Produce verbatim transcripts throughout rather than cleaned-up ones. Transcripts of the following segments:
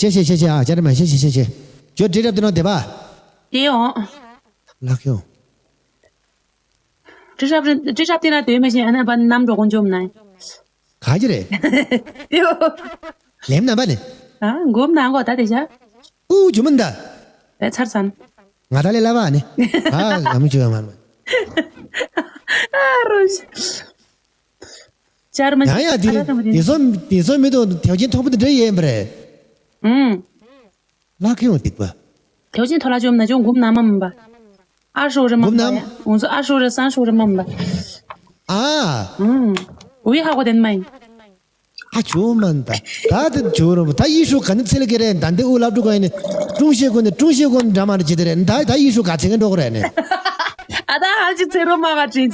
ཤེ་ཤེ་ཤེ་ཤེ་ཨ་ཅར་མ་ཤེ་ཤེ་ཤེ་ཤེ། ཇོ་དྲི་རབ་དེ་ནང་བསྡད་པ། དེ་ཡོང་། ལགས་ཡོང་། དྲི་རབ་དྲི་རབ་དེ་ན་དེ་མ་ཤེས་ཨ་ན་བ་ནམ་འགྲོ་ཀུན་འཇོམས་ན། ག་གི་རེད། ཡོ། ལེམ་ནམ་པ་ནི། ཨ་འགོམ་ན་འགོ་ད་དེ་ཤ། ཨུ་ཇོ་མིན་ད། དེ་ཚར་སན། ང་ད་ལས་ལ་བ་ནི། ཨ་ལམ་ཇོ་མ་མ། ཨ་རོ་ཤ། ཅར་མ་ཡང་ཡང་དེ་ཨ་ར་དེ་སོ་དེ་སོ་མི་དོ་དེ་ཅན་ཐོག་པ་དེ་འདྲ་ཡིན་པ་རེད། ཨུམ། ལགས་ཡོང་སྡིག་པ། དེ་ཅན་ཐོག་ལ་ཅོམ་ན་ཅོམ་འགུམ་ན་མ་མིན་པ། ཨ་ཧྲོ་རེ་མ་འགུམ་ན་མ་ཡ། ང་ཚོ་ཨ་ཧྲོ་རེ་སང་ཧྲོ་རེ་མ་མིན་པ། ཨ། ཨུམ། ཝི་ཧ་གོ་དེན་མ་ཡིན། ཨ་ཇོ་མན་ད། ད་དེ་ཇོ་རོ་ད་ཡི་ཧྲུ་ག་ནི་ཚེ་ལ་ཀེ་རེ་ད་འདི་ཨུ་ལབ་ཀྲུ་ག་ཡིན་ནི། ཀྲུང་ཤེ་གོ་ནི་ཀྲུང་ཤེ་གོ་ནི་འདྲ་མ་རེ་ཅི་དེ་རེ་ད་ད་ཡི་ཧྲུ་ག་ཚེ་ངན་འགྲོ་གོ་རེ་ནི། ཨ་ད་ཧ་ཅི་ཚེ་རོ་མ་ག་ཅི།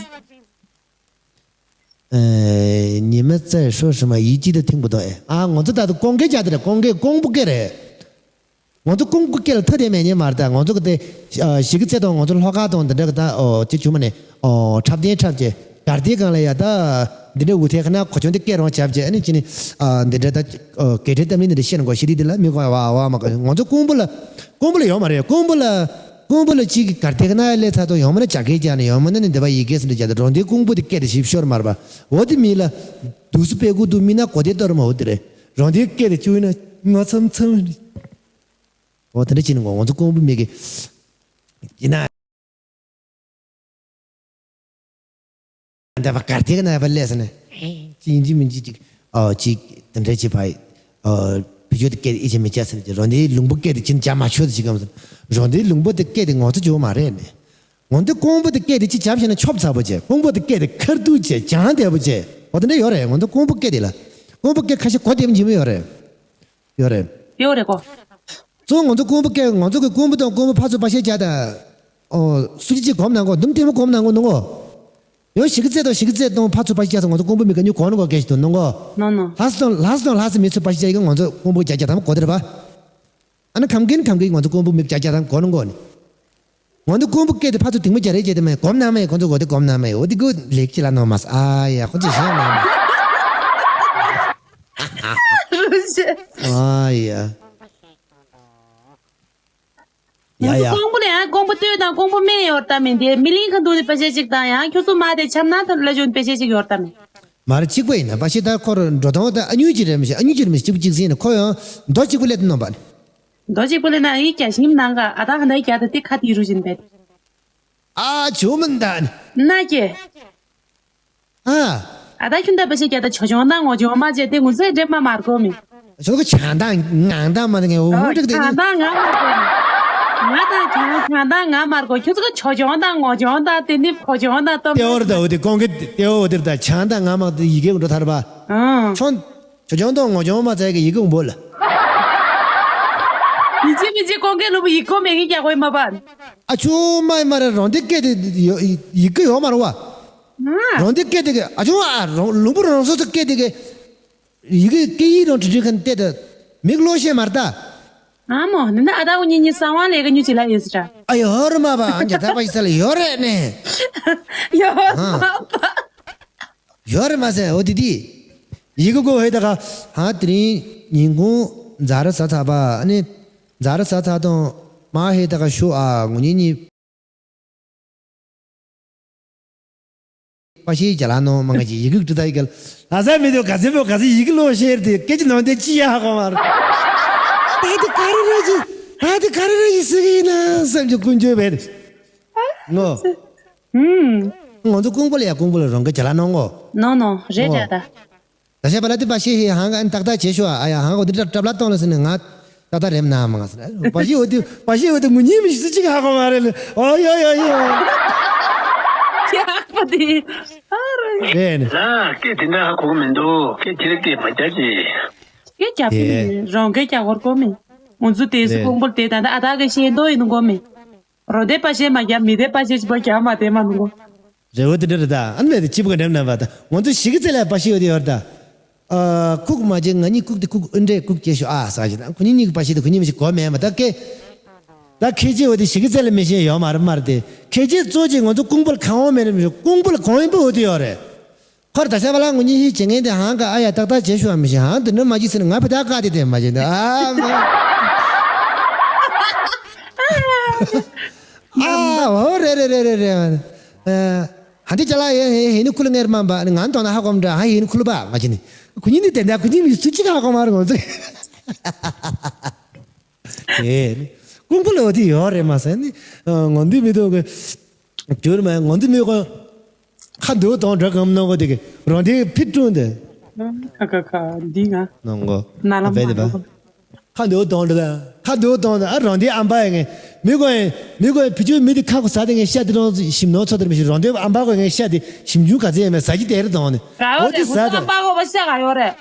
ཨེ། ཉི་མ་རྩེ་ཧྲོ་ཧྲི་མ་ཡིད་ཀྱི་དུ་ཐིང་པོ་དོ་ཨེ། ཨ་ང་ཚོ་ད་དུ་ཀོང་ཀེ་བྱ་དེ་རེད། ཀོང་ཀེ་ཀོང་པོ་ཀེ་རེད། ང་ཚོ་ཀོང་པོ་ཀེ་ལ་ཐ་དེ་མེད་ཉེ་མར་ད་ང་ཚོ་གི་དེ་ཞི་གི་རྩེ་དང་ང་ཚོ་ལྷོ་ཁ་དང་འདི་འདྲ་གི་ད་ཨོ་ཅི་བྱུང་མ་ནས་ཨོ་འཁྲབ་དེ་འཁྲབ་ཀྱི་གར་དེ་གང་ལ་ཡ་ད་འདི་འདྲ་འུ་ཐེ་ཁ་ན་གོ་ཆུང་དེ་ཀེ་རོང་བྱབ་ཀྱི་ཨ་ནི་ཅི་ནི་ཨ་འདི་འདྲ་ད་ཨོ་ཀེ་ཏྲེ་ཏ་མི་འདི་འདྲ་ཤེས་ན་གོ་ཤི་རི་དེ་ལ་མི་གོ་བ་བ་མ་གོ་ང་ཚོ་ཀོང་པོ་ལ་ཀོང་པོ་ལ་ཡོད་མ་རེད། ཀོང་པོ་ལ། ཀོང་པོ་ལ་གཅིག་གི་གར་ཐེག་ན་ལས་ཚ་དོ་ཡོང་མ་ན་ཇ་ཁེ་ཇ་ན་ཡོང་མ་ན་ནི་འདི་པ་ཡི་གེ་སི་འདི་ཇ་དོ་རོང་དེ་ཀོང་པོ་དེ་སྐད་དེ་ཞིབ་ཤོར་མར་པ་འོ་དེ་མི་ལ་དུ་སུ་པེ་ཀུ་དུ་མི་ན་གོ་དེ་ཏོར་མ་འོ་དེ་རེད། རོང་དེ་སྐད་དེ་བཅུག་ན་ང་ཚམ་ཚམ་འོ་དེ་འདྲ་ཅི་ནི་ངོ་ང་ཚོ་ཀོང་པོ་མི་གི་ཡིན་ན། འདི་པ་གར་ཐེག་ན་པ་ལས་ནས་ཅི་ཡིན་ཅི་མིན་ཅི་ཅིག་ཨོ་ཅིག་དེ་འདྲ་ཅི་ཕའི་ཨོ་བི་ཇོ་དེ་སྐད་ཨི་ཅི་མི་ཅ་ཟེར་ཅི་རོ་འདི་ལུང་པོ་སྐད་དེ་ཅི་ཅ་མ་ཆོད་དེ་ཅི་གམ་ཟེར་རོ་འདི་ལུང་པོ་དེ་སྐད་དེ་ངོ་ཚ་ཅོ་མ་རེད་ནས་ངོ་འདི་ཀོང་པོ་དེ་སྐད་དེ་ཅི་ཅ་བྱས་ན་ཆོབ་ཚ་པོ་ཅེ་ཀོང་པོ་དེ་སྐད་དེ་ཁར་ཏུ་ཅེ་ཅང་དེ་པོ་ཅེ་འོ་དེ་འདྲ་ཡོད་རེད། ངོ་འདི་ཀོང་པོ་སྐད་དེ་ལ་ཀོང་པོ་སྐད་ཁ་ཤས་གོ་དེ་མ་ཇི་མི་ཡོད་རེད། ཡོད་རེད། ཡོད་རེད་གོ། གཙོ་ང་ཚོ་ཀོང་པོ་སྐད་ང་ཚོ་གི་ཀོང་པོ་དང་ཀོང་པོ་ཕ་ཚོ་པ་ཤེས་བྱ་དང་། ཨོ་སུ་ཅི་ཅི་གོམ་ནང་གོ་འདུམ་ཐེ་མོ་གོམ་ནང་གོ་ནོ་ངོ་། ཡང་ཞི་གི་རྩེ་དང་ཞི་གི་རྩེ་དང་ཕ་ཚོ་པ་ཤེས་བྱ་ང་ཚོ་ཀོང་པོ་མི་ག་ཉུ་གོ་ནོ་གོ་སྐད་ཤི་དུ་ནོ་ངོ། ནོ་ནོ། ལྷ་ས་དང་ལྷ་ས་དང་ལྷ་ས་མི་ཚོ་པ་ཤེས་བྱ་ཡི་ག་ང་ཚོ་ཀོང་པོ་བྱ་བྱ་དང་གོ་དེ་རེད་པ། ཨ་ན་ཁམ་གིན་ཁམ་གིན་ང་ཚོ་ཀོང་པོ་མི་བྱ་བྱ་དང་གོ་ནོ་གོ་ནི། ང་ཚོ་ཀོང་པོ་སྐད་དེ་ཕ་ཚོ་དིང་མོ་རྒྱ་རེ་བྱས་ཏེ་མེད་གོམ་ན་མེད་ཁོ་ཚོ་གོ་དེ་གོམ་ན་མེད་འོ་དེ་གོ་ལེགས་ཅི་ལ་ནོ་མ་ས་ཨ་ཡ་ཁོ་ཚོ་ཞེ་ན་མེད། རུ་ཞེ། ཨ་ཡ། ཡ་ཡ། ཀོང་པོ་ལ་ཡང་ཀོང་པོ་སྟོད་དང་ཀོང་པོ་སྨད་ཡོད་ད་མེད་དེ་མི་ལིང་ཁ་འདུག་ནི་པ་ཤེ་ཅིག་དང་ཡང་ཁྱོད་ཚོ་མ་དེ་ཆམ་ན་ཐོན་ལ་ཇོན་པ་ཤེ་ཅིག་ཡོད་ད་མེད། མ་རེད་གཅིག་པ་ཡིན་ན་པ་ཤེ་ད་ཁོ་ར་འགྲོ་སྟངས་ད་ཨ་ཉུ་ཅི་རེད་མི་ཤེས་ཨ་ཉུ་ཅི་རེད་མི་ཤེས་གཅིག་པ་གཅིག་ཟིན་ན་ཁོ་ཡང་མདོ་གཅིག་པ་ལས་ཏེ་ནོ་པ་ནི། མདོ་གཅིག་པོ་ལས་ན་ཨི་རྒྱ་ཞིམ་ནང་ག་ཨ་ད་ཧ་ན་རྒྱ་ད་ཏི་ཁ་ཏི་རུ་བཞིན་པས། ཨ་ཇོ་མིན་ད་ནི། ན་ཀྱེ། ཨ། ཨ་ད་ཁྱུན་ད་པ་ཤེ་རྒྱ་ད་ཆོ་ཆོང་ད་ངོ་ཆོང་མ་བྱས་ཏེ་ངུ་ཚེ་འདྲེ་མ་མར་གོ་མི། ཆོ་ག་ཆང་ད་ངང་ད་མ་ད་ངས་འུ་འུ་འགྲིག་ཏེ་ཆང་ད་ང་མར་གོ་མི། ང་ད་ཆང་ཆང་ད་ང་མར་གོ་ཁྱུ་ཚོ་ག་ཆོ་ཆོང་ད་ངོ་ཆོང་ད་ཏི་ནི་ཕོ་ཆོང་ད་ཏོ་མི། ཏེ་འོར་ད་འོ་དེ་ཀོང་གི་ཏེ་འོ་དེར་ད་ཆང་ད་ང་མ་ད་ཡི་གེ་འགྲོ་ཐར་པ། ཨང་། ཆོན། ཆོ་ཆོང་དང་ངོ་ཆོང་མ་ཚད་ཀྱི་ཡི་གེ་འོང་བོ་ལ། མི་ཅི་མི་ཅི་ཀོང་ཀེ་ལུ་བུ་ཡི་གོ་མེ་གི་རྒྱ་གོ་ཡི་མ་པ། ཨ་ཆུ་མ་མ་ར་རོང་དེ་སྐད་དེ་ཡི་གེ་ཡོད་མ་ར་བ། ང་། རོང་དེ་སྐད་དེ་གི་ཨ་ཆུ་ཨ་རོང་ལུང་པ་རོང་སོ་སོ་སྐད་དེ་གི་ཡི་གེ་སྐད་ཡིག་རང་ཁྲི་ཁྲི་ཁན་ཏེ་ད་མིག་ལོ་ཤེས་མ་ར་ད། ཨ་མོ་ནི་ན་ཨ་ད་འུ་གཉིས་གཉིས་གསང་བ་ལས་ཀ་ཉུ་ཅི་ལ་ཡོད་སི་ཏྲ། ཨ་ཡོད་ར་མ་པ་ཨ་ཇ་ད་པ་ཡི་ས་ལ་ཡོད་རེད་ནས། ཡོད་མ་པ། ཡོད་རེད་མ་ཟེར་འོ་དེ་དེ། ཡི་གེ་གོ་ཧེ་ད་ག་ཧ་དེ་རིང་ཉིན་གུང་ཛ་ར་ཟ་ཚ་པ་ཨ་ནི་ཛ་ར་ཟ་ཚ་དང་མ་ཧེ་ད་ག་ཤུ་ཨ་ངུ་ཉི་ཉི། པ་ཤེས་རྒྱ་ལ་ནོ་མ་ང་ཅི་ཡི་གེ་ཀྲི་ད་ཡི་གེ་ལ་ཟ་མི་དུ་ག་ཚེ་པོ་ག་ཚེ་ཡི་གེ་ལོ་ཤེར་དེ་སྐད་ཅི་ནང་དེ་ཅི་ཡ་ཧ་གོ་མ་ར། ད་དེ་ག་རེ་རེ་ཅི་ད་དེ་ག་རེ་རེ་ཅི་ཟེར་གི་ཡིན་ན་བསམ་གྱི་ཀུན་སྤྱོད་བས། ངོ་། ཧུམ། ང་ཚོ་ཀོང་པོ་ལ་ཡ་ཀོང་པོ་ལ་རང་གི་ཇ་ལ་ནང་ངོ་། ནོ་ནོ་རེད་ངོ་། རེད་ད། ད་ཤ་པ་ལ་དེ་པ་ཤེ་ཧེ་ཧང་ག་ཨན་ཏག་ཏག་བྱེད་ཤོ་ཨ་ཡ་ཧང་གོ་དེ་ཏྲབ་ཏྲབ་ལ་གཏོང་ལ་ཟེར་ནས་ང་ཏག་ཏག་རེམ་ན་མ་ང་ཟེར་པ་ཤེ་འོ་དེ་པ་ཤེ་འོ་དེ་ངུ་ཉིན་མི་ཤི་ཅིག་ཧ་གོ་མ་རེད་ལ་ཨོ་ཡོ་ཡོ་ཡོ། ཁྱེད་ཨ་པ་དེ་ཨ་རེད། རེད་ནི། ལ་སྐད་དེ་འདྲ་ཧ་གོ་གི་མི་འདུག་སྐད་དེ་རིགས་དེ་མ་རྒྱ་ཅི། སྐད་རྒྱབ་ཀྱི་རང་སྐད་རྒྱག་གོར་གོ་མི། ང་ཚོ་དེ་སུ་ཀོང་པོ་དེ་ད་ད་ཨ་ད་གི་ཤེས་འདོ་ཡིན་གོ་མི། རོ་དེ་པ་ཤེས་མ་རྒྱབ་མི་དེ་པ་ཤེས་ཅི་པ་རྒྱབ་མ་དེ་མ་མི་གོ། རེ་བོ་དེ་འདྲ་རེད་ད་ཨ་ནི་དེ་ཅི་པ་ག་འགྲེམ་ན་བ་ད་ང་ཚོ་ཞི་གི་རྩེ་ལ་པ་ཤེས་ཡོད་དེ་ཡོད་ད། ཨ་ཁུག་མ་བྱེད་ང་གཉིས་ཁུག་དེ་ཁུག་ཨུན་འདྲེ་ཁུག་སྐྱེ་ཤོ་ཨ་ས་ཞེ་ད་ཁུ་གཉིས་གཉིས་ཀྱི་པ་ཤེས་དེ་ཁུ་གཉིས་མི་ཤེས་གོ་མེད་མ་ད་ཀེ། ད་ཁེ་ཅི་འོ་དེ་ཞི་གི་རྩེ་ལ་མི་ཤེས་ཡོད་མ་རེད་མ་རེད་དེ་ཁེ་ཅི་གཙོ་ཅི་ང་ཚོ་ཀོང་པོ་ལ་གང་འོང་མེད་རེད་མི་ཤེས་ཀོང་པོ་ལ་གང་ཡིན་པ་འོ་དེ་ཡོད་རེད། ཁོར་ད་ཤ་བ་ལ་ངུ་གཉིས་ཤིག་བྱེད་ངན་དེ་ཧང་ག་ཨ་ཡ་ཏག་ཏག་བྱེད་ཤོ་ཨ་མི་ཤེས་ཧང་དེ་འདྲ་མ་གྱིས་ཟེར་ན་ང་ཕི་ད་ཀ་དེ་དེ་མ་བྱེད་འདི་ཨ་མ། ཨ་འོ་རེད་རེད་རེད་རེད་རེད། ཨ་ཧ་འདི་ཅ་ལག་ཡེ་ཧེ་ཧེ་ནི་ཁུ་ལ་ངེར་མ་འབའ་ནི་ང་དོན་ན་ཧ་གོ་མ་འདྲ་ཧ་ཧེ་ནི་ཁུ་ལ་འབའ་ང་ཅི་ནི། ཁུ་ཉིན་ནི་དེ་འདྲ་ཁུ་ཉིན་མི་སུ་གཅིག་ཧ་གོ་མ་རེད་ངོ་ཚོ། ཨེ་ནི། ཀུང་པོ་ལ་འོ་དེ་ཡོད་རེད་མ་ཟེར་ནི། ཨ་ངོ་འདི་མི་འདུག་གི། གྱུར་མ་ངོ་འདི་མི་གོ། ཁ་འདུག་གཏོང་འགྲོ་གམ་ནོ་གོ་དེ་གི། རོ་འདི་ཕིད་ཀྲུང་དེ། ཁ་ཁ་ཁ་འདི་ང་། ནང་གོ། ན་ལམ་བས་དེ་པ། ཁ་འདུག་གཏོང་འགྲོ་ད། ཁ་འདུག་གཏོང་ད་ཨ་རོ་འདི་ཨམ་པ་ཡ་ངས། མི་གོ་ཡ། མི་གོ་ཡ་བི་ཅུ་མི་དེ་ཁ་གོ་ཟ་དེ་ངས་ཤ་དེ་རོང་ཞིམ་ནོ་ཚོ་དེར་མི་ཤི་རོ་འདི་ཨམ་པ་གོ་ངས་ཤ་དེ་ཞིམ་ཆུང་ག་ཚད་ཡ་མེད་ཟ་གི་དེ་རེད་གཏོང་ནི། ག་འོ་འོ་དེ་དེ་ཟ་ད། ཨམ་པ་གོ་བ་ཤ་ག་ཡོད་རེད།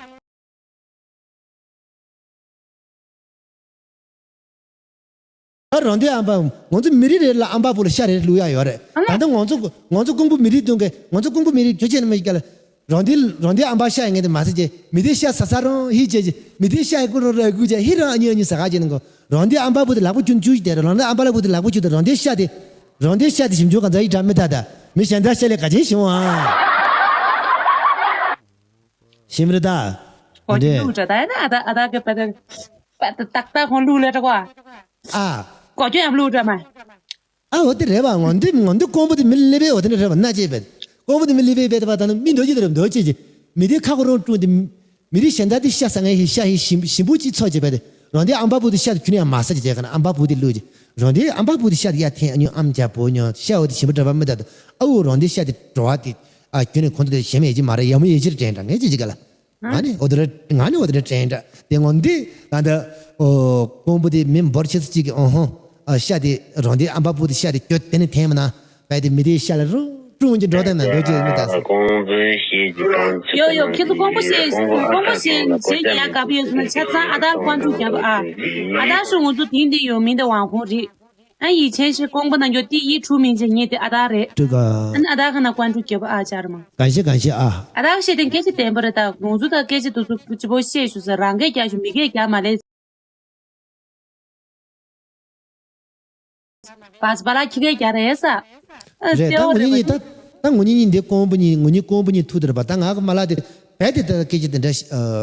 ད་རང་དེ་ཨམ་པ་ང་ཚོ་མི་རིགས་རེ་ལ་ཨམ་པ་བུ་ལ་ཤ་རེ་བླུག་ཡག་ཡོད་རེད། ཨ་ལ། ད་ལྟ་ང་ཚོ་ང་ཚོ་ཀོང་པོ་མི་རིགས་སྟོན་གི་ང་ཚོ་ཀོང་པོ་མི་རིགས་ཁྱོད་ཆེ་ན་མི་སྐལ། རང་དེ་རང་དེ་ཨམ་པ་ཤ་ཡ་ངེས་དེ་མ་ཟེར་ཅེ་མི་དེ་ཤ་ཟ་ས་རང་ཧི་ཅེ་ཅེ་མི་དེ་ཤ་ཡ་ཀུ་རོ་ར་ཀུ་ཅེ་ཧི་རང་ཨ་ཉི་ཨ་ཉི་ཟ་ག་ཅེ་ནང་གོ། རང་དེ་ཨམ་པ་བུ་དེ་ལག་པ་ཅུན་ཅུ་ཅེ་རང་དེ་ཨམ་པ་ལ་བུ་དེ་ལག་པ་ཅུ་དེ་རང་དེ་ཤ་དེ་རང་དེ་ཤ་དེ་ཞིམ་ཆུང་ག་ཚ་ཡི་དྲ་མི་ད་ད་མི་གཞན་དག་ཤ་ལས་ག་ཅེ་ཞིམ་ཨ། ཤེས་མི་རེད་ད། འོ་དེ་འདྲས། ལུག་འདྲ་ད་ཡ་ན་ཨ་ད་ཨ་ད་གི་པ་ད་པ་ད་ཏག་ཏག་ཁོང་ལུག་ལས་འདྲ་གོ། ཨ། གོ་ཅོ་ཡང་ལུག་འདྲ་མ། ཨ་འོ་དེ་རེད་བ་ངོ་འདི་ངོ་འདི་ཀོང་པོ་དེ་མི་ལེ་བའི་འོ་དེ་འདྲ་རེད་བ་སྣ་བྱེད་པས། ཀོང་པོ་དེ་མི་ལེ་བའི་དེ་བ་ད་ནི་མི་འདོད་ཀྱི་དེ་རེད་འདོད་ཅེས་ཀྱི། མི་དེ་ཁ་ཁོ་རང་ཀྲུང་དེ། མི་རིགས་གཞན་དག་དེ་ཤ་ཟ་ངེས་ཤ་ཤ་ཞིམ་ཞིམ་པོ་ཅིག་ཚོ་བྱེད་པས་དེ། རང་དེ་ཨམ་པ་བུ་དེ་ཤ་དེ་ཁྱོད་ནས་ཡང་མ་ཟ་ཅེས་བྱས་ཁ་ན་ཨམ་པ་བུ་དེ་ལུག་ཅེས། རང་དེ་ཨམ་པ་བུ་དེ་ཤ་དེ་ཡ་འཐེན་ཨ་ཉོ་ཨམ་རྒྱ་བོ་ཉོ་ཤ་འོ་དེ་ཞིམ་པོ་འདྲ་བ་མི་ད་དེ་ཨ་འུ་རང་དེ་ཤ་དེ་འགྲོ་བ་དེ། ཨ་ཁྱོད་ནས་ཁོང་ཚོ་དེ་ཞེམ་ཡེ་ཅི་མ་རེད་ཡ་མོ་ཡེ་ཅི་རེད་དྲན་འདྲ་ངས་ཅི་ཅི་ག་ལ། ང་ནི་འོ་དེ་འདྲ་ང་ནི་འོ་དེ་འདྲ་དྲན་འདྲ་དེ་ངོ་འདི་ད་ལྟ་ཨོ་ཀོང་པོ་དེ་མི་འབོར་ཆེ་ས་གཅིག་གི་ཨོ་ཧོ་ཨ་ཤ་དེ་རང་དེ་ཨམ་པ་བུ་དེ་ཤ་དེ་སྐྱོ་དེ་ནི་འཐེན་མ་ན་བས་དེ་མི་དེ་ཤ་ལ་རུ་ཀྲུང་གི་འགྲོ་དང་ན་འགྲོ་ཅེས་མི་ད་སོ། ཡོ་ཡོ་ཁྱེད་ཚོ་ཀོང་པོ་ཤེས་ཀོང་པོ་ཤེས་ཤེས་ཀྱི་ཡ་ག་པི་ཡོད་སོང་ན་ཆ་ཚང་ཨ་ད་ཀོང་ཀྲུག་རྒྱབ་ཨ། ཨ་ད་ཤོ་ང་ཚོ་དེང་འདི་ཡོད་མིན་ད་ཝང་ཧོ་རི། ཨ་ཡི་ཆེན་ཤེ་ཀོང་པོ་ན་འགྱོ་ཏི་ཡི་ཁྲུ་མིན་ཅེ་ཉེ་ཏི་ཨ་ད་རེད། ཀྲུག་ག་ཨ་ན་ཨ་ད་ཁ་ན་ཀོང་ཀྲུག་རྒྱབ་ཨ་ཅར་མ། གང་ཤེ་གང་ཤེ་ཨ། ཨ་ད་ཤེ་དེ་སྐད་ཆ་བསྟན་པ་རེད་ད་ང་ཚོ་ད་སྐད་ཆ་དུ་ཚོ་ཅི་པོ་ཤེས་ཤུ་ས་རང་སྐད་རྒྱག་ཤུ་མི་སྐད་རྒྱག་མ་ལེ། བ་ས་བ་ལ་ཁྱི་སྐད་རྒྱག་རེད་ས། ཨ་རེད་ད་ངོ་ཉིད་གཉིས་ད་ད་ངོ་ཉིད་གཉིས་འདི་ཀོང་པོ་གཉིས་ངོ་ཉིད་ཀོང་པོ་གཉིས་ཐུག་དེ་རེད་པ་ད་ང་གི་མ་ལ་དེ་བས་དེ་ད་སྐད་ཆ་དེ་འདྲ་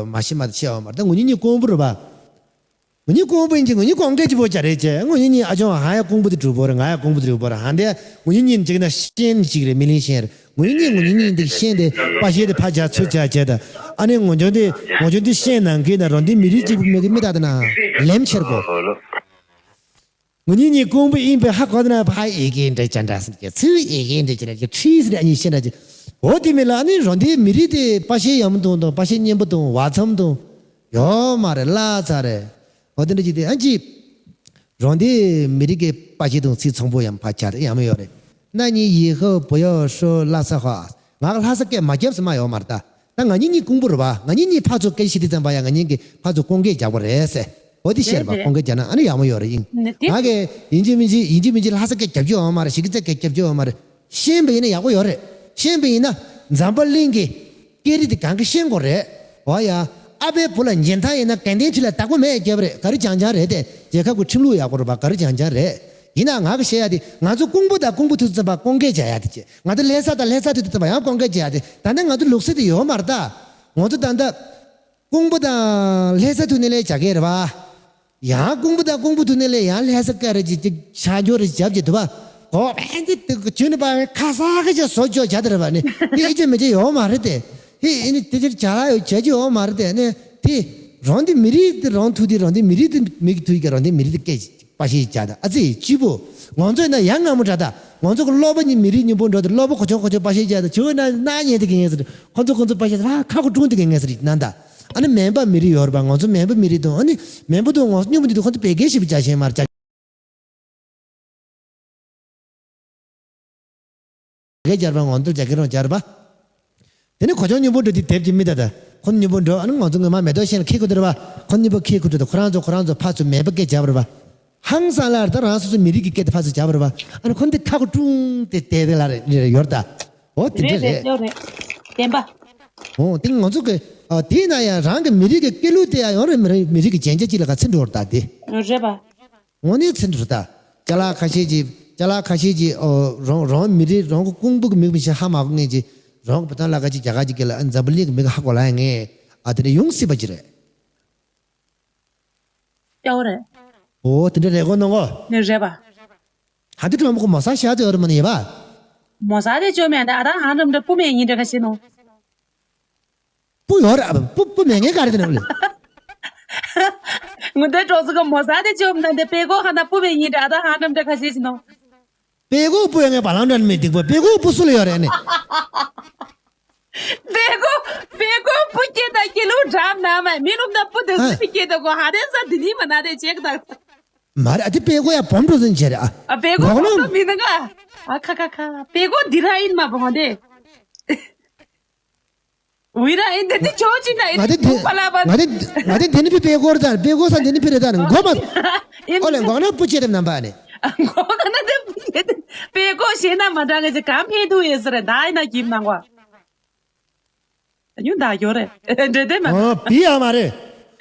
མ་ཤེས་མ་དེ་ཤེས་བ་མ་རེད་ད་ངོ་ཉིད་གཉིས་ཀོང་པོ་རེད་པ། ངོ་ཉིད་ཀོང་པོ་ཡིན་གྱི་ངོ་ཉིད་ཀོང་སྐད་ཅི་པོ་བྱ་རེད་ཅེ་ངོ་ཉིད་གཉིས་ཨ་ཅོང་ཧ་ཡ་ཀོང་པོ་དེ་གྲུབ་པོ་རེད་ང་ཡ་ཀོང་པོ་དེ་གྲུབ་པོ་རེད་ཧ་འདི་ངོ་ཉིད་གཉིས་འཇིག་ན་ཤེན་ཅིག་རེད་མི་ལིན་ཤེན་རེད་ངོ་ཉིད་གཉིས་ངོ་ཉིད་གཉིས་འདི་ཤེན་དེ་པ་ཤེ་དེ་ཕ་བྱ་ཚུ་བྱ་བྱས་ད་ཨ་ནི་ངོ་ཅོང་དེ་ངོ་ཅོང་དེ་ཤེན་ནང་གི་ན་རོ་འདི་མི་རིགས་གཅིག་པུ་མི་གི་མི་ད་དེ་ན་ལེམ་ཆེར་གོ། ངོ་ཉིད་གཉིས་ཀོང་པོ་ཡིན་པའི་ཧ་གོ་ན་ཕ་ཨེ་ཀེ་འདྲ་ཅན་འདྲ་སེ་ཀེ་ཚུ་ཨེ་ཀེ་འདྲ་ཅན་འདྲ་ཅན་ཁྲིས་རེ་ཨ་ནི་ཤེ་འདྲ་ཅན། འོ་དེ་མི་ལ་ཨ་ནི་རོ་འདི་མི་རིགས་དེ་པ་ཤེ་ཡམ་དང་དང་པ་ཤེ་གཉན་པོ་དང་བ་ཚམ་དང་ཡོད་མ་རེད་ལ་ཚ་རེད། འོ་དེ་འདྲ་ཅིག་དེ་ཨ་ཅི་རོ་འདི་མི་རིགས་ཀྱི་པ་ཤེ་དང་ཚིག་ཚང་པོ་ཡམ་ཕ་ཆ་རེད་ཡམ་ཡོད་རེད། ན་ནི་ཡི་ཧོ་བུ་ཡོ་ཧྲོ་ལ་ས་ཧ་ང་ག་ལྷ་ས་སྐད་མ་རྒྱབ་སི་མ་ཡོད་མ་རེད་ད། ད་ང་གཉིས་གཉིས་ཀོང་པོ་རེད་བ། ང་གཉིས་གཉིས་ཕར་ཚུར་སྐད་ཆ་བཤད་དུས་ཙམ་པ་ཡང་ང་གཉིས་ཀྱིས་ཕར་ཚུར་ཀོང་སྐད་རྒྱག་པ་རེད་ཟེར། འོ་དེ་ཤེས་རེད་བ། རེད་རེད། ཀོང་སྐད་རྒྱག་ན་ཨ་ནི་ཡག་མོ་ཡོད་རེད་ཡིན། ནི་དེ། ང་གིས་ཡིན་གཅིག་མིན་གཅིག་ཡིན་གཅིག་མིན་གཅིག་ལྷ་ས་སྐད་རྒྱབ་རྒྱུ་ཡོད་མ་རེད་གཞིས་ཀ་རྩེ་སྐད་རྒྱབ་རྒྱུ་ཡོད་མ་རེད། ཤེས་པ་ཡིན་ན་ཡག་པོ་ཡོད་རེད། ཤེས་པ་ཡིན་ན་འཛམ་བུ་གླིང་གི་སྐད་རིགས་དེ་གང་གི་ཤེས་དགོས་རེད། འོ་ཡ། ཨ་ཕའི་བུ་ལ་འཇོན་ཐང་ཡིན་ན་དགའ་ལྡན་ཁྲི་ལ་བདག་པོ་མེད་རྒྱབ་རེད་ག་རི་ཅང་ཅང་རེད་དེ་རྒྱལ་ཁབ་ཀྱི་ཁྲིམས་ལུགས་ཡག་པོ་རེད་བ་ག་རི་ཅང་ཅང་རེད། ཡིན་ན་ང་གི་བཤད་ཡ་དེ་ང་ཚོ་ཀོང་པོ་དང་ཀོང་པོ་ཐུག་ཙམ་པ་ཀོང་སྐད་རྒྱག་ཡ་དེ་བྱས། ང་ཚོ་ལྷ་ས་དང་ལྷ་ས་ཐུག་དུས་ཙམ་པ་ཡང་ཀོང་སྐད་རྒྱག་ཡ་དེ་ད་ལྟ་ང་ཚོ་ལུགས་སྲོལ་དེ་ཡོད་མ་རེད་ད། ང་ཚོ་ད་ལྟ་ཀོང་པོ་དང་ལྷ་ས་ཐུག་ནས་ལས་བྱ་གས་རེད་བ། ཡང་ཀོང་པོ་དང་ཀོང་པོ་ཐུག་ནས་ལས་ཡང་ལྷ་ས་སྐད་རེད་ཅིག་ཅིག་ཤ་འཇོ་རེ་བྱབ་ཅིག་འདུག་བ། གོ་བན་དེ་དུ་གྱུ་ནི་པ་ཁ་ས་ཁ་ཅིག་བཟོ་བཅོས་བྱ་དེ་རེད་བ་ནི་དེ་ཨི་ཅེ་མི་ཅེ་ཡོད་མ་རེད་དེ། ཧི་ཨི་ནི་དེ་ཅིག་བྱ་ལ་ཡོད་བྱ་ཅིག་ཡོད་མ་རེད་དེ་ནི་དེ་རང་དེ་མི་རིགས་དེ་རང་ཐུག་དེ་རང་དེ་མི་རིགས་དེ་མི་གི་ཐུག་གི་རང་དེ་མི་རིགས་དེ་སྐད་ཅིག་པ་ཞིག་བྱ་དང་ཨ་ཙི་སྐྱིད་པོ། ང་ཚོ་ཡིན་ན་ཡང་སྔ་མོ་འདྲ་ད། ང་ཚོ་གི་སློབ་པ་ཉིད་མི་རིགས་མཉམ་པོ་འགྲོ་དེ་སློབ་པ་གོ་ཆུང་གོ་ཆུང་པ་ཞིག་བྱ་དང་ཆུ་ན་ན་ཉན་དེ་གི་ངེས་ཟེར། ཁོ་ཚོ་ཁོ་ཚོ་པ་ཞིག་ཧ་ཁ་ཁོ་ཀྲུང་དེ་གི་ངེས་ཟེར་ན་ད། ཨ་ནི་མེན་པ་མི་རིགས་ཡོད་རེད་པ། ང་ཚོ་མེན་པ་མི་རིགས་དང་ཨ་ནི་མེན་པ་དང་ང་ཚོ་མཉམ་པོ་འདི་དུ་ཁོ་ཚོ་བེ་གེ་ཞིག་བྱ་ཤེས་མ་རེད་བྱ། གེ་སྦྱར་བ་ངོ་འདུལ་བྱ་གི་རང་སྦྱར་བ། དེ་ནི་གོ་ཆུང་མཉམ་པོ་འགྲོ་དེ་དེབ་ཀྱི་མི་ད་ད། ཁོ་མཉམ་པོ་འགྲོ་ཨ་ནི་ང་ཚོ་ངོ་མ་མེ་ཏོག་ཤེས་ལ་ཁེ་ཁུ་དུ་རེད་པ། ཁོ་མཉམ་པོ་ཁེ་ཁུ་དུ་ཁོ་རང་ཚོ་ཁོ་རང་ཚོ་ཕ་ཚོ་མེད་པ་སྐད་བྱ་བ་རེད་པ། ཧང་སང་ལ་ད་རང་སོ་སོ་མི་རིགས་ཀྱི་སྐད་དེ་ཕ་ཚོ་བྱ་བ་རེད་པ། ཨ་ནི་ཁོ་འདི་ཁ་ཁོ་ཀྲུང་དེ་དེ་དེ་ལ་རེད་རེད་ཡོར་ད། འོ་དེ་འདྲ་རེད་རེད་རེད། ཡོད་རེད། བདེན་པ། འོ་དེ་ང་ཚོ་གི་ཨ་དེ་ན་ཡང་རང་གི་མི་རིགས་ཀྱི་སྐད་ལུགས་དེ་ཡང་ཡོང་རེད་མི་རིགས་མི་རིགས་ཀྱི་རྒྱན་ཆ་གཅིག་ལ་ག་ཚིག་འགྲོ་བར་ད་དེ། རེད་པ། དངོས་གནས་ཚིག་འགྲོ་ད། ཅ་ལག་ཁ་ཤས་ཀྱི་ཅ་ལག་ཁ་ཤས་ཀྱི་ཨོ་རང་རང་མི་རིགས་རང་གི་ཀོང་པོ་གི་མིང་མི་ཤེས་ཧ་མ་གོ་མཁན་གྱི་རང་གི་བུ་ཐང་ལ་ཁ་ཅིག་རྒྱ་གར་གྱི་སྐད་ལ་ཨ་འཛམ་བུ་གླིང་གི་མི་གི་ཧ་གོ་ལ་ཡ་ངས་ཨ་དེ་འདྲ་ཡོང་སྲིད་པ་ཅི་རེད། སྐྱ་བོ་རེད། ཨོ་དེ་འདྲ་རེད་གོ་ནོ་གོ། ནི་རེད་པ། ད་འདི་ཀྲོང་པོ་མོ་ས་ཤ་ཙེ་ཨོར་མ་ནི་ཡེ་བ། མོ་ས་དེ་ཅོ་མེ་ད་ཨ་ད་ཧང་རམ་ད་པུ་མེ་ཡིན་ད་ཁ་ཤི་ནོ། པུ་ཡོར་ཨ་པུ་པུ་མེ་ངེ་ག་རེ་དེ་ནོ་ལེ། ངུ་དེ་ཀྲོ་ཙི་ག་མོ་ས་དེ་ཅོ་མེ་ད་དེ་པེ་གོ་ཧ་ན་པུ་མེ་ཡིན་ད་ཨ་ད་ཧང་རམ་ད་ཁ་ཤི་ནོ། པེ་གོ་པུ་ཡ་ངེ་བ་ལང་ཏྲན་མེ་དིག་པ་པེ་གོ་པུ་སུ་ལ་ཡོ་རེ་ནེ། པེ་གོ་པེ་གོ་པུ་སྐྱེ་ད་སྐྱེ་ལུ་འགྲམ་ན་མ་མི་ལུག་ད་པུ་དེ་སུ་སྐྱེ་ད་གོ་ཧ་རེ་ས་དི་ནི་མ་ན་རེ་ཅེག་ད། མ་རེ་ཨ་དེ་པེ་གོ་ཡ་བོམ་ཏོ་ཟིན་ཆེ་རེ་ཨ། ཨ་པེ་གོ་གོ་ནོ་བོམ་ཏོ་མི་ན་ག་ཨ་ཁ་ཁ་ཁ་པེ་གོ་དི་ར་ཨིན་མ་བོ་དེ། ཝི་ར་ཨིན་དེ་དེ་ཆོ་ཅི་ན་ཨིན་ང་དེ་དེ་ཕ་ལ་བ་ང་དེ་ང་དེ་དེ་ནི་པེ་གོ་ར་ད་པེ་གོ་ས་དེ་ནི་པེ་རེ་ད་ནི་གོ་མ། ཨོ་ལེ་གོ་ནོ་པུ་ཅེ་དེ་ནམ་པ་ནི། གོ་ག་ན་དེ་པུ་ཅེ་དེ་པེ་གོ་ཤེ་ན་མ་འདྲ་ངེ་ཅི་གམ་ཕེ་དུ་ཡེ་སི་རེ་ད་ཨིན་ན་གིམ་ན་གོ། ཉུ་ད་ཡོ་རེ། འདྲེ་དེ་མ། ཨོ་པི་ཡ་མ་རེ།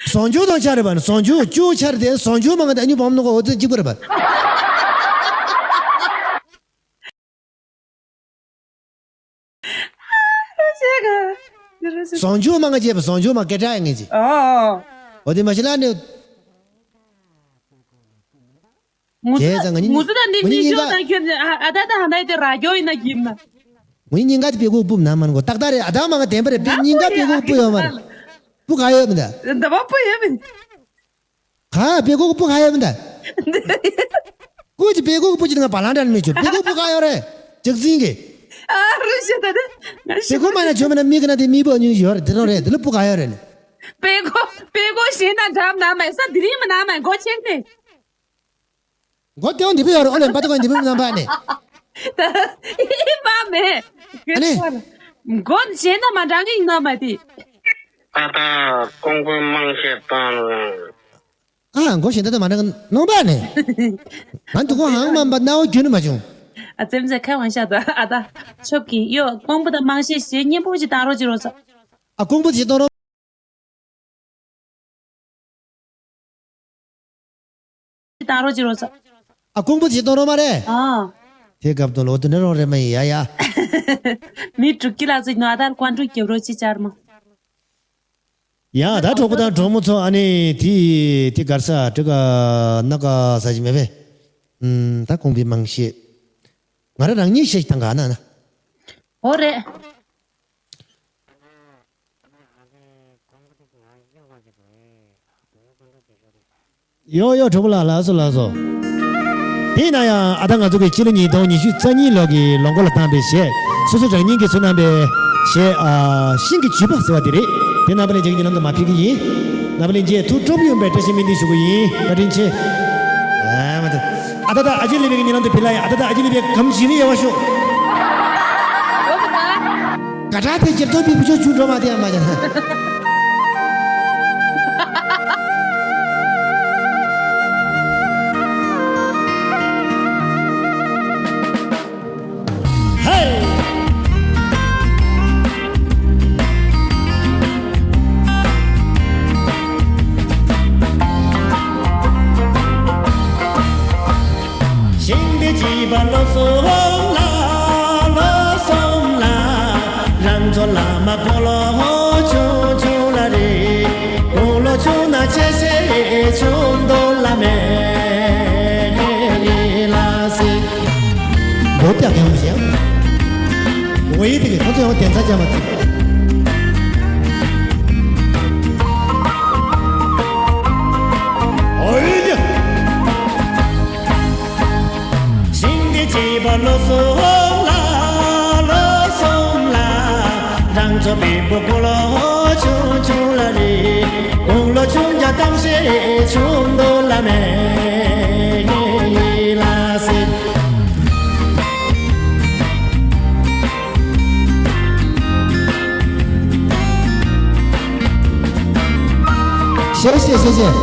ཟོང་ཆུ་དང་ཆ་རེ་བ་ནི་ཟོང་ཆུ་ཅུ་ཆ་རེ་དེ་ཟོང་ཆུ་མ་ང་དེ་ཨ་ཉུ་བོམ་ནོ་གོ་འོ་དེ་གཅིག་པ་རེ་བ། ཟོང་ཆུ་མ་ང་བྱེད་པ་ཟོང་ཆུ་མ་སྐད་གྲགས་ཡང་ངེས་ཀྱི། ཨོ། འོ་དེ་མ་ཤི་ལ་ནི། ངུ་ཚོ་དང་ནི་ནི་ཤོ་དང་ཁྱོད་ནི་ཨ་ད་ད་ཧ་ན་ཡི་དེ་ར་རྒྱོ་ཡིན་ན་གིམ་ན། ངུ་ཉིན་ག་དེ་པེ་གོ་སྤུབ་ན་མ་ནི་གོ་ཏག་ཏག་རེད་ཨ་ད་མ་ང་དེན་པ་རེད་པེ་ཉིན་ག་པེ་གོ་སྤུབ་ཡོད་མ་རེད། སྤུ་ག་ཡོད་མི་འདའ། འདི་བ་སྤུ་ཡོད་མི། ག་པེ་གོ་སྤུ་ག་ཡོད་མི་འདའ། ཀུ་ཅི་པེ་གོ་སྤུ་ཅི་ང་བ་ལང་འདྲ་མི་ཆོ་པེ་གོ་སྤུ་ག་ཡོད་རེད། ཅག་ཟིན་གི། ཨ་རུ་ཤི་ད་ད། པེ་གོ་མ་ན་ཆོ་མ་ན་མི་གི་ན་དེ་མི་བོ་ཉུང་ཡོད་རེད་དེ་རང་རེད་དེ་ལ་སྤུ་ག་ཡོད་རེད་ནི། པེ་གོ་པེ་གོ་ཤེ་ན་འགྲམ་ན་མ་ས་དི་རི་མ་ན་མ་མགོ་ཆེན་ཏེ། མགོ་ཏེའོ་འདི་བུ་ཡོར་ཨོ་ལེ་འབའ་ཏེ་གོ་འདི་བུ་རྣམ་པ་ནི། ཨི་མ་མེ། ཨ་ནི། མགོ་གཞན་དང་མ་འདྲ་གི་ཡིན་ན་མ་དེ། ཨ་ད་ཀོང་པོའི་དམངས་གཞས་བཏང་ལ། ཨ་མགོ་གཞན་དང་མ་འདྲ་གི་ནོ་པ་ནི། ང་འདུག་གོ་ཧང་མ་འབའ་ནའོ་རྒྱུ་ནི་མ་བྱུང་། ཨ་ཙེམ་ཙེ་ཁ་མང་ཤ་ད་ཨ་ད་ཆོབ་ཀྱི་ཡོ་ཀོང་པོ་དང་དམངས་གཞས་གཞན་སྙན་པོ་ཅིག་བཏང་རོགས་ཅི་རོགས་ས། ཨ་ཀོང་པོ་ཅིག་གཏོང་རོགས། བཏང་རོགས་བྱེད་རོགས་ས། ཨ་ཀོང་པོ་བྱེད་གཏོང་རོགས་མ་རེད། ཨ། དེ་སྐབས་དུ་ལོ་དུ་ནི་རོགས་རེད་མ་ཡིན་ཡ་ཡ། མི་དྲུག་ཀི་ལ་ཚིག་ནོ་ཨ་ད་ཀོན་ཀྲུག་རྒྱབ་རོགས་ཅི་ཅར་མ། ཡ་ད་གྲོགས་པོ་དང་གྲོགས་མོ་ཚོ་ཨ་ནི་དེ་དེ་གར་ས་དྲུག་ག་ནག་ག་ས་ཞིག་མེད་པས། ཨུམ་ད་ཀོང་པོའི་དམངས་གཞས། ང་ར་རང་ཉིད་གཞས་ཤིག་བཏང་ག་ན་ན། འོ་རེད། ཡོ་ཡོ་གྲོགས་པོ་ལགས་ལགས་སོ་ལགས་སོ། དེས་ན་ཡང་ཨ་ད་ང་ཚོ་གི་སྤྱི་ལོ་ཉིས་སྟོང་ཉི་ཤུ་རྩ་གཉིས་ལོ་གི་ལོ་འགོ་ལ་བཏང་པའི་གཞས་སོ་སོ་རང་ཉིད་ཀྱིས་བསོད་ནམས་པའི་གཞས་ཨ་ཤིང་གི་བྱིས་པ་ཟེར་བ་དེ་རེད། དེ་རྣམ་པ་ལྷན་རྒྱས་ཀྱི་ཉེ་ལམ་དུ་མ་ཕེབས་ཀྱི་ཡིན། རྣམ་པ་ལྷན་རྒྱས་ཐུགས་སྤྲོ་པོ་ཡོང་བའི་བཀྲ་ཤིས་སྨོན་འདུན་ཞུ་གི་ཡིན། བཀའ་དྲིན་ཆེ། ཨ་མ་ད། ཨ་ད་ད་ཨ་ཅེ་ལི་བེ་གི་ཉེ་ལམ་དུ་ཕེབས་ལ་ཡ། ཨ་ད་ད་ཨ་ཅེ་ལི་བེ་གམ་ཇི་རི་ཡ་བ་ཤོ། ག་ད་དེ་ཇེར་ཏོ་བི་བུ་ཆོ་ཆུ་འགྲོ་མ་དེ་ཡ་མ་ཡ། ཤིང་འདི་བྱིས་པ་ལོ་གསུམ་ལ། ལོ་གསུམ་ལ། རང་ཚོ་བླ་མ་དགུང་ལོ་ཆུང་ཆུང་ལ་རེད། དགུང་ལོ་ཆུང་ན་ཆེ་ཆེ་ཆུང་དུ་བླ་མའི་ཡིད་ལ་སྲིད། མགོ་བཀྱག་གང་ཞིག་ཡང་། ངོ་ཡི་དེ་གི་ཁོ་ཚོ་ཡང་དེ་ཚ་ཅན་མ་ཐུབ། ཨོ་ཡ། ཤིང་གི་བྱིས་པ་ལོ་གསུམ་ལ། ལོ་གསུམ་ལ། རང་ཚོ་བེམ་པོ་དགུང་ལོ་ཆུང་ཆུང་ལ་རེད། དགུང་ལོ་ཆུང་རྒྱ་གཏམ་བཤད་ཆུང་དུ་བླ་མའི་ཡིད་ལ་སྲིད། ཤེས་ཤེས་ཤེས་ཤེས།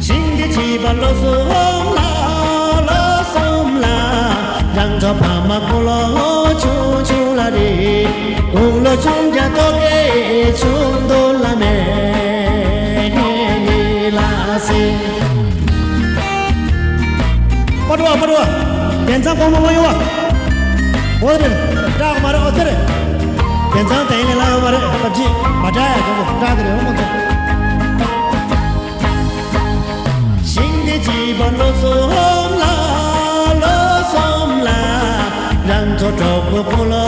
ཤིང་གི་བྱིས་པ་ལོ་གསུམ་ལ། ལོ་གསུམ་ལ། རང་ཚོ་ཕ་མ་དགུང་ལོ་ཆུང་ཆུང་ལ་རེད། དགུང་ལོ་ཆུང་རྒྱ་ཏོ་གེ་ཆུང་དུ་བླ་མའི་ཡིད་ལ་སྲིད། པ་རུ་བ་པ་རུ་བ། དེང་སང་དགོང་མོ་མ་ཡོང་བ། འོ་རེད། སྐྲག་མ་རེད། ཨོ་ཙི་རེད། དེང་སང་དེ་ཡིན་ལ་ཡོང་མ་རེད། སྟབས་ཅིག་མ་སྐྲག་ཡ། ཁོང་ཚོ་སྐྲག་གི་རེད། འོ་ཁོང་ཚོ། ཞིང་འདི་བྱིས་པ་ལོ་གསུམ་ལ། ལོ་གསུམ་ལ། རང་ཚོ་གྲོགས་པོ་དགུང་ལོ་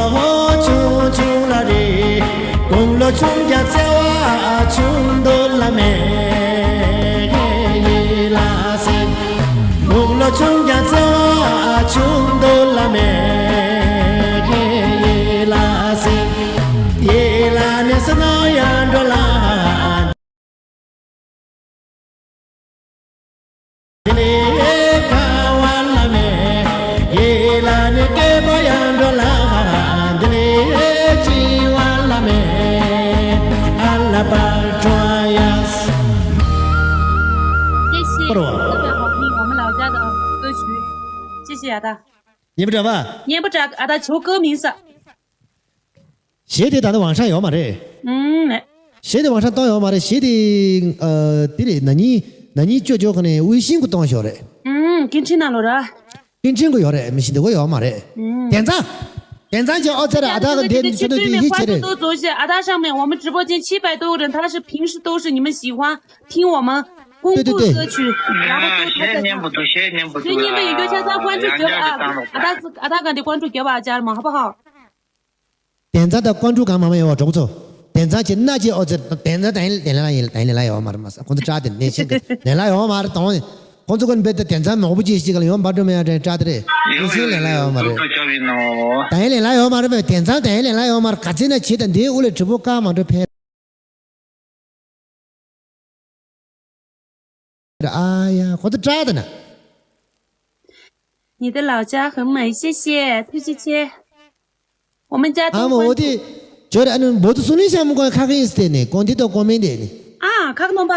ཆུང་ཆུང་ལ་རེད། དགུང་ལོ་ཆུང་ཀྱང་བརྩེ་བ་ཆུང་དུ་ལ་མེད་ཡིད་ལ་སྲིད། དགུང་ལོ་ཆུང་ཀྱང་བརྩེ་བ་ཆུང་དུ་ལ་མེད་ཡིད་ལ་སྲིད། ཡིད་ལ་ནི་སྲིད་ན་ཡང་འགྲོ་ལ། འདི་ལས་དགའ་བ་ལ་མེད། ཡིད་ལ་ནི་སྐྱིད་པོ་ཡང་འགྲོ་ལ། འདི་ལས་ལྕི་བ་ལ་མེད། ཨ་ལ་པ་ཀྲོ་ཡ། 谢谢，特别好听，我们老家的歌曲。谢谢啊，大。 སྙན་པོ་འདྲ་བ། སྙན་པོ་འདྲ། ཨ་ད་ཇོ་ཀོ་མིན་ས། གཞས་དེ་ད་ནི་ཝང་ཧྲན་ཡོད་མ་རེད། ཨུམ། གཞས་དེ་ཝང་ཧྲན་གཏོང་ཡོད་མ་རེད། གཞས་དེ། ཨ། དེ་རེད། ན་ནིང་ན་ནིང་ཅོ་ཅོ་ག་ནས་ཝི་ཤིང་གི་གཏོང་ཞོར་རེད། ཨུམ། ཀིན་ཁྲིན་ནང་ལོ་ར། ཀིན་ཁྲིན་གི་ཡོད་རེད། མི་ཤིན་དེ་གོ་ཡོད་མ་རེད། ཨུམ། དེང་སང་། དེང་སང་ཅི་ཨོ་ཙེ་ར་ཨ་ད་ག་འདི་ནི་ཆུ་ནོ་དེ་ཡིད་ཆེ་རེད། 都走些，阿达上面我们直播间七百多个人，他是平时都是你们喜欢听我们公布歌曲，对对对。然后都他在看。谁念不读，谁念不读啊？谁念不读，有个叫他关注给我啊，阿达是阿达干的关注给我啊，家人们，好不好？ དེང་སང་ད་ཀོན་ཀྲུག་གང་མང་མང་ཡོད་པ་གྲོགས་ཚོ། དེང་སང་ཁྱེད་སྣ་ཅིག་ཨོ་ཙི། དེང་སང་ད་ཡིན་ལེན་ལ་ཡིན། ད་ཡིན་ལེན་ལ་ཡོད་མ་རེད་མ་ས། ཁོང་ཚོ་སྐྲག་དེ་ནས་ཤིང་གི་ལེན་ལ་ཡོད་མ་རེད་དང་། ཁོང་ཚོ་ཀུན་རྦད་དེ་དེང་སང་མང་པོ་ཅིག་ཞིག་ག་ལ་ཡོང་འབའ་འགྲོ་མེད་ཡ་དྲན་སྐྲག་དེ་རེད། ཡིན་ཤིང་ལེན་ལ་ཡོད་མ་རེད། ད་ཡིན་ལེན་ལ་ཡོད་མ་རེད་པས། དེང་སང་ད་ཡིན་ལེན་ལ་ཡོད་མ་རེད། ག་ཚེ་ན་ཁྱེད་ད་འདིའི་དབུ་ལ་དྲི་བོ་བཀག་མ་འགྲོ་ཕན། ཨ་ཡ། ཁོ་ཚོ་སྐྲག་དེ་ན། 你的老家很美，谢谢，谢谢。 我们家都 ཨ་མ་འོ་དེ། ཇོ་ར་ཨ་ནུ་འབོ་དུ་སུ་ནི་ཤ་མུ་ཀ་ཁ་ཁ་ཡིན་སྟེ་ནི་ཀོན་དེ་དོ་ཀོ་མེན་དེ་ནི། ཨ་ཁ་ཁ་ནོམ་པ།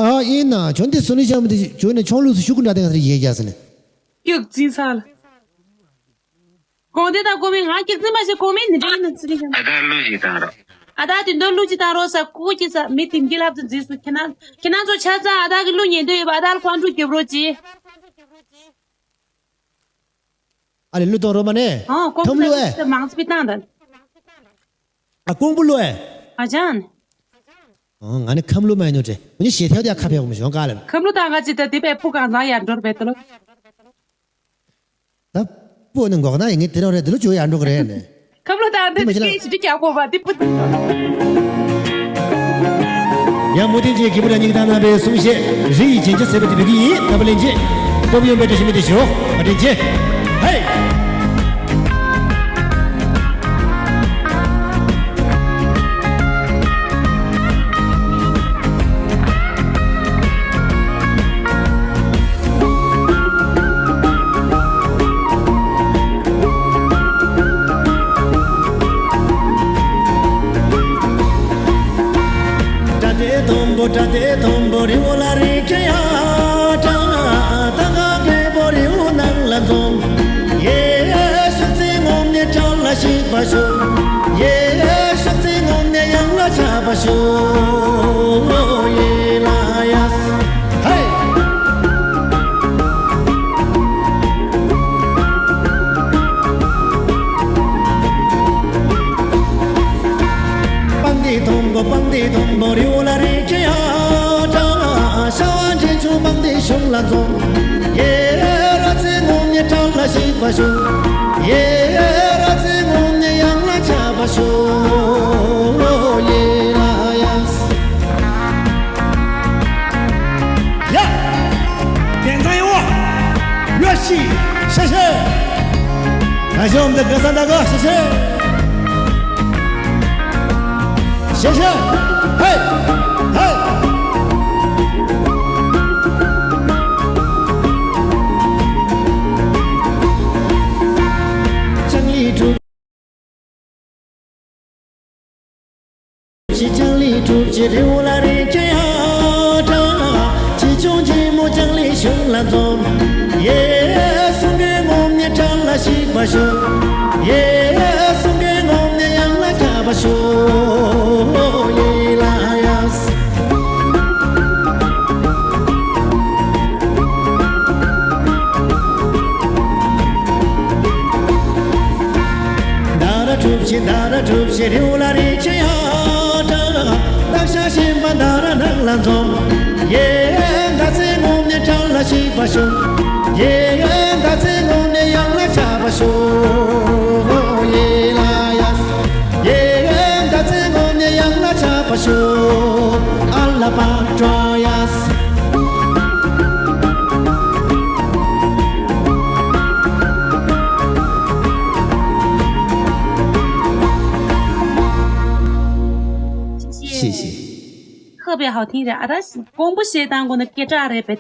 ཨ་ཡིན་ན་ཇོ་དེ་སུ་ནི་ཤ་མུ་དེ་ཇོ་ནི་ཆོང་ལུགས་སུ་ཤུ་ཀུན་འདྲ་དེ་ང་ཚོ་ཡེ་རྒྱ་སི་ནི། ཀྱུག་ཙིན་ཚ་ལ། ཀོན་དེ་དང་ཀོ་མེན། ང་ཀྱུག་ཙིན་མ་ཤེས། ཀོ་མེན་ནི་འདྲ་ཡིན་ན་ཚི་ལི་ཤ་མུ། ཨ་ད་ལུ་ཞིག་དང་རོགས། ཨ་ད་དེ་འདོ་ལུ་ཅི་དང་རོགས་ས་ཀུ་ཀུ་ཅི་ས་མི་དིམ་གྱི་ལབ་ཙི་འཛིན་སུ། ཁྱེད་ན་ཁྱེད་ན་ཚོ་ཆ་ཚང་ཨ་ད་གི་ལུ་ཉན་འདོད་ཡོད་པ་ཨ་ད་ལ་ཀོན་ཀྲུག་རྒྱབ་རོགས་ཅི། ཨ་ལེ་ཀླུ་གཏོང་རོ་མ་ནས། ཨ་ཁམས་ཀླུ་ཨེ། མང་སྤི་བཏང་ད། ཨ་ཀོང་པོ་ཀླུ་ཨེ། ཨ་ཅང་། ཨ་ང་ནི་ཁམས་ཀླུ་མ་ཡིན་ནོ་དྲེ། ཁོ་ནི་ཞེ་ཐལ་དེ་ཁ་ཕེ་གོ་མི་ཤོང་ག་ལ། ཁམས་ཀླུ་དང་ག་ཅི་ད་དེ་པའི་སྤུ་གང་ཚང་ཡར་འགྲོ་ར་བེ་ཏོ་ལོ། ད་སྤུ་ནི་འགོག་ན་ཡིན་ངེས་དེ་རང་རེད། དེ་ལོ་ཅོ་ཡར་འགྲོ་གི་རེད་ནས། ཁམས་ལོ་དང་དེ་དེ་མ་ཅི་ལ། སྐད་ཅིག་རྒྱག་དགོས་པ་དེ་སྤུ། ཡང་མུ་སྟེགས་ཀྱི་སྐྱེས་བུ་ར་གཉིས་དང་རྣམ་པའི་གསུང་བཤད་རི་ཡི་རྒྱན་ཆ་ཟེར་བ་དེ་བོད་ཀྱི་ཡིན། རྣམ་པ་ལྷན་རྒྱས་སྟོབས་ཡོན་པའི་བཀྲ་ཤིས་མི་དེ་ཞོག་མ་དྲན་ཆེ། ཧེ། ཏྲ་ཏེ་དུམ་བུ་ཏྲ་ཏེ་དུམ་བུ་རི་བོ་ལ་རི་ཁྱེ་ཡ་ཏྲ། ཏ་ག་གེ་བོ་རི་བོ་ནང་ལ་འཛོམས། ཡེ་ཤུ་ཙི་ངོམ་ནེ་ཏྲ་ལ་ཤི་བ་ཤོ། ཡེ་ཤུ་ཙི་ངོམ་ནེ་ཡང་ལ་ཆ་བ་ཤོ། ཡེ་ལ་ཡ། ཧེ། པང་ཏི་དུམ་བུ་པང་ཏི་དུམ་བུ་རི་བོ་ལ་རི་ཁྱེ་ཡ་ཏྲ། ཤ་བ་འདྲེན་ཆུ་པང་ཏི་གཞུང་ལ་འཛོམས། ཡེ་ར་ཙི་ངོམ་ནེ་ཏྲ་ལ་ཤི་བ་ཤོ། ཡེ་ར་ཙི་ངོམ་ནེ་ཡང་ལ་ཆ་བ་ཤོ། ཡེ་ལ་ཡ། ཡ། དེང་སང་ཡོང་བ། ཡོ་ཤི། ཤ་ཤ། ད་ཤོམ་དེ་ག་ས་ད་ག་ཤ་ཤ། ཤ་ཤ། ཧེ། ཧེ། ཅང་ལི་ཀྲུ། ཞི་ཅང་ལི་གྲུབ་ཀྱི་རི་བོ་ལ་རི་ཁྱེ་ཡ་ཏྲ། ཅི་ཅུང་ཅི་མོ་ཅང་ལི་གཞུང་ལ་འཛོམས། ཡེ་སུང་གེ་ངོམ་ནེ་ཏྲ་ལ་ཤི་བ་ཤོ། ཡེ་སུང་གེ་ངོམ་ནེ་ཡང་ལ་ཁྱ་བ་ཤོ། ཡེ་ལ་ཡ། ད་ར་གྲུབ་ཞིག་རིའུ་ལ་རི་ཆེ་ཡ་དྲ། སྟག་ཤ་ཞིམ་པ་ད་ར་ནགས་ལ་འཛོམས། ཡེ་ད་ཚེ་ངོམ་ནས་བྲག་ལ་ཞིག་པ་ཤོག་ཡེ་ད་ཚེ་ངོམ་ནས་ཡང་ལ་ཆགས་པ་ཤོག་ཡེ་ལ་ཡ། ཡེ་ད་ཚེ་ངོམ་ནས་ཡང་ལ་ཆགས་པ་ཤོག་ཨ་ལ་པ་ཏྲ་ཡ།谢谢。特别好听的，啊，他是公布写单过的，给这儿的呗。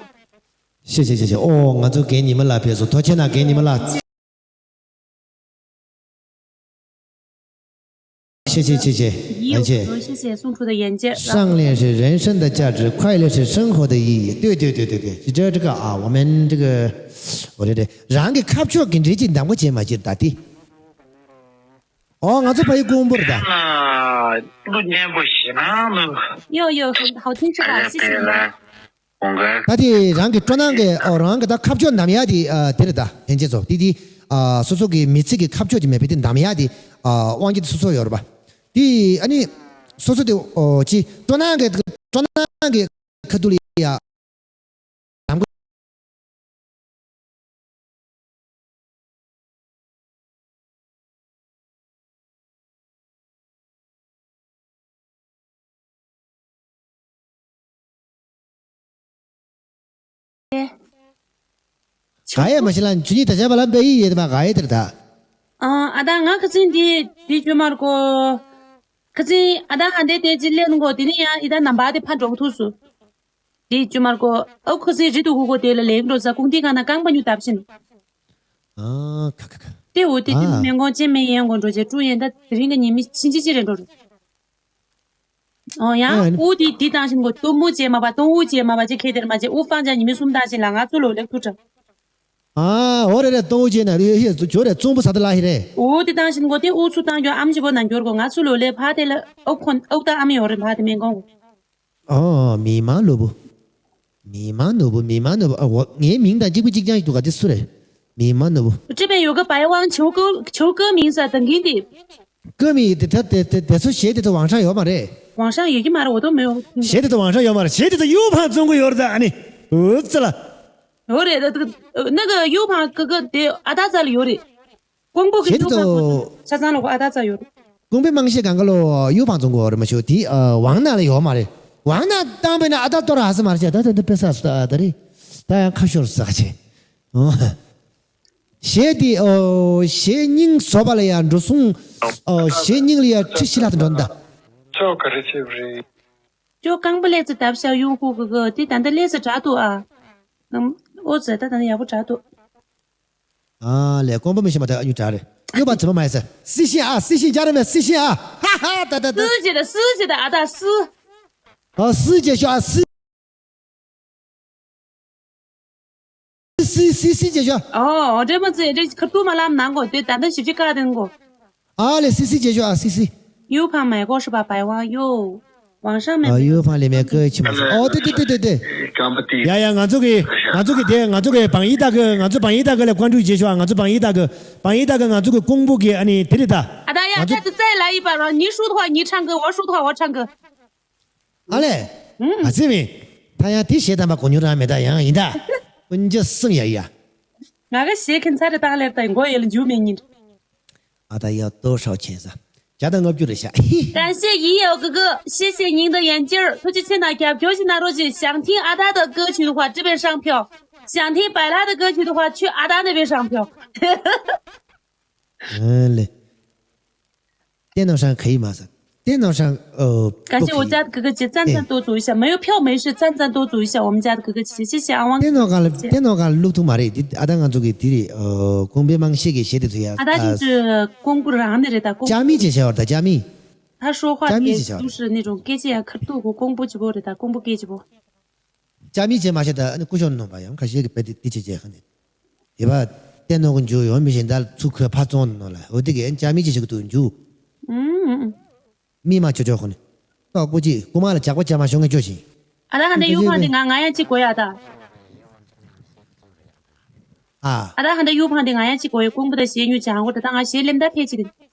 谢谢谢谢。哦，ང་ཚོ་རྒན་ཉི་མ་ལགས་ཕེབས་སོང་། ཐུགས་རྗེ་གནང་རྒན་ཉི་མ་ལགས། 谢谢谢谢，感谢。也有很多谢谢送出的眼镜，然后上联是人生的价值，快乐是生活的意义。对对对对对，是这这个啊，我们这个，我这这，རང་གི་ཁ་ཕྱོགས་ཀྱི་འགྲེལ་བྱེད་འདམ་ག་བྱེད་མ་བྱེད་ད་དེ། ཨོ་ང་ཚོ་ཕ་ཡི་ཀོང་པོར་ད། ལ་གླུ་སྙན་པོ་ཞེ་ནང་ལ། 又有很好听是吧？谢谢你。 ད་དེ་རང་གི་སྤྲོ་སྣང་གི་ཨོ་རང་གི་ད་ཁ་ཕྱོགས་འདམ་ཡག་དེ་ཨ་དེ་རེད་ད། ལྷན་རྒྱས་ཚོ་དེ་དེ་ཨ་སོ་སོ་གི་མི་ཚེ་གི་ཁ་ཕྱོགས་ཀྱི་མེད་པའི་དེ་འདམ་ཡག་དེ་ཨ་དབང་སྒྱུར་དེ་སོ་སོ་ཡོད་རེད་པ། དེ་ཨ་ནི་སོ་སོ་དེ་ཨོ་ཅི་སྤྲོ་སྣང་གི་སྤྲོ་སྣང་གི་ཁ་ཐུག་ལ་ཡ། འདམ་ག་ག་ཡེ་མ་ཤི་ལ་ཆུ་ཉི་ད་ཆ་བ་ལ་འབའ་ཡི་ཡེ་ད་མ་ག་ཡེ་དེར་ད། ཨ་ཨ་ད་ང་ཁ་ཚིན་དེ་དེ་ཅུ་མར་གོ། ཁ་ཚིན་ཨ་ད་ཧ་འདེ་དེ་ཅི་ལེ་ནུ་གོ་དེ་ནི་ཡང་ཨི་ད་ནམ་པ་དེ་ཕ་འགྲོ་གི་ཐུག་སུ། དེ་ཅུ་མར་གོ། ཨོ་ཁ་ཚིན་རི་དུ་གུ་གོ་དེ་ལ་ལེགས་འགྲོ་ས་ཀུང་དེ་ག་ན་རྐང་པ་ཉུ་བཏབ་ཤིན། ཨ་ཁ་ཁ་ཁ། དེ་འུ་དེ་དེ་ཨ། མེ་འགོང་ཅན་མེ་ཡན་འགོང་འགྲོ་ཅེ་ཀྲུ་ཡན་ད་དེ་རིང་གི་ཉི་མི་ཕྱིན་ཅི་ཅི་རེ་འགྲོ་རུ། ཨོ་ཡང་ཨ། འུ་དེ་དེ་བཏང་ཤིན་གོ་ཏུ་མུ་ཅེ་མ་པ་ཏུང་འུ་ཅེ་མ་པ་ཅེ་ཁེ་དེར་མ་ཅེ་འུ་ཕང་ཅ་ཉི་མི་གསུམ་བཏང་ཤིན་ལ་ང་ཚོ་ལོ་ལེགས་ཐུ་ཁྲ། ཨ་འོ་རེ་རེ་ཏུང་འུ་ཅེ་ན་རེ་ཧེ་ཇོ་རེ་ཙུང་པོ་ས་ད་ལ་ཧི་རེ། འུ་དེ་བཏང་ཤིན་གོ་དེ་འུ་ཚུ་བཏང་རྒྱུ་ཨམ་ཅི་གོ་ན་འགྱུར་གོ་ང་ཚོ་ལོ་ལེ་ཕ་དེ་ལ་ཨོ་ཁོན་ཨོ་ད་ཨམ་ཡོ་རེ་ཕ་དེ་མེ་འགོང་གོ། ཨོ་མི་མ་ནོར་བུ། མི་མ་ནོར་བུ་མི་མ་ནོར་བུ་ཨ་འོ་ངའི་མིང་དང་གཅིག་པ་གཅིག་རྐྱང་ཞིག་འདུག་ག་དེ་སུ་རེད། མི་མ་ནོར་བུ། 这边有个白王求歌，求歌名字，等给你。 ཀ་མི་དེ་ད་དེ་དེ་དེ་ཚོ་གཞས་དེ་ཚོ་网上་ཡོད་མ་རེད།网上有一码儿我都没有听过。 གཞས་དེ་ཚོ་网上་ཡོད་མ་རེད། གཞས་དེ་ཚོ་U་盘བཙོང་གི་ཡོད་རེད་ད་ཨ་ནི། འུ་ཙི་ལ། 有的，这个呃那个 U盘哥哥的阿达在里有的。 ཀོང་པོ་གི་གཞས་དེ་ཚོ། ཆ་ཚང་ལ་ཨ་ད་ཙ་ཡོད། ཀོང་པོའི་རྨང་གཞི་གང་ག་ལོ་གཡུ་བང་བཙོང་གི་ཡོད་རེད་མ་ཤོད་དེ་ཨ་ཝང་ན་ལ་ཡོད་མ་རེད། ཝང་ན་བཏང་པས་ན་ཨ་ད་ཏོ་ར་ཧ་ས་མ་རེད་ད་ད་ད་དཔེ་ས་སུ་ད་ད་རེད། ད་ཡང་ཁ་ཤོར་ས་ཆེ། ཨོ། གཞས་དེ་ཨོ་གཞས་སྙིང་བཟོ་བ་ལ་ཡང་འགྲོ་སོང་། ཨོ་གཞས་སྙིང་ལ་ཡང་ཁྲི་བཞི་ལྷག་ཏུ་འགྲོ་ན་ད། ཅོ་ག་རེ་བྱེད་པ་རེད། ཅོ་རྐང་པ་ལེགས་ཙི་བཏབ་ཤག་གཡུང་ཁུག་གི་གི་དེ་ད་ལྟ་ལེགས་ཙི་དྲག་འདུག་ཨ། ནམ་ཨོ་ཙི་ད་ད་ནི་ཡག་པོ་དྲག་འདུག་ཨ་ལས་ཀོང་པོ་མི་ཤེས་མ་ཐག་ཨ་ཉུ་དྲག་རེད། གཡུ་བ་ཚི་མ་མ་ཡ་ས། སི་ཤིང་ཨ་སི་ཤིང་རྒྱ་རེ་མེད་སི་ཤིང་ཨ། ཧ་ཧ་ད་ད་ད། སི་ཇེ་ད་སི་ཇེ་ད་ཨ་ད་སི། ཨ་སི་ཇེ་ཤོ་ཨ་སི། སི་སི་སི་ཇེ་ཤོ། ཨོ་འདྲེ་མ་ཙི་འདྲེ་ཁ་ཏུ་མ་ལམ་ནང་གོ་དེ་ད་ད་ཞིབ་ཅི་ཀ་དེ་ནང་གོ། ཨ་ལེ་སི་སི་ཇེ་ཤོ་ཨ་སི་སི། 有旁买过是吧？白王有，网上买没有？ ཨ་གཡུ་བ་ལས་མེད་ཀི་ཆི་མ་ཟེར། ཨོ་ཏི་ཏི་ཏི་ཏི་ཏི། ཡ་ཡ་ང་ཚོ་གི་ང་ཚོ་གི་དེ་ང་ཚོ་གི་བང་ཡི་ད་གི་ང་ཚོ་བང་ཡི་ད་གི་ལ་ཀོན་ཀྲུའི་རྗེས་ཤོག་ང་ཚོ་བང་ཡི་ད་གི་བང་ཡི་ད་གི་ང་ཚོ་གི་ཀོང་པོ་གི་ཨ་ནི་དེ་རེད་ད། 啊，大家再次再来一把了，你输的话你唱歌，我输的话我唱歌。 ཨ་ལས། ཨ་ཙི་མི། ད་ཡང་དེ་ཞེ་དམ་པ་གོ་མྱོང་རང་མེད་ད་ཡང་ཡིན་ད། ཀུན་ཇི་སིང་ཡ་ཡ། ང་གི་ཞེ་ཁན་ཚ་རེ་ཏང་ལེར་ད་མགོ་ཡེ་ལ་འཇུ་མེད་ཉིན། ཨ་ད་ཡ་ཏོ་ཧྲའོ་ཆེན་ས། བརྒྱ་དང་ལྔ་བཅུ་རེད་ཤག 感谢已有哥哥，谢谢您的眼镜儿。出去去哪儿？ 想听阿达的歌曲的话，这边上票；想听白拉的歌曲的话，去阿达那边上票。 ཨ་ལེ། 电脑上可以吗？电脑上呃，感谢我家的哥哥姐赞赞多多一下，没有票没事，赞赞多多一下，我们家的哥哥姐姐，谢谢啊，王电脑上了，姐。 电脑上录ཐུབ་མ་རེད། འདི་ཨ་ད་ང་ཚོ་གི་འདི་རེད། ཨོ་ཀོང་པོའི་རྨང་གཞི་གི་གཞས་དེ་ཚོ་ཡ། 啊，他就是光顾狼的人，他光 ཅག་མི་བྱེད་བྱ་བར་ད་ཅག་མི། 他说话 ཅག་མི་བྱེད་བྱ་བར། 也都是那种给这样可度过光不直播的，他光不给直播。 ཅག་མི་བྱེད་མ་བྱེད་ད་ཨ་ནི་སྐུ་ཞབས་ནོམ་པ་ཡང་ཁ་ཤས་ཀྱི་དཔེ་དེ་དེ་བྱེད་བྱེད་ཁ་ནས། དེ་བ་བསྟན་ནོ་གི་འཇུ་ཡོང་མི་ཤེས་ད་ཚུ་ཁོས་ཕ་བཙོང་ནོ་ལ་འོ་དེ་གི་ཨ་ནི་ཅག་མི་བྱེད་བྱེད་གི་འདུག་འཇུ། ཨུམ། མི་མ་ཆོ་ཆོ་ཁོ་ནི། ཏོག་པོ་ཅི་རྐུ་མ་ལ་ཇག་པ་ཇག་མ་ཤོང་ངེ་ཅོ་ཞིང་། ཨ་ད་ཧ་འདྲ་གཡུ་བང་དེ་ང་ང་ཡང་ཅིག་གོ་ཡ་ད། ཨ། ཨ་ད་ཧ་འདྲ་གཡུ་བང་དེ་ང་ཡང་ཅིག་གོ་ཡ་ཀོང་པོ་ད་གཞས་ཉུ་ཇང་གོ་ད་ད་ང་གཞས་ལེམ་ད་ཕེ་ཅིག་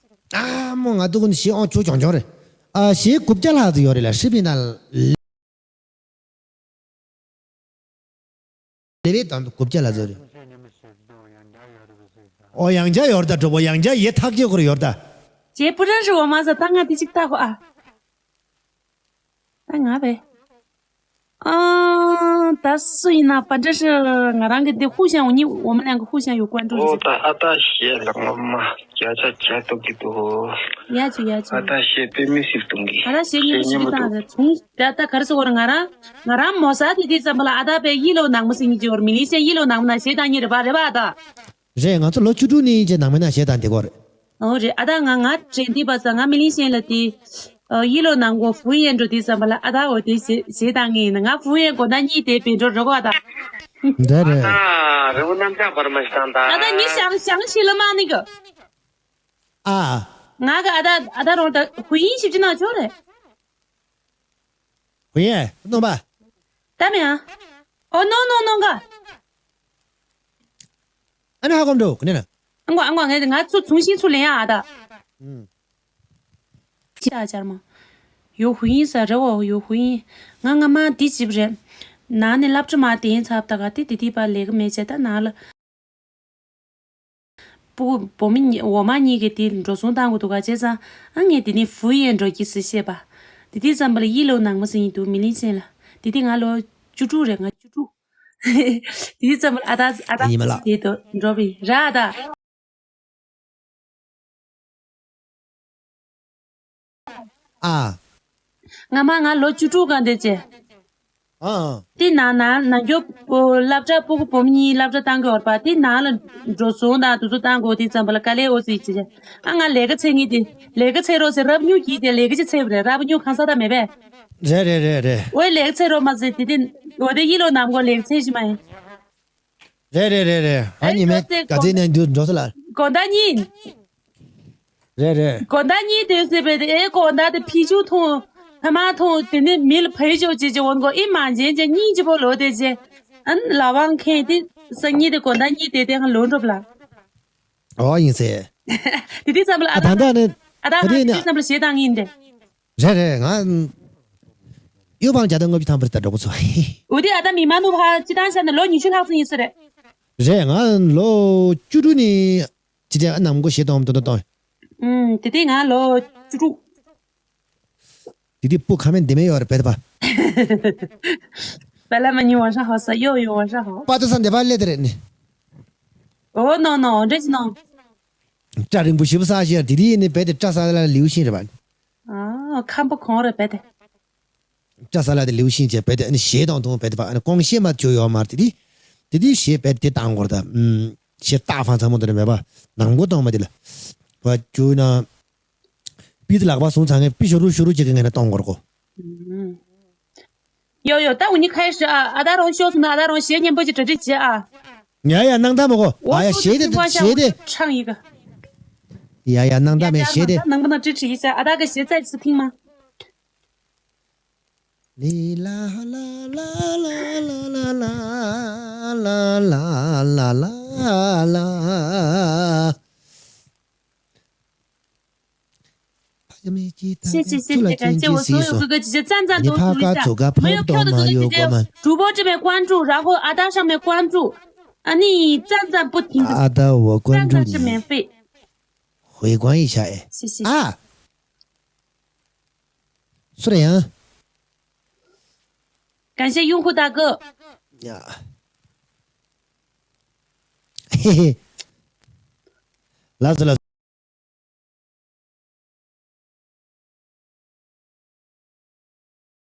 ཨ། མོ་ང་ཏུ་ཀུན་ཞེ་ཨོང་ཆུ་ཆུང་ཆུང་རེད། ཨ་ཞེ་དགུ་བརྒྱ་ལྷག་ཙམ་ཡོད་རེད་ལ་ཧྲི་པི་ན་ལེ་བེ་དང་དགུ་བརྒྱ་ལྷག་ཙམ་རེད། ཨོ་ཡང་བསྐྱར་ཡོད་ད་གྲོགས་པོ་ཡང་བསྐྱར་ཡེ་ཐག་གཅོད་ཁོར་ཡོད་ད། ཇེ་པུ་རན་རི་འོ་མ་ཟ་ད་ང་དེ་ཅིག་ལྟ་གོ་ཨ། ད་ང་བས། ཨ། ད་སུ་ཡིན་ན་པ་འདྲ་ཞིག་ང་རང་གི་འདི་ཧུ་ཤང་འོ་ནི་འོ་མ་ལན་གི་ཧུ་ཤང་ཡོད་ཀོན་ཀྲུག་ཨོ་ད་ཨ་ད་ཞེས་ལ་ངོ་མ་བརྒྱ་ཆ་བརྒྱ་གཏུག་གི་འདུག་ཡ་ཅུ་ཡ་ཅུ། ཨ་ད་ཞེས་དཔེ་མི་སྲིད་གཏོང་གི་ཨ་ད་ཞེས་ཉིན་ཞེས་ཞིག་ཉིན་མོ་བཏང་འདུག་རེད་ཚུང་ད་ད་ག་རེ་ཟེར་བ་རེད་ང་རང་ང་རང་མོ་ས་དེ་དེ་ཙམ་པ་ལ་ཨ་ད་པའི་ཡིད་ལོ་ནང་མ་སྲིད་ཉིན་ཅི་བར་མི་ལི་ཤེས་ཡིད་ལོ་ནང་མ་ན་ཞེས་ད་ཉིན་རེད་པ་རེད་པ་ཨ་ད། རེད། ང་ཚོ་ལོ་བཅུ་དྲུག་ནས་ཅེ་ནང་མི་ན་ཞེ་དང་དེ་གོ་རེད། ཨོ་རེད། ཨ་ད་ང་ང་དྲན་དུས་པ་ས་ང་མི་ལིང་ཤེན་ལ་དེ། ཨ་ཡི་ལོ་ནང་གོ་ཧྥུ་ཡན་འགྲོ་དུས་ཙམ་པ་ལ་ཨ་ད་འོ་དེ་ཞེ་ཞེ་དང་ངེ་ཡིན་ན་ང་ཧྥུ་ཡན་གོ་ན་གཉིས་དེ་བེད་འགྲོ་རོགས་ཨ་ད། རེད་རེད། ཨ་རི་བོ་རྣམ་ཅག་བར་མ་ཞིག་དང་ད། ཨ་ད་ངི་ཞང་ཞང་ཤི་ལ་མ་ནི་གི་ཨ། ང་གི་ཨ་ད་ཨ་ད་རོང་ད་ཧྥུ་ཡིན་ཞིབ་ཅི་ན་ཆོག་རེད། ཧྥུ་ཡན་ནོ་པ། ད་མེ་ཨ། ཨོ་ནོ་ནོ་ནོ་ག་ཨ་ནི་ཧ་གོ་འགྲོ་ག་ནས་ན། ཨང་གོ་ཨང་གོ་ངས་ང་ཚོ་ཚུང་ཤིང་ཚུ་ལེན་ཡ་ཨ་ད། ཨུམ། ཅི་ཨ་ཅར་མ། ཡོ་ཧུ་ཡིན་ས་རེ་བ་ཡོ་ཧུ་ཡིན། ང་ང་མ་འདི་ཅིབ་རེད། ན་ནི་སླབ་ཕྲུ་མ་དེ་ཡིན་ཚབ་ད་ག་དེ་དེ་དེ་པ་ལེ་གི་མེ་ཅེ་ད་ན་ལ། སྤུ་གུ་བོ་མི་གཉིས་འོ་མ་གཉིས་ཀྱི་དེ་འགྲོ་སོང་བཏང་དགོས་འདུག་ག་བྱས་ཙང་ཨ་ངས་དེ་ནི་ཧྥུ་ཡིན་འགྲོ་གི་སི་ཤེས་པ། དེ་དེ་ཙམ་པ་ལ་ཡི་ལོ་ནང་མ་སི་ཡིན་འདུག་མི་ལིན་ཅན་ལ། དེ་དེ་ང་ལོ་བཅུ་དྲུག་རེད་ང་བཅུ་དྲུག་དེའི་ཙམ་ཨ་ད་ཨ་ད་ཉི་མ་ལགས། དེ་དོ་འགྲོ་བི་ར་ཨ་ད། ཨ། ང་མ་ང་ལོ་བཅུ་དྲུག་གང་དེ་ཅེ། ཨ། དེ་ན་ན་ན་འགྱོ་སློབ་གྲྭ་སྤུ་གུ་བུ་མོ་གཉིས་སློབ་གྲྭ་བཏང་གི་ཡོད་པ་དེ་ན་ལ་འགྲོ་སོང་དང་དུ་ཚོ་བཏང་དགོས་དེ་ཙམ་པ་ལ་དཀའ་ལས་འོ་ཙི་ཅེ། ཨ་ང་ལས་ཀ་ཚེ་ངེས་དེ་ལས་ཀ་ཚེ་རོགས་ཟེར་རབ་ཉུ་གྱིས་དེ་ལས་ཀ་ཅི་ཚེ་བ་རེད་རབ་ཉུ་གང་ས་ད་མེད་པས། རེད་རེད་རེད་རེད། འོའི་ལེགས་ཚེ་རོ་མ་ཟེར་དེ་དེ་འོ་དེ་ཡིད་ལོ་ནམ་གོ་ལེགས་ཚེ་ཞི་མ་ཡིན། རེད་རེད་རེད་རེད། ཨ་ཨེ་ཉི་མའི་ཨེ་དེ་ག་ཚེ་ནས་འདུག་འགྲོ་ས་ལ། དགོང་དག་གཉིད། རེད་རེད། དགོང་དག་གཉིད་དེ་ཟེར་བས་དེ་ཨེ་དགོང་དག་དེ་ཕི་ཆུ་འཐུང་། ཐ་མག་འཐུང་དེ་ནས་མི་ལ་བའི་ཆོག་ཅེས་ཅེས་འོང་གོ་ཨེ་མ་འཇན་ཅེས་གཉིད་ཅེས་པོ་ལོ་དེ་ཅེས། ཨན་ལ་དབང་མཁན་དེ་སང་ཉིན་དེ་དགོང་དག་གཉིད་དེ་དེ་ཧང་ལོ་འགྲོ་བ་ལ། ཨོ་ཡིན་ཟེར། དེ་དུས་ཙམ་ལ་ཨ་ཨ་ད་ད་ད་ནི་ཨ་ད་ག་དུས་ཧ་ནི་དེ་ཙམ་ལ་ཞེ་སྡང་ཡིན་ཏེ། རེད་རེད་ང་། གཡུ་བང་བརྒྱ་དང་ལྔ་བཅུ་ཐམ་པར་ལྟ་འགྲོ་གི་ཚོ། འོ་དེ་ཨ་ད་མི་མ་ནུ་ཕ་སྤྱི་བཏང་ཤར་ནས་ལོ་ཉི་ཤུ་ལྷག་ཙམ་ཡིན་ས་རེད། རེད་ང་ལོ་བཅུ་དྲུག་ནས་ཅི་བྱ་ནམ་མགོ་ཞེ་སྡང་དོ་དོ་དོ། ཨུམ་དེ་དུས་ང་ལོ་བཅུ་དྲུག་དེ་དུས་སྤུ་ཁ་མེད་འདི་མེད་ཡོད་རེད་བེད་པ། པ་ལ་མ་ཉི་ཝང་ཧྲ་ཧོ་ས་ཡོ་ཡོ་ཝང་ཧྲ་ཧོ། པ་ཏོ་ས་འདི་པ་ལེ་དེ་རེད་ནི། ཨོ་ནོ་ནོ་འདྲེ་ཅི་ནོ། སྐྲ་རིང་པོ་ཞིབ་ས་ཞེས་དེ་དུས་ནི་བེད་དེ་སྐྲ་ས་ལ་ལིའུ་ཤིང་རེད་པ། ཨ་ཁམ་པོ་གོང་རེད་བེད་དེ། སྐྲ་ས་ལ་དེ་ལིའུ་ཤིང་བྱས་བེད་དེ་ཨ་ནི་ཞེ་སྡང་དུང་བེད་དེ་པ་ཨ་ནི་ཀོང་ཤེས་མ་བཅོས་ཡོད་མ་རེད་དེ་དུས། དེ་དུས་ཞེ་བེད་དེ་བཏང་དགོས་རེད་ད། ཞེ་སྟག་ཧྥང་ཚང་མོ་དེ་རེད་མེད་པ། ནང་པོ་གཏོང་མ་དེ་ལ། བ་བཅོས་ན། པི་ཏི་ལག་པ་བཟུང་ཚང་ངས་པི་ཤོ་རུ་ཤོ་རུ་ཅིག་གི་ངས་ན་གཏོང་དགོས་རེད་གོ། ཡོ་ཡོ་ད་འུ་གཉིས་ཁ་ཡ་ཧྲི་ཨ་ཨ་ད་རོང་ཤོག་སུ་ན་ཨ་ད་རོང་ཞེ་སྙན་པོ་ཅིག་གྲ་སྒྲིག་བྱེད་ཨ། ཡ་ཡ་སྣང་དག་མོ་གོ་ཨ་ཡ་ཞེ་དེ་ཞེ་དེ། ཁྲང་ཡི་ག་ཡ་ཡ་སྣང་དག་མེད་ཞེ་དེ། ནང་པ་ན་ཀྲི་ཁྲི་ཡི་ས་ཨ་ད་ག་ཞེ་ཙ་ཅི་ཐིང་མ། ལི་ལ་ལ་ལ། ཕ་གི་མི་གཅིག་ད་ཤེས་ཤེས་ཤེས་ཚུར་ལ་ཅན་ཅེ་གཅིག་བོ་སོ་སིག་ཡོ་སོ་ཀི་ཀི་ཅི་ཅི་ཙན་ཙན་ནི་དོ་ཕ་ཐུག་ལི་ཀ་ཅ་ཚུ་ག་མ་ཕོག་ཡོ་ཁྱོད་དོ་ཐུག་ལི་ཀི་ཅི་ཀོ་མ། ཀྲུ་བོ་ཀྲི་མེ་ཀོན་ཀྲུ་ར་ཧོ་ཨ་ད་ཤ་མེ་ཀོན་ཀྲུ། ཨ་ནི་ཙན་ཙན་པོ་ཐིང་ཨ་ད་བོ་ཀོན་ཀྲུ་ཙན་ཙན་ནི་ཤ་མེ་པེ། ཧོའི་ཀོན་ཡི་ཤ་ཨེ། ཤེས་ཤེས། ཨ། སུ་རེད་ཡང་། 感谢用户大哥。 ཡ། ཧེ་ཧེ། ལགས་སོ་ལགས་སོ།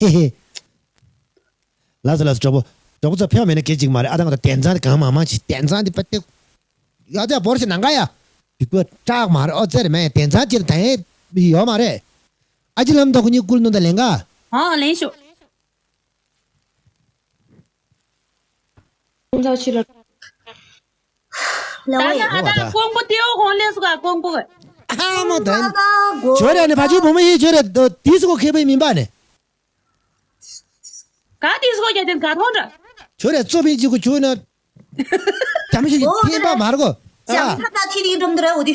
ཧེ་ཧེ། ལགས་སོ་ལགས་སོ་གྲོགས་པོ། གྲོགས་པོ་ཚོ་ཕེབས་མེད་ན་སྐད་ཅིག་མ་རེད་ཨ་ད་ང་ཚོ་དན་ཚང་དེ་གང་མང་མང་ཞིག་དན་ཚང་དེ་པ་ཏེ། ཡ་ད་བོར་ཞིག་ནང་ག་ཡ། སྡིག་པ་སྐྲག་མ་རེད་ཨོ་ཙེ་རེད་མེད་དན་ཚང་ཅིག་ད་ཡེ་ཡོད་མ་རེད། ཨ་ཅི་ལམ་ད་ཁོ་གཉིས་སྐུལ་ནོ་ད་ལེན་ག་ཨ་ལེན་ཤོག་ཁོང་ཚོ་ཕྱི་ལ། ལ་ད་ནི་ཨ་ད་ཀོང་པོ་ཏེའོ་ཧོང་ལེ་སུ་ག་ཀོང་པོ་གི། ཨ་མ་ད། ཇོ་རེ་ནི་ཕ་ཆུ་བུ་མོ་ཡི་ཇོ་རེ་དིས་ཀོ་ཁེ་པའི་མིན་པ་ནི། ག་དིས་ཀོ་རྒྱ་དེ་ག་ཐོང་འདྲ། ཇོ་རེ་ཙོ་ཕིན་ཅི་གོ་ཆུ་ན། ཇམ་ཤི་ཕིན་པ་མ་ར་གོ། ཇམ་ཐ་ད་ཐི་རི་འགྲོམ་འདི་ར་འོ་དི།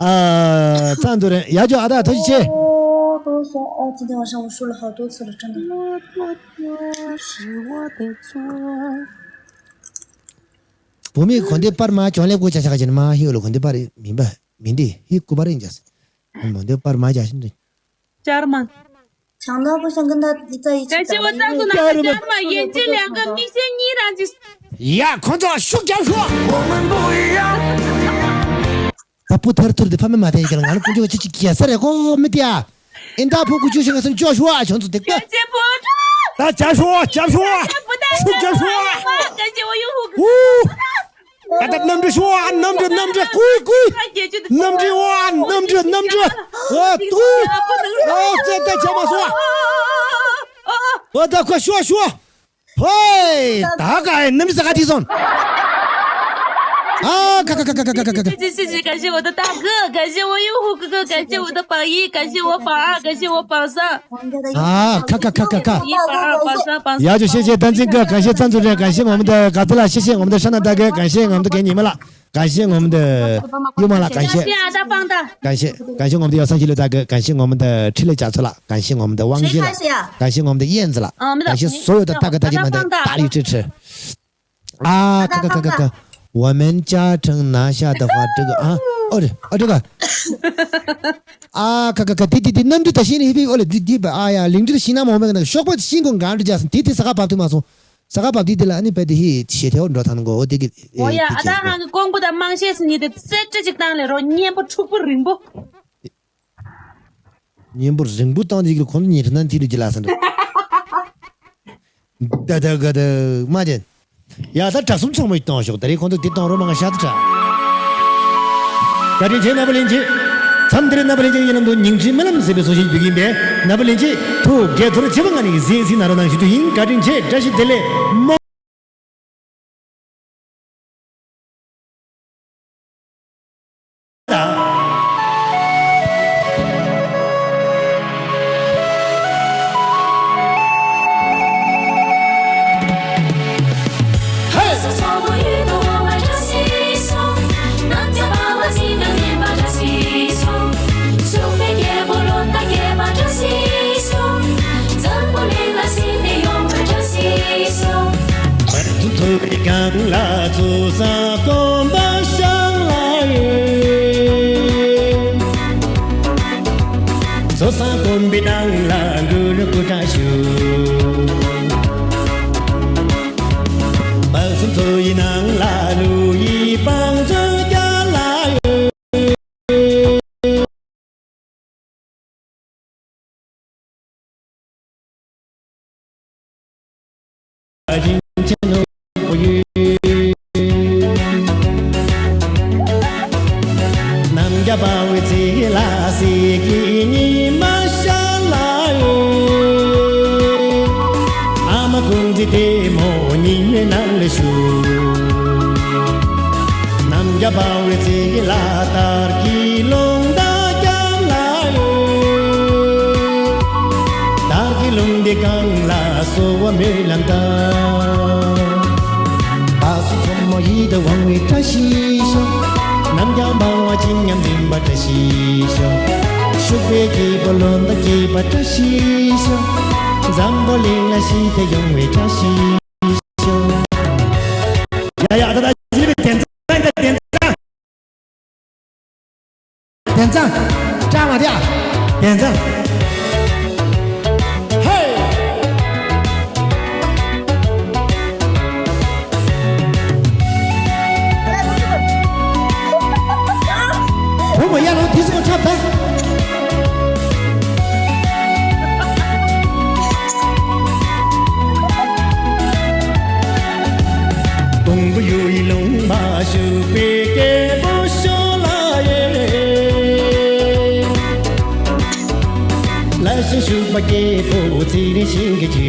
ཨ། ཚང་དུ་རེད། ཡ་ཇོ་ཨ་ད་ཐུགས་རྗེ་ཆེ། 哦，多谢哦，今天晚上我输了好多次了，真的。 བུ་མོས་གོན་དེ་པར་མ་གྱོན་ལེབ་གོ་ཆ་ཆ་ག་ཅན་མ་ཧི་ལོ་གོན་དེ་པར་མིན་པ་མིན་དེ་ཧི་ཀུ་པར་ཡིན་ཅས། གོན་དེ་པར་མ་ཅ་ཤིན་དེ། ཅར་མ། 强盗不想跟他在一起打了，因为 ད་ཅི་བ་ཙང་ཚོ་ནང་ལ་ཅར་མ་ཡན་ཅི་ལེན་ག་མི་ཤེས་གཉིས་རང་ཅི། ཡ་ཁོང་ཚོ་ཤུགས་རྒྱབ་ཤོག་ད་པུ་ཐར་ཐུར་དེ་ཕ་མེ་མ་དེ་ཡིན་ཀྱང་ང་ལ་ཀུན་སྤྱོད་ཅི་ཅི་གེ་སར་རེ་གོ་མི་དེ་ཡ། ཨིན་ད་ཕུ་ཀུ་ཅུ་ཤིང་སུན་ཅོ་ཤུ་ཨ་ཁྱོད་ཚོ་དེ་ཀ། ད་ཅ་ཤོ་ཅ་ཤོ། ཤུགས་ཅ་ཤོ། ཨུ། ཨ་ད་གནམ་གྲུ་ཤོ་ཨ་གནམ་གྲུ་གནམ་གྲུ་ཀུའི་ཀུའི། གནམ་གྲུ་ཨ་གནམ་གྲུ་གནམ་གྲུ། ཨ་ཏུ། ཨ་ཙེ་ད་ཅ་མ་སོ། ཨ་ད་ཁོ་ཤོ་ཤོ། ཧོའི། ད་ག་ཨེ་ནམ་ས་ག་དི་སོན། ཨ་ཁ་ཁ། 谢谢谢谢，感谢我的大哥，感谢我用户哥哥，感谢我的榜一，感谢我榜二，感谢我榜三。 ཨ་ཁ་ཁ་ཁ་ཁ་ཁ། 榜一榜二榜三榜四。 ཡ་ཇོ་ཤེས་ཤེས་བསྟན་འཛིན་ཀ།感谢赞助人，感谢我们的嘎子啦，谢谢我们的山大大哥，感谢我们的给你们了，感谢我们的优妈了，感谢。 谢谢啊，大方的。 感谢感谢我们的药商西路大哥，感谢我们的赤烈甲错了，感谢我们的汪姐了，谁开始呀？ 感谢我们的燕子了，啊，没有，感谢所有的大哥大姐们的大力支持。 啊，看看看看看，我们加成拿下的话，这个啊，哦这哦这个，啊，看看看，弟弟弟，那你这心里一边，哦嘞，弟弟吧，哎呀，灵芝的心那么没那个，说过心公干这家，弟弟啥个把对嘛说，啥个把弟弟了，你别的去协调，你知道他能够，我这个，我呀，啊，当然，公布的忙些是你的，这这就当了，然后年不出不人不。 གཉེན་པོ་རིང་པོ་བཏང་དེ་གི་ཁོང་ཚོ་ཉེ་འཁྲིས་ན་དེ་འདྲ་ཅི་ལ་ས་འགྲོ། ད་ད་ག་ད་མ་ཅན། ཡ་ད་དྲག་གསུམ་ཚང་མ་ཡི་གཏོང་ཤོག་ད་རེས་ཁོང་ཚོ་དེ་གཏོང་རོགས་མ་ང་ཤ་ད་དྲག་བཀའ་དྲིན་ཆེ་རྣམ་པ་ལྷན་རྒྱས། མཚམས་འདིར་རྣམ་པ་ལྷན་རྒྱས་ཡིན་ལམ་དུ་སྙིང་རྗེ་སྨོན་ལམ་ཟེར་བའི་གསུང་བཤད་ཞུ་གི་ཡིན་པས། རྣམ་པ་ལྷན་རྒྱས་ཐུགས་དགྱེས་ཚོར་ཆེ་བ་ང་ནི་གཟིགས་གཟིགས་ན་རོ་ནང་ཞུ་རྒྱུ་ཡིན། བཀའ་དྲིན་ཆེ། བཀྲ་ཤིས་བདེ་ལེགས་མོ། འཛུམ་ཐོར་བའི་སྒང་ལ་ཚོགས་བསགས་སྐོམ་པ་བཤང་ལ་ཡོད། ཚོགས་བསགས་སྐོམ་པའི་ནང་ལ་འགུལ་སྐུ་དྲག་ཞུ། བག་ཟོན་ཚོ་ཡི་ནང་ལ་ལུ་ཡི་བང་མཛོད་རྒྱ་ལ་ཡོད། ནམ་རྒྱ་བལ་བའི་ཚེ་ལ་སྲིད་ཀྱི་ཉི་མ་ཤར་ལ་ཡོད། ཨ་མ་ཀུན་གཟིགས་བདེ་མོ་ཉི་མའི་ནང་ལ་བཞུགས། ནམ་རྒྱ་བལ་བའི་ཚེ་ལ་དར་གྱི་རླུང་རྟ་རྒྱབ་ལ་ཡོད། དར་གྱི་རླུང་རྟའི་སྒང་ལ་གསོ་བ་སྨོན་ལམ་བཏབ། བ་སུ་མཚོ་མོ་ཡིད་དུ་འོང་བའི་བཀྲ་ཤིས་ཤོག་ནམ་རྒྱང་འབངས་བ་ཅི་སྙམ་འཛིན་པ་བཀྲ་ཤིས་ཤོག་ཕྱུག་པའི་སྐྱེས་བུ་ལོ་ཟླ་སྐྱེས་པ་བཀྲ་ཤིས་ཤོག་འཛམ་བུ་གླིང་ལ་ཞི་བདེ་ཡོང་བའི་བཀྲ་ཤིས་ཤོག་ཡ་ཡ་ད་ད་ཅི་ལེ་བའི་དན་ཚ་ད་དན་ཚ། དན་ཚ། ཀྲང་མ་དེ་ཨ། དན་ཚ། ཧེ། བུ་མོ་ཡར་ལོངས་དེ་ཚོ་འཁྲབ་ད། དང་པོ་ཡུལ་ལུང་མ་ཞུགས་པའི་སྐྱེས་བུ་ཤོ་ལ་ཡེ། ལ་ཞིང་ཞུགས་པ་སྐྱེས་བུ་ཚེ་རིང་ཤིང་གི་ཆུ།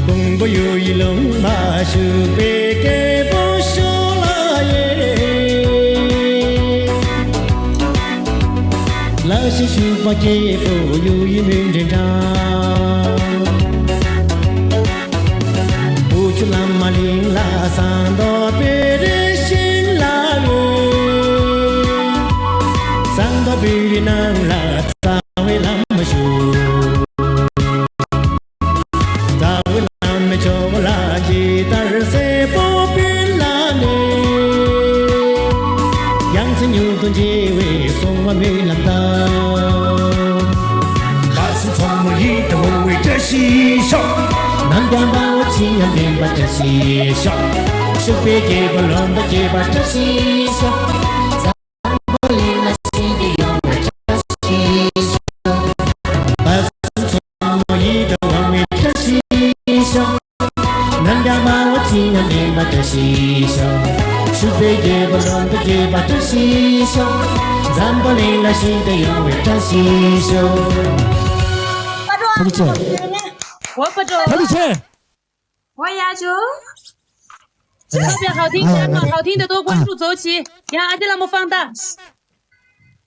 དང་པོ་ཡུལ་ལུང་མ་ཞུགས་པའི་སྐྱེས་བུ་ཤོ་ལ་ཡེ། ལ་ཞིང་ཞུགས་པ་སྐྱེས་བུ་ཡུལ་ཡི་མུན་འདྲེན་འདྲ། བུ་ཆུ་ལམ་མ་གླིང་ལ་ཟངས་མདོག་དཔལ་རི་བཞིན་ པའི་ནང་ལ་རྩ་བའི་བླ་མ་བཞུགས། རྩ་བའི་བླ་མའི་ཕྱོགས་ལ་ཇི་ལྟར་སྲས་པོ་པི་ལ་ནས། ཡང་སེ་མྱུར་དུ་མཇལ་བའི་སྲུང་མ་སྨོན་ལམ་བཏབ། བར་གསུམ་ཚོགས་མི་ཡིད་དུ་འོང་བའི་བཀྲ་ཤིས་ཤོག། ནམ་མཁའ་འབར་བ་ཆེ་ཡང་ལྡན་པ་བཀྲ་ཤིས་ཤོག། ཕྱུག་པའི་རྒྱལ་པོ་ལོ་འདབ་རྒྱས་པ་བཀྲ་ཤིས་ཤོག། འཛམ་བུ་གླིང་ལ་ཞིང་དུ་ཡོང་བའི་བཀྲ་ཤིས་ཤོག། བར་གསུམ་ཚོགས་མི་ཡིད་དུ་འོང་བའི་བཀྲ་ཤིས་ཤོག། ནམ་མཁའ་འབར་བ་ཆེ་ཡང་ལྡན་པ་བཀྲ་ཤིས་ཤོག། ཕྱུག་པའི་རྒྱལ་པོ་ལོ་འདབ་རྒྱས་པ་བཀྲ་ཤིས་ཤོག། འཛམ་བུ་གླིང་ལ་ཞིང་དུ་ཡོང་བའི་བཀྲ་ཤིས་ཤོག། ཐུགས་རྗེ་ཆེ། ཐུགས་རྗེ་ཆེ། 我要求。这边好听，好听的都关注走起，然后阿弟拉姆放大。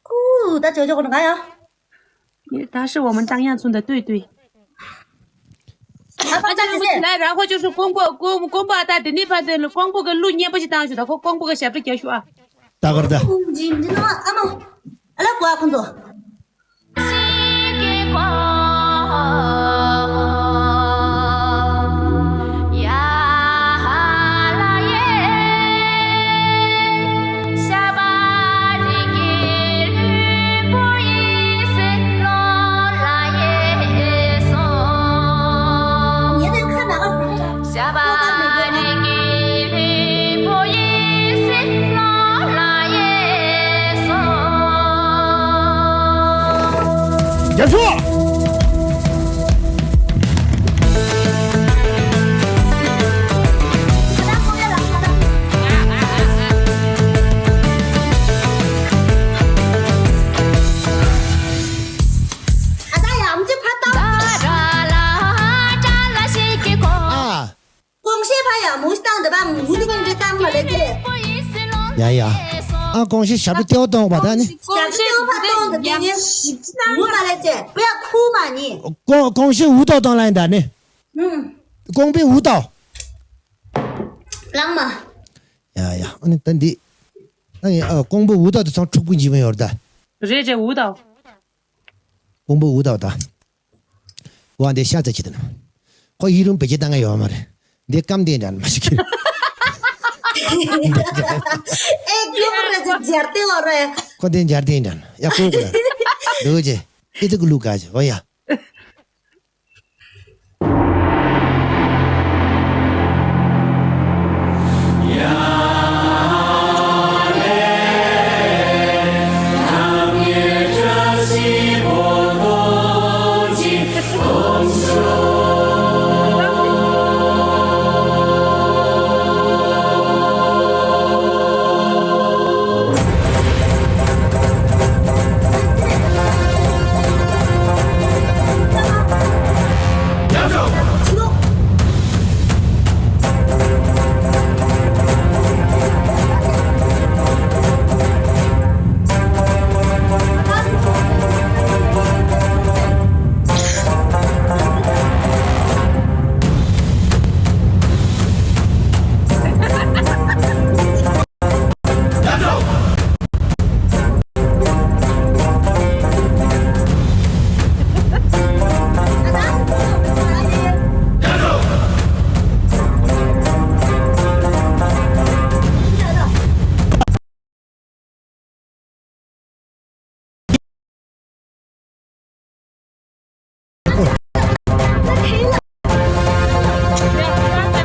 哦，他九九给我干呀？他是我们张亚春的队队。啊，放大直线。来，然后就是公布，公，公布啊，大家那边的公布个路念不起当许的，公，公布个小不结束啊。大哥的。嗯，你，你那么，阿毛，来，过来，工作。 你得看哪个牌的。 རྒྱབ་ཕྱོགས། ཨ། 光线牌呀，没当的吧，我就跟这当了来着。 ཡ་ཡ། ཨ། 光线ཞབས་བྲོ་ལྟེ་བ་གཏོང་བ་ད་ནི། ཞབས་བྲོ་ལྟེ་བ་གཏོང་的，别别，我嘛来着，不要哭嘛你。 光，光线舞蹈གཏོང་ལ་ཡིན་ད་ནི། ཨུམ། 光背舞蹈། ལང་མ། ཡ་ཡ། ཨ་ནི་ད་འདི། ཨ་ནི་ཨ། 光背舞蹈དེ་ཚང་ཕྲུ་གུ་འཇིམ་ཡོད་ད། རེད་རེད། 舞蹈། 光背舞蹈ད། 我འདི་ཤ་ཚ་ཅི་ད་ན། ཁོ་ཡི་རུང་བེད་སྤྱད་བཏང་ང་ཡོད་མ་རེད། འདི་སྐམ་དེ་འདྲ་མ་ཞིག་གི། ཨེ་ཀྱུ་རེད་ཅེ་འཇར་ཏེ་བ་རེད། ཁོ་འདི་འཇར་ཏེ་འདྲ་ན་ཡ་ཀོ་ཀོ་ལ། འདུག་ཅེ། ཨི་ཏི་ཀུ་ལུ་ག་ཅེ་འོ་ཡ།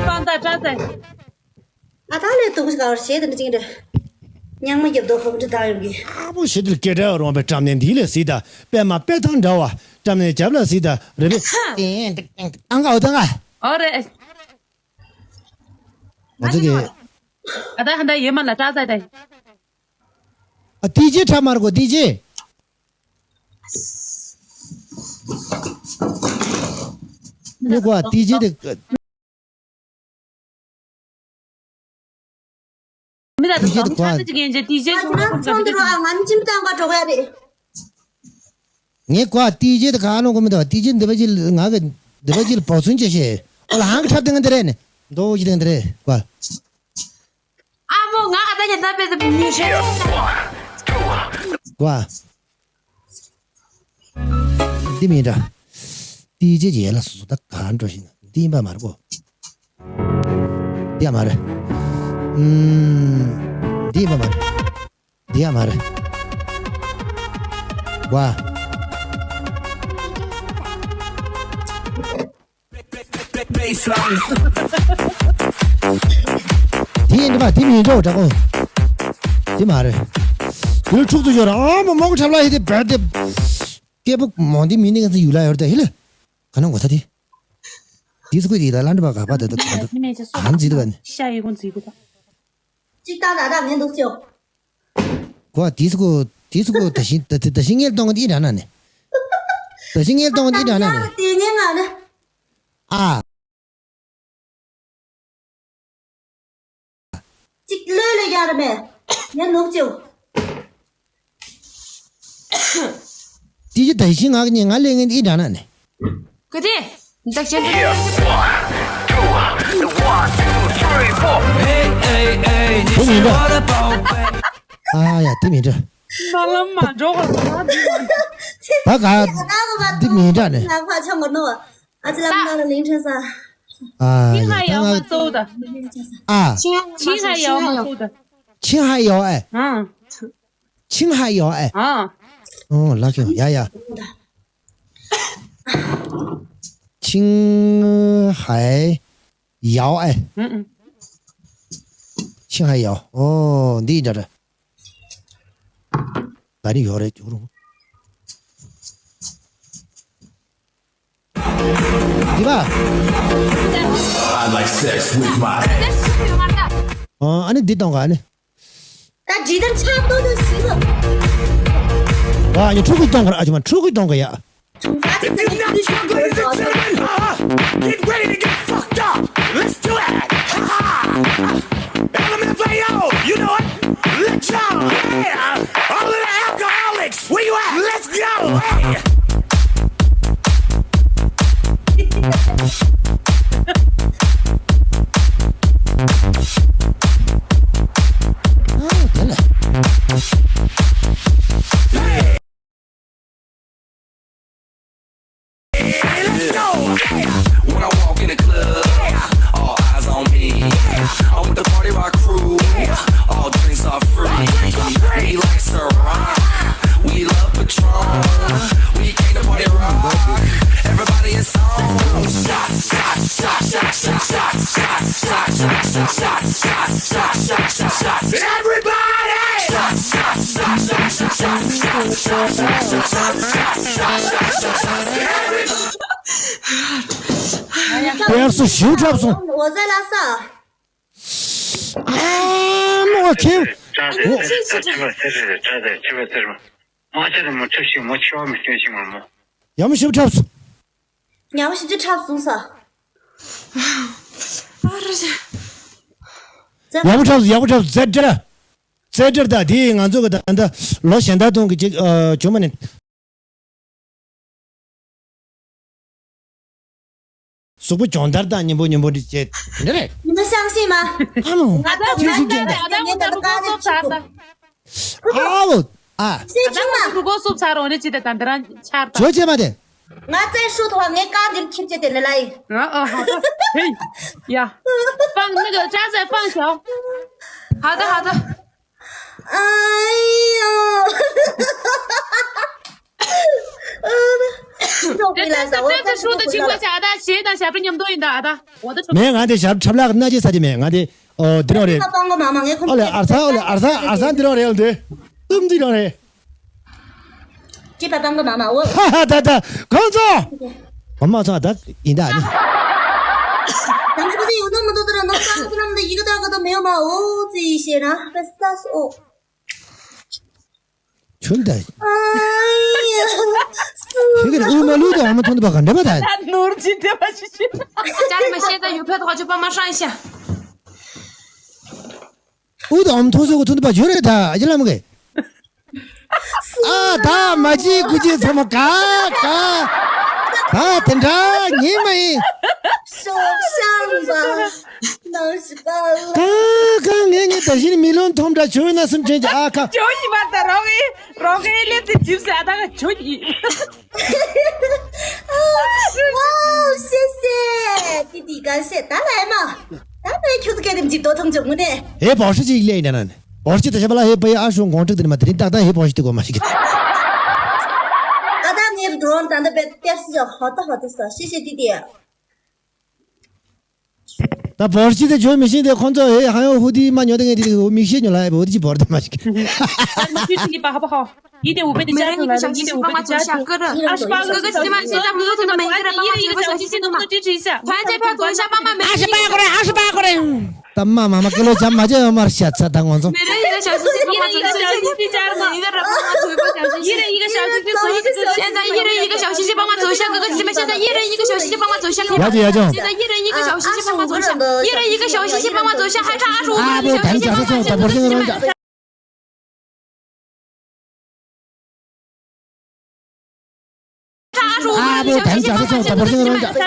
放大，张嘴。 ཨ་ད་ལས་དུག་ཞིག་ག་བར་བྱེད་དུ་འདྲི་ཅིང་འདྲི། ཉང་མ་རྒྱབ་དོ་ཧོབ་འདྲི་དང་ཡོད་གི། ཨ་བོ་ཞེ་དྲིལ་སྐད་གྲགས་རོང་པའི་བཀྲམ་ནས་འདི་ལས་སྲིད་ད། པད་མ་པད་ཐང་འདྲ་བ་བཀྲམ་ནས་རྒྱབ་ལ་སྲིད་ད་རེ་བེ། ཨང་ག་འོ་ད་ང་། ཨོ་རེད། ང་ཚོ་གི། ཨ་ད་ཧན་ད་ཡེ་མ་ལ་ཏྲ་ཙ་ད། ཨ་ཏི་ཅེ་ཁྲ་མར་གོ་ཏི་ཅེ། ནི་གོ་ཏི་ཅེ་དེ། མི་ལ་དུ་ཏི་ཅེ་དེ་གོ། ང་ཚོ་ཚོང་དུ་རོ་ང་ཅིམ་ཏང་ག་གྲོགས་ཡ་རེད། ངས་གོ་ཏི་ཅེ་དེ་ག་ལོང་གོ་མི་འདུག་ཏི་ཅེ་འདི་པ་ཅིལ་ང་གི་འདི་པ་ཅིལ་བོག་ཚུན་ཅེ་ཤེ། ཨོ་ལ་ཧང་གི་ཁྲབ་དེ་ང་འདི་རེད་ནི། མདོ་བོ་ཅི་དེ་ང་འདི་རེད་གོ། ཨ་མོ་ང་ཨ་ད་ཉན་ད་པེ་ད་མི་ཤེས། གོ། འདི་མིན་འདྲ། ཏི་ཅེ་ཅེ་ཡ་ལ་སོ་སོ་ད་ག་འགྲོ་ཤེས་ན་འདི་ཡིན་པ་མ་རེད་གོ། འདི་ཡ་མ་རེད། ཨུམ། འདི་ཡིན་པ་མ་རེད། འདི་ཡ་མ་རེད། ཝ། འདི་ཡིན་འདི་མ་འདི་མིན་འགྲོ་དྲག་གོ། འདི་མ་རེད། དེ་ཕྲུག་ཏུ་ཡོད་ར་ཨ་མ་མོ་གི་ཁྲབ་ལ་ཡི་དེ་བད་དེ། སྐད་པོ་མོ་འདི་མིན་ནི་ག་ཚོད་ཡུལ་ལ་ཡོད་ར་ད་ཧི་ལ། ག་ནང་གོ་ཐ་དེ། དེ་ཚོ་ཀོ་དེ་ད་ལ་འདྲ་པ་ག་པ་ད་ད་ག་ད་ག་འཛི་ད་ག་ནི། ཤ་ཡི་གོ་འཛི་གོ་ད། ཅིག་ཏག་ཏག་ཏག་ངན་འདུག་ཅོ། གོ་དེ་ཚོ་ཀོ་དེ་ཚོ་ཀོ་ད་ཤིང་ད་ད་ཤིང་ངེར་གཏོང་གི་འདི་འདྲ་ན་ནི། ད་ཤིང་ངེར་གཏོང་གི་འདི་འདྲ་ན་ནི། དེ་ངན་ང་ནི། ཨ། གཅིག་ལོས་ལས་ཀྱང་ར་མེད། ངས་ནུབ་ཅིའུ། དེ་ཅི་ད་ཤི་ང་གཉིས་ང་ལས་ངན་ཨི་འདྲ་ན་ནི། ག་དེ། འདག་ཅན་དེ། དེ་མིན་འདྲ། ཨ་ཡ་དེ་མིན་འདྲ། ནང་ལ་མ་འགྲོ་བར་ང་འདི་མ་འགྲོ། ད་ག་འདི་མིན་འདྲ་ནི། ང་ཕ་ཆང་གོ་ནོ། ཨ་ཅི་ལམ་ནང་ལ་ལིང་ཁྲེན་ས། ཨ་ཡ་ད་ང་། ཨ། ཆིང་ཧ་ཡའོ་མ་ཚོགས་ད། ཆིང་ཧ་ཡའོ་ཨེ། ཨ། ཆིང་ཧ་ཡའོ་ཨེ། ཨ། ཨོ་ལགས་ཀྱང་ཡ་ཡ། ཆིང་ཧ་ཡའོ་ཨེ། ཨུ་ཨུ། ཆིང་ཧ་ཡའོ། ཨོ་འདི་འདྲ་འདྲ། ད་ནི་ཡོད་རེད་ཅུ་རུ། འདི་པ། I like sex with my ཨ་ནི་འདི་གཏོང་ག་ཨ་ནི། ད་ཇི་ལྟར་ཆགས་ཏོག་ཏོ་ཞིག་ལ། ཨ་ནི་ཕྲུ་གུ་གཏོང་ག་ཨ་ཅུ་མ་ཕྲུ་གུ་གཏོང་ག་ཡ། If you're not drunk, ladies and gentlemen, uh, get ready to get fucked up. Let's do it. Ha ha. L M F A O, you know it. Let's go. Yeah. All of the alcoholics, where you at? Let's go. Hey. Let's go. When I walk in the club, all eyes on me. I'm with the party rock crew. All drinks are free. We like Ciroc. We love Patron. We came to party rock. Everybody is on. Shots, shots, shots, shots, shots. Everybody! དཔེར་སུ་ཞིབ་འཁྲབ་སོང་། འོ་ཟེ་ལ་ས། ཨ་མོ་ཁེ། ཡ་མོ་ཞིབ་འཁྲབ་སོང་། ཡག་པོ་འཁྲབ་སོང་། ཡག་པོ་འཁྲབ་སོང་། ཛེ་ཏྲ། ཛེ་ཏྲ་ད་དེ་ང་ཚོ་གི་ད་ལྟ་ལོ་གཞན་དག་གཏོང་གི་ཅིག་ཨ་བྱུང་མ་ནི། གཟུགས་པོ་སྦྱོང་བརྡར་དང་སྙན་པོ་སྙན་པོ་འདི་བྱས་དེ་འདྲ་རེད། 你们相信吗？ཨ་མོ། ང་ད་ཁྱོད་ཤུགས་རྐྱེན་དང་། ང་ད་ད་ད་ད་ད་ད་ད། ཨའོ། ཨ། ཤེས་ཆུང་མ། ང་ད་ད་ད་ད་ད་ད། བྱོས་བྱས་མ་དེ། ང་བཙན་ཤུགས་ཐོག་ངའི་རྐང་འདིར་ཁྱིམ་ཆས་དེ་ནི་ལ་ཡིན། ཨ་ཨ་ཧ་ད། ཧེ། ཡ། སྤང་ནི་གི་ཅག་ཟེར་སྤང་ཤོག་ཧ་ད་ཧ་ད། ཨ་ཡོ། ཨ་ད། ཤུགས་ད་ཤུགས་ད་ཆིག་པ་བྱ་ད་ཞེས་དང་ཞབས་བྲོ་མཉམ་དུ་ཡིན་ད་ཨ་ད། འོ་ད་ཆོག་མེད་ང་དེ་ཞབས་འཁྲབ་ལག་སྣ་ཅེ་ས་ཅེ་མེད་ང་དེ། ཨོ་འདི་རང་རེད། ཨོ་ལེ་ཨར་ཚ་ཨོ་ལེ་ཨར་ཚ་ཨར་ཚ་འདི་རང་རེད་ཨོ་དེ། ཏུམ་འདི་རང་རེད། ཅི་པ་པང་གི་མ་མ་འོ། ཧ་ཧ་ད་ད་གང་ཚོ། མ་མ་ཚོ་ད་ཡིན་ད་ནི། དམ་ཚིག་ཡོད་དམ་མི་འདུག་ད་ར་ནོར་ས་གི་ལམ་དུ་ཡི་གེ་ད་གི་དུ་མེད་མ་འོ་ཙི་ཡི་ཤེས་ན་ཧ་ས་སོ། ཁྱོད་འདྲ། ཁྱོད་ཀྱི་དབུ་མ་ལུས་དང་འོ་མ་ཐོན་ཏེ་བ་ག་འདྲ་བ་དང་། ནོར་གྱི་འདྲ་བ་ཞིག་ཞུ། ཅར་མ་ཤེས་ད་ཡུ་ཕེ་ཐོག་ཅུ་པ་མ་ཧྲང་ཤ། དབུ་དང་འོ་མ་ཐོན་སོ་གོ་ཐོན་ཏེ་བ་ཡོད་རེད་ད་ཨ་ཅེ་ལ་མ་གི། ཨ་ད་མ་ཅི་གུ་ཅི་ཚང་མ་ག་ག་ད་དེ་འདྲ་ཉིན་མ་ཡིན། ཤོབ་ཤང་པ་ནང་ཞི་པ་ལ། ག་ག་ངས་ ད་བཞིན་མི་ལོན་ཐོམ་འདྲ་བྱོས་ན་སུམ་ཁྲེན་གྱི་ཨ་ཁ། ཇོ་ཡི་མ་ད་རོགས་ཨེ་རོགས་ཨེ་ལེ་དེ་ཇིབ་སེ་ཨ་ད་ག་ཇོ་ཡི། 哇哦，谢谢弟弟，感谢。打来嘛，打来就是给你们几多桶酒呢。 ཧེ་བོ་ཤི་ཅིག་ལས་ཡིན་ན་ནི། བོ་ཤི་དེ་ཤ་བ་ལ་ཧེ་བ་ཡ་ཨ་ཤོ་གོང་ཀྲིག་དེ་ནི་མ་དེ་རིང་ཏག་ཏག་ཧེ་བོ་ཤི་དེ་གོ་མ་ཤི་གི། ཨ་ད་ངའི་འགྲོ་ད་འདི་བེད་ཏེར་སི་ཡ་ཧོ་ད་ཧོ་ད་ས་ཤི་ཤི་དི་དི། ད་བོ་ཤི་དེ་ཇོ་མི་ཤི་དེ་ཁོང་ཚོ་ཧེ་ཧ་ཡོ་ཧུ་དི་མ་ཉོ་དེ་ངས་དེ་དེ་ཧུ་མི་ཤི་ཉོ་ལ་ཧེ་བོ་དི་ཅི་བོར་དེ་མ་ཤི་གི། 一点五倍的加成来了，一点五倍的加成。二十八个小时，现在没有这么没这个帮忙主播小心心，帮忙主播小心心，帮忙主播小心心。团结票投一下，团结票投一下，帮忙每人一个。二十八个人，二十八个人。ད་མ་མ་མ་ཀི་ལོ་ཅམ་མ་ཅེ་མར་ཤ་ཚ་ད་ང་ཚོ། 每人一个小心心，帮忙主播小心心，帮忙主播小心心，帮忙主播小心心。一人一个小心心，所有的现在一人一个小心心，帮忙走一下，哥哥姐姐们，现在一人一个小心心，帮忙走一下。 ཡ་ཅི་ཡ་ཅི། 现在一人一个小心心，帮忙走一下，一人一个小心心，帮忙走一下，还差二十五个人的小心心，帮忙走一下，哥哥姐姐们。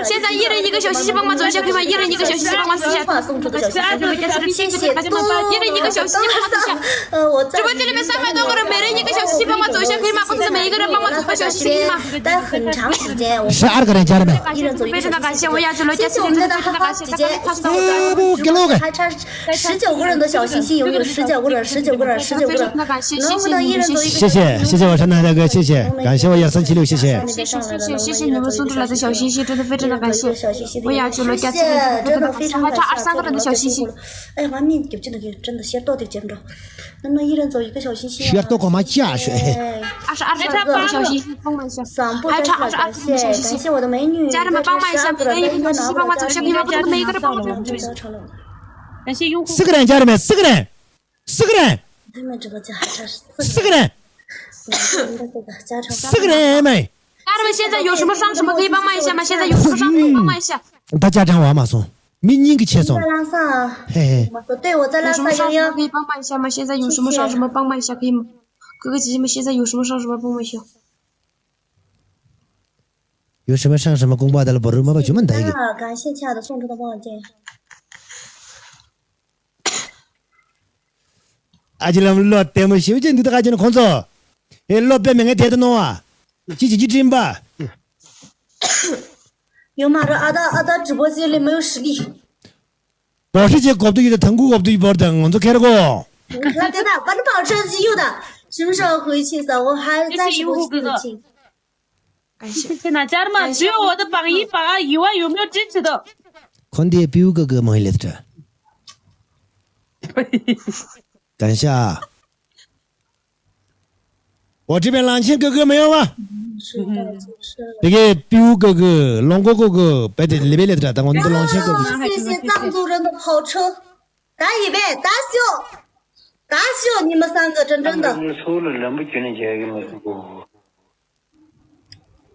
现在一人一个小心心，帮忙走一下，可以吗？一人一个小心心，帮忙走一下。谢谢，一人一个小心心，帮忙走一下。呃，我在直播间里面三百多个人，每人一个小心心，帮忙走一下，可以吗？公子每一个人帮忙走个小心心，可以吗？但很长时间，我十二个人加了没？一人走一个小心心。非常的感谢，我要去罗家四点钟，非常的感谢，大家快速帮我转。还差十九个人的小心心，有没有？十九个人，十九个人，十九个人，能不能一人走一个？谢谢，谢谢我山南大哥，谢谢，感谢我一二三七六，谢谢。谢谢谢谢谢谢你们送出来的小心心，真的非常的感谢。我要求了，感谢，真的非常感谢，还差二三个人的小心心。哎呀妈，面就真的给真的先到底见着，能不能一人走一个小心心啊？需要多干嘛加水？二十二个小心心，帮忙一下，还差二十二个小心心，感谢我的美女，家人们帮忙一下，每人一个小心心，帮忙走一下，可以吗？不能每一个人帮忙走。 感谢用户。四个人，家人们，四个人，四个人，他们直播间还差四个人，四个人，四个人没。家人们，现在有什么伤什么可以帮忙一下吗？现在有什么伤可以帮忙一下？大家讲完嘛，送，明年给钱送。在拉萨啊，嘿嘿，我对我在拉萨有什么伤什么可以帮忙一下吗？现在有什么伤什么帮忙一下可以吗？哥哥姐姐们，现在有什么伤什么帮忙一下？ 有什么伤什么公报的了，不如妈妈去问他一个。啊，感谢亲爱的送出的望远镜。ཨ་ཅེ་ལམ་བློ་བདེ་མོ་ཞེ་པོ་ཅིག་འདུག་ད་ག་ཅེ་ན་ཁོང་ཚོ། ཨེ་བློ་དཔེ་མེད་ངས་དེ་ལྟ་ནོ་བ། ཅི་ཅི་ཅི་དྲིན་པ། ཡོད་མ་རེད་ཨ་ད་ཨ་ད་直播间里没有实力。 保时捷 གོབ་ཏུ་ཡོད་དང་ཐང་ཀུ་གོབ་ཏུ་ཡོད་པར་དང་ང་ཚོ་ཁེར་གོ། 那真的，反正保车是有的，什么时候回去的？我还暂时不是很清。感谢。 ཁྱེད་ན་ཅར་མ་བཟོས་འོ་ད་བང་ཡིན་བང་ཨ་ཡི་བ་ཡོད་མེད་དྲིས་ཆེ་དོ། ཁོ་འདི་པིའུ་ཀ་ཀ་མ་ཡིན་ལེ་ད། གང་ཤ། 我这边冷清哥哥没有吗？这个 པིའུ་ཀ་ཀ་ལོང་ཀོ་ཀོ་ཀ་བེ་དེ་ལེ་བེ་ལེ་ད་ད་ང་ཚོ་ལོང་ཆེན་ཀོ་ཀ། 谢谢藏族人的跑车。 ད་ཡིན་པས་ད་ཤོག་ད་ཤོག་ཉི་མ་སང་གི་དྲིན་དྲིན་དང་། སོགས་ལ་ལམ་བུ་ཁྱོད་ནས་རྒྱག་གི་མ་སོང་གོ།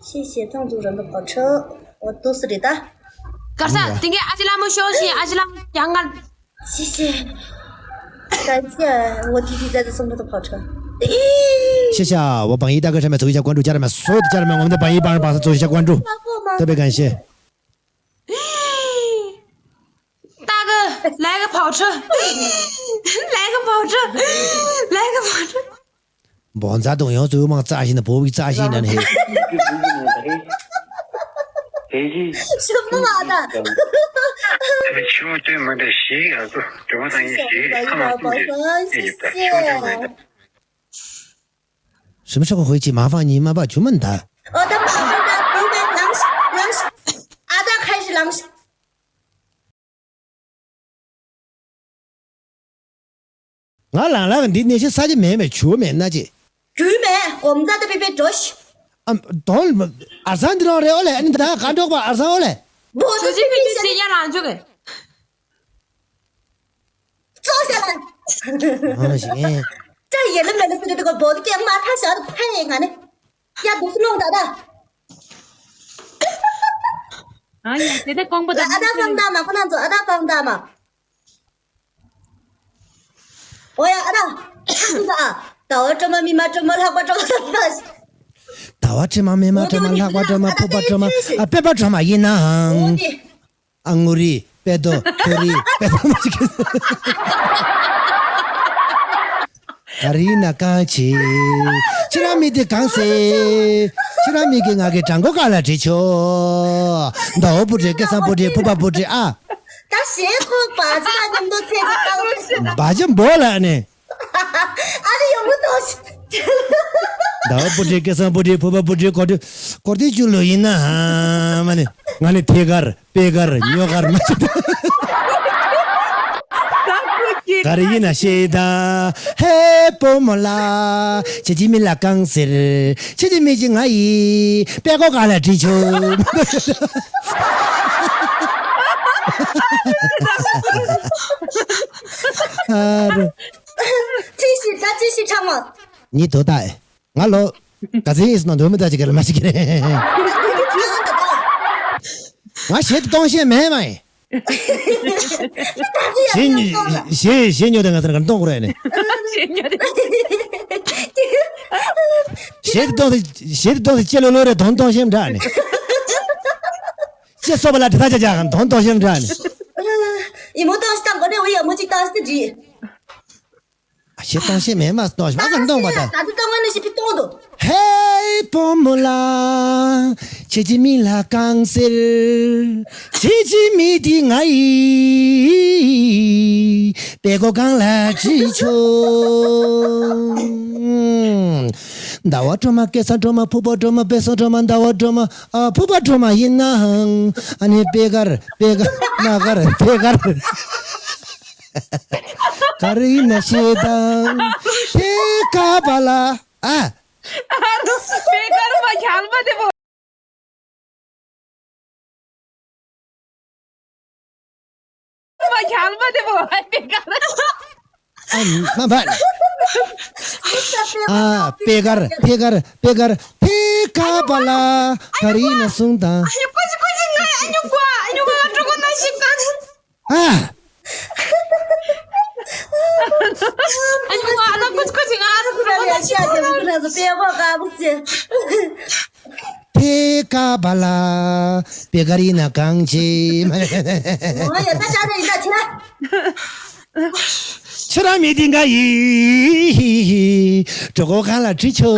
谢谢藏族人的跑车，我都是的。 གར་ས་དེང་གི་ཨ་ཅི་ལ་མོ་ཤོག་ཤི་ཨ་ཅི་ལ་མོ་ཡང་ང་། 谢谢。感谢我弟弟在这送他的跑车。 谢谢啊，我榜一大哥上面走一下关注，家人们，所有的家人们，我们的榜一榜二榜三走一下关注，特别感谢。 大哥，来个跑车，来个跑车，来个跑车。 བོང་ཚ་དང་ཡང་ཚོའི་མང་རྩ་ཞིག་ན་བོ་བིག་རྩ་ཞིག་ན་ནི་ཧེ། 什么玩的？ ཆུང་དུས་མ་འདྲ་ཞིག་ཨ་ཚོ་དྲི་བ་དང་ཡིན་ཞིག་ཁ་མ་ཐུག་ཞིག་ཨེ་ཡིན་ད་ཆུང་དུས་མ་འདྲ། 什么时候回去？麻烦你妈妈去问他。 ཨོ་ད་མ་ཧ་ད་བུ་མེ་ལངས་ཤིག་ལངས་ཤིག་ཨ་ད་ཁ་ཤི་ལངས་ཤིག་ང་ལང་ལང་འདི་ནས་ཤི་ས་ཆ་མེད་མེད་ཆུ་མེད་ན་ཅི། རྒྱུས་མེད་གོམ་རྩ་ད་པི་པི་འགྲོ་ཤིག་ཨ་དོན་ཨ་སང་འདི་རང་རེད་ཨོ་ལེ། ཨ་ནི་ད་ག་འགྲོགས་པ་ཨ་སང་ཨོ་ལེ། བོ་ད་པི་པི་ཤི་ཡ་ལང་ཆོག་གི། 坐下来。 ཨ་ཞེས། 这也能买的是这个包的，给妈他晓得配俺呢。呀，都是弄的的。 ཨ་ཡ་དེ་ནས་ཀོང་པོ་དང་ཨ་ད་ཕང་ད་མ་ཁོ་ན་ཚོ་ཨ་ད་ཕང་ད་མ། ཨོ་ཡ་ཨ་ད། ཨ། ཟླ་བ་སྒྲོལ་མ་མི་མ་སྒྲོལ་མ་ལྷག་པ་སྒྲོལ་མ་ཟེར་ད། ཟླ་བ་སྒྲོལ་མ་མི་མ་སྒྲོལ་མ་ལྷག་པ་སྒྲོལ་མ་ཕུར་པ་སྒྲོལ་མ་ཨ་དཔེ་པ་སྒྲོལ་མ་ཡིན་ནའང་། ཨ་ངུ་རི་དཔེ་རྡོ་ཐུ་རི་དཔེ་རྡོ་མ་ཅིག་ག་རེ་ཡིན་ན་གང་བྱེད། ཁྱེད་རང་མི་དེ་གང་ཟེར། ཁྱེད་རང་མི་གི་ང་གི་དྲང་པོ་ག་ལ་བྲིས་ཆོག་ཟླ་བ་བུ་བྲིས་སྐལ་བཟང་བུ་བྲིས་ཕུར་པ་བུ་བྲིས་ཨ། ད་ཞེས་ཁོ་བ་ཅི་ལ་མཉམ་དུ་ཚེ་ཚེ་བཏང་། བ་ཅི་འབོ་ལ་ནི། ཨ་ནི་ཡོང་མི་ཐོག་ཟླ་བ་བུ་བྲིས་སྐལ་བཟང་བུ་བྲིས་ཕུར་པ་བུ་བྲིས་གོ་བྲིས་གོ་བྲིས་བཅུ་ལོ་ཡིན་ན་ཧ་མ་ནི་ང་ནི་ཐད་ཀར། པེ་གར་ཉོ་གར་མ་བྱེད། ག་རེ་ཡིན་ན་ཤེས་ད། ཧེ་བུ་མོ་ལ། ཁྱེད་ཀྱི་མིང་ལ་གང་ཟེར། ཁྱེད་ཀྱི་མིང་གཅིག་ང་ཡིས་པད་ཀོ་ག་ལ་བྲིས་ཆོག་ཨ་རོ། ཅི་ཞིག་ད་ཅི་ཞིག་ཁྲག་མ། ཉིད་དོ་ད། ང་ལོ། ག་ཚད་ཡིན་སོང་ན་འདོད་མི་ལྟ་ཅིག་ག་ལ་མ་ཞིག་གི་རེད། ང་ཞེད་གཏོང་ཤེས་མེད་མ་ཡིན། ཞེད་ཉོ་ཞེད་ཞེད་ཉོ་དང་ང་ཚོར་ག་གཏོང་དགོས་རེད་ནི། ཞེད་གཏོང་ཞེད་གཏོང་ཅེ་ལོ་ལོ་རེད་དོན་གཏོང་ཤེས་འདྲ་ནི། ཅེ་སོ་པ་ལ་དྲི་ད་ཅ་ཅ་གང་དོན་གཏོང་ཤེས་འདྲ་ནི། ཡི་མོ་གཏོང་ཞིག་དང་གོ་ནས་འོ་ཡི་མོ་གཅིག་གཏོང་ཞིག་ཏུ་འདྲི། ཞེ་སྟོང་ཞེ་མེད་མ་སྟོང་ཞེ་མ་གང་སྟོང་བ་ད། ད་དུང་སྟོང་བ་ནི་ཞེ་ཕི་སྟོང་དུ། ཧེ་བུ་མོ་ལ། ཁྱེད་ཀྱི་མིང་ལ་གང་ཟེར། ཁྱེད་ཀྱི་མིང་དེ་ང་ཡིས། པད་ཀོ་གང་ལ་བྲིས་ཆོག་ཟླ་བ་སྒྲོལ་མ་སྐལ་བཟང་སྒྲོལ་མ་ཕུར་པ་སྒྲོལ་མ་དཔེ་བཟང་སྒྲོལ་མ་ཟླ་བ་སྒྲོལ་མ་ཨ་ཕུར་པ་སྒྲོལ་མ་ཡིན་ནའང་ཨ་ནི་པད་དཀར། པད་དཀར་ན་དཀར་པད་དཀར། ག་རེ་ཡིན་ན་ཤེས་དང་། དེ་ཀ་བ་ལ་ཨ། པད་དཀར་པ་ཁྱད་པར་དེ་པོ། པ་ཁྱད་པར་དེ་པོ་པད་དཀར། ཨ་མ་བ། ཨ་པད་དཀར་པད་དཀར་པད་དཀར་དེ་ཀ་བ་ལ་ག་རེ་ཡིན་ན་གསུངས་དང་། ཨ་ཡོ་ཀོ་ཅི་ཀོ་ཅི་ང་ཨ་ཉོ་ཀོ་ཨ་ཉོ་ཀོ་ལ་ཀྲོ་ཀོ་ན་ཤི་ཀ། ཨ། ཨ་ཉོ་ཨ་ན་ཀུ་ཅི་ཀུ་ཅི་ང་ཨ་ན་ཀུ་ར་ལ་ཤ་ཅི་ཀུ་ར་ཟ་པེ་བ་ཀ་བུ་ཅི། ཕེ་ཀ་བ་ལ་པེ་ཀ་རི་ན་གང་ཆེ། ཨོ་ཡ་ད་ཤ་ཅི་ཡིན་ད་ཆི་ན། ཁྱེད་རང་མི་དེ་འགའ་ཡིས། གྲོད་ཁོག་གང་ལ་བྲིས་ཆོག་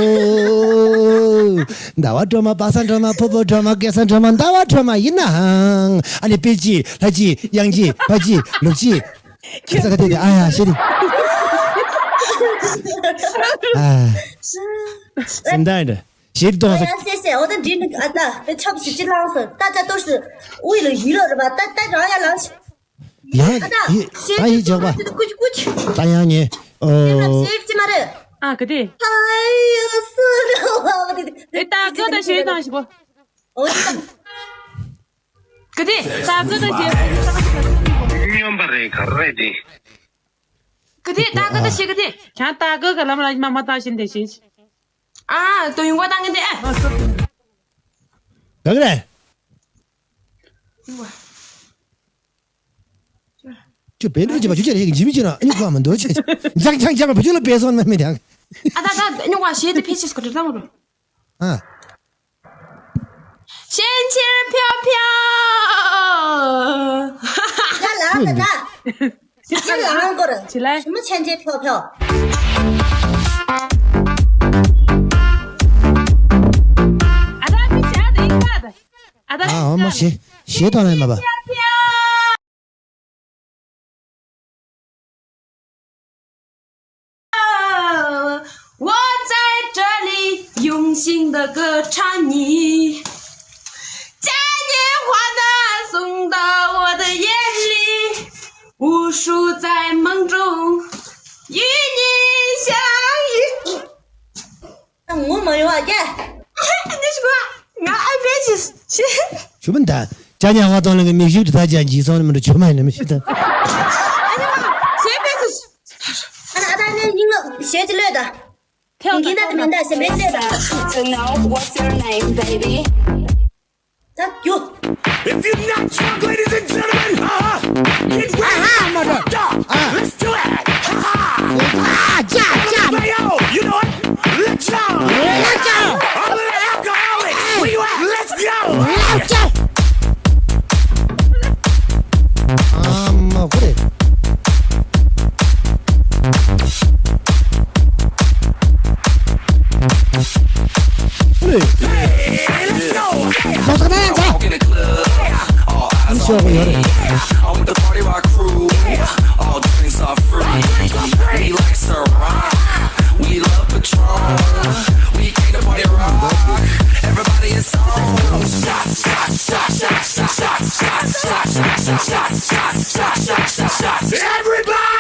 ཟླ་བ་སྒྲོལ་མ་པ་སངས་སྒྲོལ་མ་ཕུར་བུ་སྒྲོལ་མ་སྐལ་བཟང་སྒྲོལ་མ་ཟླ་བ་སྒྲོལ་མ་ཡིན་ནའང་ཨ་ནི་དཔེ་ཅི་ལྷ་ཅི་གཡང་ཅི་བ་ཅི་ལུག་ཅི་ཁྱེད་ས་ཁ་དེ་དེ་ཨ་ཡ་ཤེས་རི་ཨ་སེམས་ད་ཡིན་ཞེས་གཏོང་ས། ཡ་ཤེས་ཤེས་འོ་ད་འདྲི་ནི་ཨ་ད་དཔེ་ཆབ་ཞིག་ཅི་ལངས་སོ་ད་ད་ཏོ་ཞིག་དབུས་ལ་ཡུལ་ལ་རེད་པ་ད་ད་རང་ཡ་ལངས་ཤིག་ཡང་ཨ་ད་ཡི་ད་ཡི་ཇག་པ། ཀུ་ཅི་ཀུ་ཅི། ད་ཡང་ཉེ། ཨོ། ཤེས་ཀྱི་མ་རེད། ཨ་ག་དེ། ཨ་ཡོ་སུ་རོ་བ་བ་དེ་དེ། ཨེ་ད་ག་ད་ཤེས་དང་ཞིག་པོ། ཨོ་ད། ག་དེ་ད་ག་ད་ཤེས། སྨྱོན་པ་རེད་ག་རེད་དེ། ག་དེ་ད་ག་ད་ཤེས་ག་དེ། ཁྱང་ད་ག་ག་ལམ་ལ་མ་མ་ད་ཤེས་དེ་ཤེས། ཨ་ད་ཡོང་བ་ད་ངན་དེ་ཨ། ག་ག་རེད། ཁྱོད་བེད་འགྲོ་བྱེད་པ་ཁྱོད་ཅག་རེད་འཇིམ་གྱིས་ན་ཨ་ནི་ཁོ་མ་འདོད་ཆེ། འཇག་འཇག་འཇག་བུ་ཆུ་ལ་བེད་སོང་ན་མི་དང་། ཨ་ད་ད་ཉོ་བ་ཞེས་དེ་ཕེ་ཆེས་ཁོ་དྲི་ལྟ་མོ་རོ། ཨ། 仙气飘飘། ཡ་ལ་ད་ད། 这个韩国人，什么钱钱飘飘？ ཨ་ད་ཁྱི་ཞག་དེ་ཡིན་པ་དང་། ཨ་ད་ཨ་ཨ་མ་ཞེ་ཞེ་དང་ལེན་མ་པ། 我在这里用心的歌唱你，嘉年华的送到我的眼里，无数在梦中与你相遇。 ངོ་མ་ཡོང་བ་ཀྱེ། ཨ་ནི་ཞུ་ག་ང་ཨ་པེ་ཅི་ཞེས། ཞུ་མི་འདའ། ཅ་ཉ་ཧ་ཏོང་ལ་གི་མིག་ཤུགས་དེ་ད་ཅ་འཇིག་སོང་ནི་མི་འདུག་ཆུ་མ་ཡིན་ནི་མི་ཤེས་ད། ཨ་ནི་མ་ཞེས་པེ་ཅི་ཞུ། ཨ་ད་ཨ་ད་ནི་སྙིང་ལ་ཞེ་ཅི་ལོས་ད། ཐེའུ་ད་ད་ད་ད་ད་ད་ད། So now, what's your name, baby? Thank you. If you not drunk, ladies and gentlemen, uh, get ready. Aha, mother. Fucked up. Ah. Let's do it. Ha ha. Ah, ja, ja. Hey, yo, you know what? Let's go. Let's go. All of the alcoholics, hey, where you at? Let's go. Let's go. Ah, ma, kore. ཤོག་གི་ཡོད་རེད། I'm with the party rock crew. All drinks are free. We like Ciroc. We love Patron. We came to party rock. Everybody is on. Shots, shots, shots. Everybody! Shots, shots, shots. Everybody!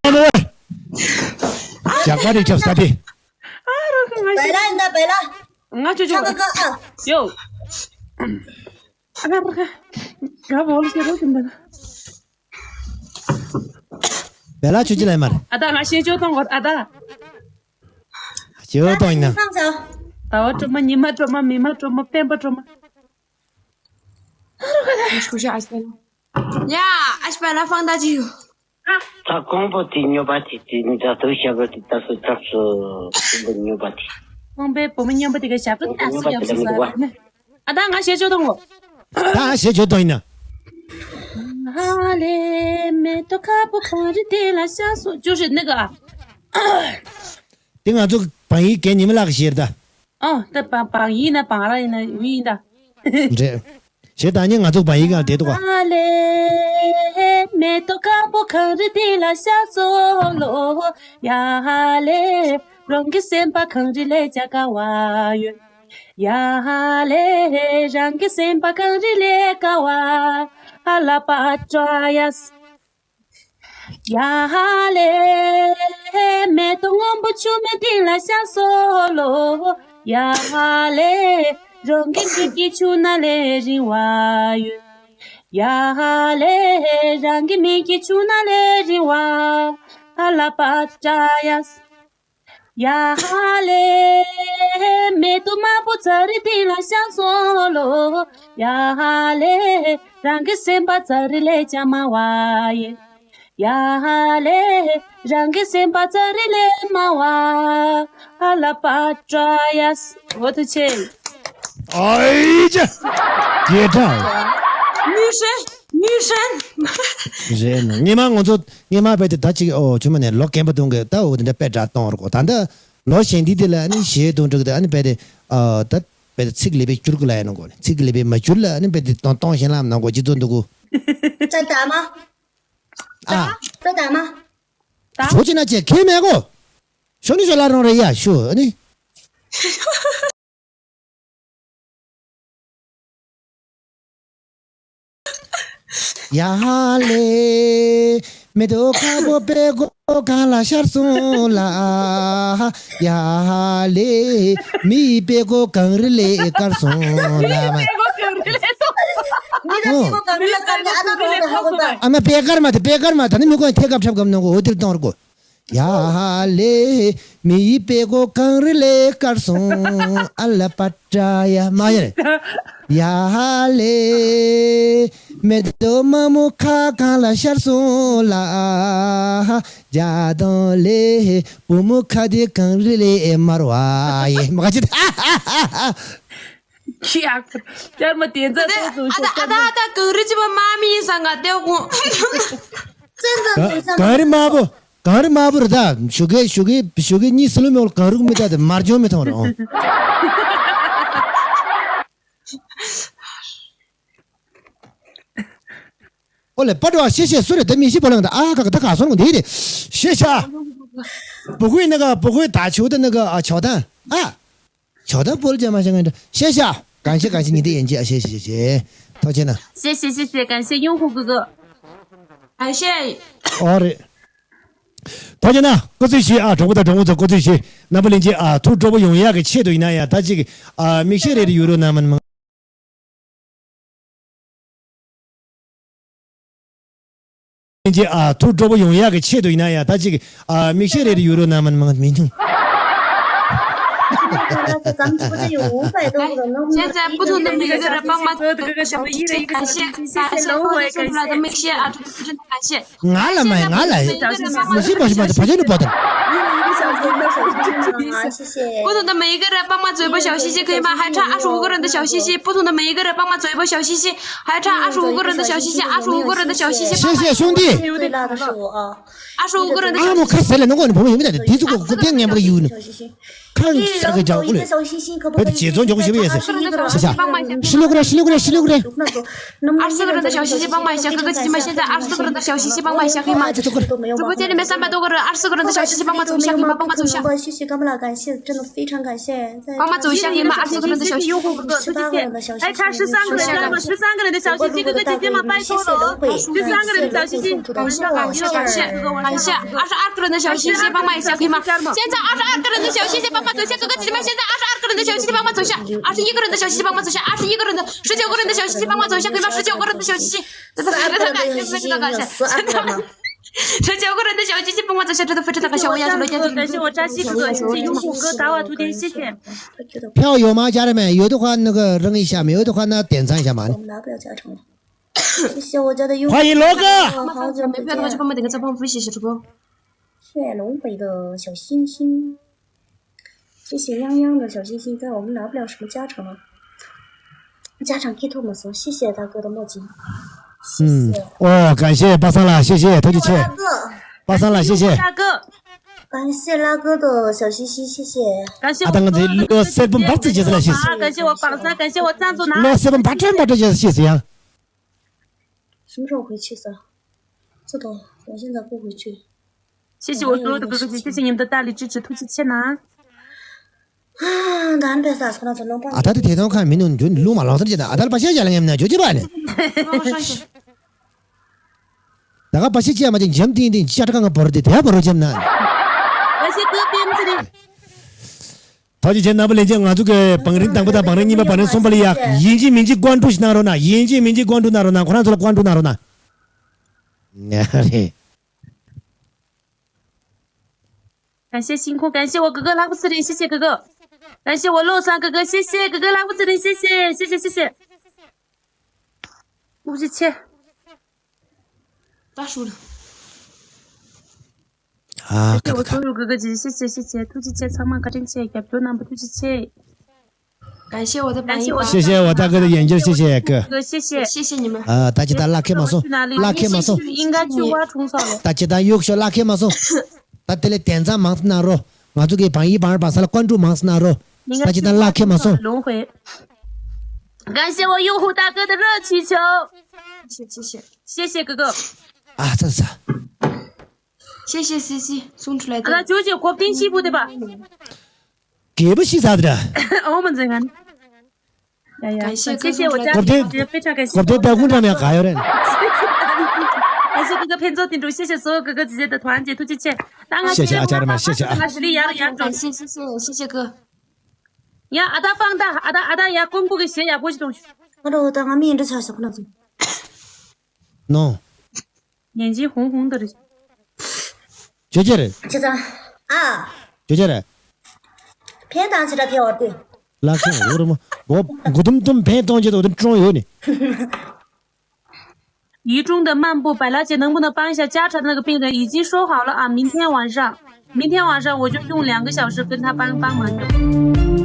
ཨ་ནོ། ཇ་ག་རི་ཁྱབ་ས་དེ། ཨ་རོ་ཁ་ང་ཤི། བེ་ལ་ཡིན་ད་བེ་ལ། ང་ཆོ་ཆོ། ཆ་ག་ག་ཨ། ཡོ། ཨ་རོ་ཁ། ག་བོ་ལ་ཤི་རོ་ཀིན་ད། བེ་ལ་ཆུ་ཅི་ལ་མར། ཨ་ད་ང་ཤེས་ཆོ་གཏོང་གོ་ཨ་ད། ཆུ་གཏོང་ཡིན་ན། ད་བ་སྤྲོ་མ་ཉི་མ་སྤྲོ་མ་མི་མ་སྤྲོ་མ་སྤེན་པ་སྤྲོ་མ། ཨ་རོ་ཁ་ད། ཡ། ཨ་ཤ་བ་ལ་ཧྥང་ད་ཅི་ཡོད། ད་ཀོང་པོ་དེ་སྨྱོ་པ་དེ་དེ་ནི་ད་དུ་ཞབས་བྲོ་དེ་ད་སུ་ད་སུ་ཀོང་པོ་སྨྱོ་པ་དེ། ཀོང་པོའི་བུ་མོ་སྨྱོན་པ་དེ་ག་ཞབས་བྲོ་ད་སུ་ཡག་སུ་ཟ་ར་ནི། ཨ་ད་ང་ཞེ་ཆོ་དང་གོ། ད་ཞེ་ཆོ་དང་ཡིན་ན། ཧ་ལེ་མེ་ཏོག་ཁ་པོ་གངས་རི་དེ་ལ་ཤ་སོ་ཅོ་རེད་ནི་ག། དེ་ང་ཚོ་བང་ཡིག་རྒན་ཉི་མ་ལགས་ཀྱིས་བཤད་ད། ཨ་ད་བང་བང་ཡིག་ན་བང་ར་ཡིན་ན་ཡུལ་ཡིན་ད། རེད། ཞེས་ད་ནི་ང་ཚོ་བང་ཡིག་གང་དེ་འདུག་ག། ཧ་ལེ་མེ་ཏོག་དཀར་པོ་གངས་རི་འདི་ལ་ཤར་སོང་ལོ། ཡ་ཧ་ལེ་རང་གི་སེམས་པ་གངས་རི་ལས་ཀྱང་དཀར་བ་ཡོད། ཡ་ཧ་ལེ་རང་གི་སེམས་པ་གངས་རི་ལས་དཀར་བ། ཨ་ལ་པ་ཏྲ་ཡ། ཡ་ཧ་ལེ། མེ་ཏོག་སྔོན་པོ་ཆུ་མིག་སྟེང་ལ་ཤར་སོང་ལོ། ཡ་ཧ་ལེ། རང་གི་མིག་གི་ཆུ་སྣ་ལས་རིང་བ་ཡོད། ཡ་ཧ་ལེ། རང་གི་མིག་གི་ཆུ་སྣ་ལས་རིང་བ། ཨ་ལ་པ་ཏྲ་ཡ། ཡ་ཧ་ལེ། མེ་ཏོག་དམར་པོ་ཚ་རི་སྟེང་ལ་ཤར་སོང་ལོ། ཡ་ཧ་ལེ། རང་གི་སེམས་པ་ཚ་རི་ལས་ཀྱང་དམར་བ་ཡིན། ཡ་ཧ་ལེ། རང་གི་སེམས་པ་ཚ་རི་ལས་དམར་བ། ཨ་ལ་པ་ཏྲ་ཡ། འོ་ཐུགས་རྗེ་ཆེ། ཨའི་ཅེ། རྒྱལ་ཁྲ། མི་ཧྲན། མི་ཧྲན། རེད་ནོ། སྔོན་མ་ང་ཚོ་སྔོན་མ་བས་དེ་ད་ཅིག་ཨོ་ཆུ་མ་ནས་ལོ་རྒན་པ་དུང་གི་ད་འོ་དེ་འདྲ་དཔེ་འདྲ་གཏོང་རོགས་གོ། ད་འདི་ལོ་གཞོན་དུས་དེ་ལ་ཨ་ནི་གཞས་གཏོང་འགྲིག་དེ་ཨ་ནི་བས་དེ་ཨ་ད་བས་དེ་ཚིག་ལེ་བའི་སྐྱུར་གི་ལ་ཡ་ནོ་གོ། ཚིག་ལེ་བའི་མ་སྐྱུར་ལ་ཨ་ནི་བས་དེ་གཏོང་གཏོང་ཞེན་ལམ་ནང་གོ་སྤྱི་ཚོགས་འདུག་གོ། ཙ་ད་མ། ཨ། ཙ་ད་མ། ད། ཞོ་ཅི་ན་ཅེ་ཁེ་མེ་གོ། ཞོ་ནི་ཞོ་ལ་རོང་རེ་ཡ་ཞོ་ཨ་ནི། ཡ་ཧ་ལེ། མེ་ཏོག་ཁ་པོ་པད་གོ་གངས་ལ་ཤར་སོང་ལ། ཡ་ཧ་ལེ། མི་ཡི་པད་གོ་གངས་རི་ལས་དཀར་སོང་ལ། ཨ་མ་པད་དཀར་མ་དེ་པད་དཀར་མ་ད་ནི་མི་གོ་ཐད་ཀར་འཁྲབ་གམ་ནང་གོ་འོ་དེར་གཏོང་རོགས་གོ། ཡ་ཧ་ལེ། མི་ཡི་པད་གོ་གངས་རི་ལས་དཀར་སོང་། ཨ་ལ་པ་ཏྲ་ཡ། མ་ཡ་རེད། ཡ་ཧ་ལེ། མེ་ཏོག་དམར་མོ་ཁ་གངས་ལ་ཤར་སོང་ལ། ཇ་དང་ལེ། བུ་མོ་ཁ་དེ་གངས་རི་ལས་དམར་བ་ཡེ། མ་ག་ཅི། ཁྱི་ཨ་ཁུ། ཅར་མ་དེ་ཚ་ཏོ་ཏོ་ཨ་ད་ཨ་ད་ཨ་ད་གངས་རི་ཅི་པ་མ་མི་ཡིན་ས་ང་ཏེ་གོ། གངས་རི་དམར་པོ། གངས་རི་དམར་པོ་རེད་ད། ཞོགས་ཀས་ཞོགས་ཀས་ཞོགས་ཀས་གཉིད་སུ་ལུ་མེད་ལ་གངས་རི་མི་ལྟ་དེ་དམར་ལྗང་མི་མཐོང་རེད་ཨང་། ཨོ་ལེ་པ་ཏྲ་ཤེས་ཤེས་སུ་རེད་ད། མི་ཤི་བོ་ལང་ད་ཨ་ཁ་ཁ་ད་ག་སོང་ངོ་འདི་རེད། ཤེས་ཤ། བུ་གུའི་ནི་ག་བུ་གུའི་ད་ཆུ་ད་ནི་ག་ཨ་ཆོག་ད་ཨ། ཆོག་ད་བོལ་ཅ་མ་ཤ་ང་ད་ཤེས་ཤ། གང་ཤེས་གང་ཤེས་ཉི་ཟླ་ཡན་ཅི་ཨ་ཤེས་ཤེས་ཤེས། ཐོག་ཆེ་ན། ཤེས་ཤེས་ཤེས་ཤེས་གང་ཤེས་ཡོང་ཁུ་གུ་གུ། གང་ཤེས། ཨོ་རེད། ད་ཅི་ན་སྐུ་ཚེ་ཞིག་ཨ་གྲོགས་པོ་དང་གྲོགས་མོ་ཚོ་སྐུ་ཚེ་ཞིག་རྣམ་པ་ལྷན་རྒྱས་ཨ་ཐུགས་སྤྲོ་པོ་ཡོང་ཡག་གི་ཆེད་དུ་ཡིན་ན་ཡང་ད་ཅིག་ཨ་མིག་ཤེལ་རེ་རེ་ཡོད་རོགས་གནང་མ་ནི་མང་། ལྷན་རྒྱས་ཨ་ཐུགས་སྤྲོ་པོ་ཡོང་ཡག་གི་ཆེད་དུ་ཡིན་ན་ཡང་ད་ཅིག་ཨ་མིག་ཤེལ་རེ་རེ་ཡོད་རོགས་གནང་མ་ནི་མང་མི་འཐུང་། 现在不同的每一个人帮忙做一个小提醒，感谢，感谢，感谢，感谢，感谢，感谢。 ང་ལ་མ་ཡིན་ང་ལ་ཡིན། མ་ཤེས་མ་ཤེས་མ་ཤེས་བ་ཅན་ནི་བོ་དང་།不同的每一个人帮忙做一波小心心，可以吗？还差二十五个人的小心心，不同的每一个人帮忙做一波小心心，还差二十五个人的小心心，二十五个人的小心心。 谢谢兄弟。 最辣的是我啊。 二十五个人的小心心。 ཨ་མོ་ཁ་ཟེར་ལ་ནང་གོ་ནི་བུ་མོ་ཡིན་མི་ད་དེ་དེ་ཚོ་གོ་གོ་དེ་ངན་པ་གི་ཡུག་ནི། ཁ་ས་གི་ཇག་གུ་ལེ། བོད་དེ་རྗེ་ཚོ་འཇོག་ཞིབ་ཡས་སེ། ཤ་ཤ། ཤི་ལོ་གུ་རེ་ཤི་ལོ་གུ་རེ་ཤི་ལོ་གུ་རེ། 二十个人的小心心帮忙一下，哥哥姐姐们，现在二十个人的小心心帮忙一下，可以吗？ 直播间里面三百多个人，二十个人的小心心帮忙走一下，可以吗？帮忙走一下。 谢谢干妈啦，感谢，真的非常感谢。帮忙走一下，可以吗？二十个人的小心心。还差十三个人，干妈，十三个人的小心心，哥哥姐姐们，拜托了，十三个人的小心心。 感谢，感谢，感谢，二十二个人的小心心帮忙一下，可以吗？现在二十二个人的小心心帮忙走一下，哥哥姐姐们，现在二十二个人的小心心帮忙走一下，二十一个人的小心心帮忙走一下，二十一个人的，十九个人的小心心帮忙走一下，可以吗？十九个人的小心心，真的非常感谢，非常感谢，真的，十九个人的小心心帮忙走一下，真的非常的感谢，我要什么感谢我扎西哥哥，谢谢永虎哥打我图钉，谢谢。 票有吗，家人们？有的话那个扔一下，没有的话那点赞一下嘛。我们拿不了加成了。 谢谢我家的用户。欢迎罗哥。好久不见。谢谢龙北的小心心，谢谢泱泱的小心心，但我们拿不了什么加成了。加成给他们送，谢谢大哥的墨镜。谢谢。嗯，哦，感谢巴桑拉，谢谢，对不起。巴桑拉，谢谢。大哥。感谢拉哥的小心心，谢谢。感谢我。啊，当然，罗塞本巴子就是了，谢谢。感谢我榜三，感谢我赞助拿。罗塞本巴真巴真就是谢谢呀。 什么时候回去的？这个我现在不回去。谢谢我所有的哥哥姐姐，谢谢你们的大力支持，突击切拿。ཨ་ད་དེ་དེ་དོན་ཁ་མི་ནུ་འཇུ་ལུང་མ་ལོང་སར་ཅི་ད་ཨ་ད་ལ་པ་ཤ་ཡ་ལ་ངེམ་ན་འཇུ་ཅི་ར་ནི། ད་ག་པ་ཤ་ཅི་ཡ་མ་ཅི་འཇམ་ཏིང་ཏིང་ཅི་ཤ་ཁྲ་ཁ་ང་བོར་དེ་དེ་ཡ་བོར་ཅི་ན། ཐོག་ཅི་ཅན་ན་བ་ལེན་ཅན་ང་ཚོ་གི་བང་རིམ་དང་པོ་དང་བང་རིམ་གཉིས་པ་བང་རིམ་གསུམ་པ་ལ་ཡ་ཡིན་གཅིག་མིན་གཅིག་ཀོན་ཀྲུ་ཞིག་གནང་རོགས་གནང་། ཡིན་གཅིག་མིན་གཅིག་ཀོན་ཀྲུ་གནང་རོགས་གནང་། ཁོ་རང་ཚོ་ལ་ཀོན་ཀྲུ་གནང་རོགས་གནང་། ང་རེད། 感谢星空，感谢我哥哥拉布斯林，谢谢哥哥，感谢我洛桑哥哥，谢谢哥哥拉布斯林，谢谢谢谢谢谢，对不起，切。 大叔了。啊，谢谢我所有哥哥姐姐，谢谢谢谢，突击切，苍茫高真切，感谢我大哥的眼镜，谢谢哥。哥，谢谢。谢谢你们。啊，大家的拉开马松，拉开马松。应该去挖虫草了。大家的右手拉开马松。ད་དེ་ལས་དན་ཚང་མང་སུ་གནང་རོགས། ང་ཚོ་གི་བང་ཡིག་བང་ར་བང་ས་ལ་ཀོན་ཀྲུ་མང་སུ་གནང་རོགས། ད་ཅི་ད་ལག་ཁེ་མ་སོང་། 龙回。感谢我用户大哥的热气球。谢谢谢谢。谢谢哥哥。 ཨ་ཙི་ཙི། 谢谢 C C 送出来的。 ཨ་ཅོ་ཅེ་གོ་བསྟན་ཤི་བུ་དེ་པ། རྒད་པོ་ཤི་ཚར་དེ་འདྲ། ཨོ་མ་འཛིན་ངན། 感谢 谢谢我家姐，非常感谢。 གོ་བསྟན་ད་ཀུན་ཀྲང་ཡང་ག་ཡོད་རེད། 感谢哥哥ཕན་ཚུན་བསྟུན་འགྲོ། 谢谢所有哥哥姐姐的团结，突击切。当然，谢谢啊，家人们，谢谢啊。 谢谢哥哥。 ཡ་ཨ་ད་ཕང་ད་ཨ་ད་ཨ་ད་ཡ་ཀོང་ཀོ་གི་ཞེ་ཡག་པོ་ཞིག་གཏོང་ཤོག་ཨ་རོ་ད་ང་མི་འདྲ་ཆགས་ཤག་ཁོ་ན་ཚོ། ནོ། 眼睛红红的。 ཇོ་ཇེར། ཅི་ཙང་། ཨ། ཇོ་ཇེར། ཕན་དང་ཆེ་དྲག་ཐེ་བར་ཏེ། ལག་ཆེན་འོ་རུ་མོ། འོ་མགོ་དུམ་དུམ་ཕན་གཏོང་བྱེད་དོ་དུམ་ཀྲོང་ཡོད་ནི། ཡུས་ཀྲུང་དང་མན་པོ་པ་ལ་ཅེ་ནང་པོ་ན་པང་ཤ་ཅ་ཁྲ་ནག་པིན་ར་ཡི་ཅིན་ཧྲོ་ཧའོ་ལ་ཨ། 明天晚上། 明天晚上我就用两个小时跟他帮帮忙。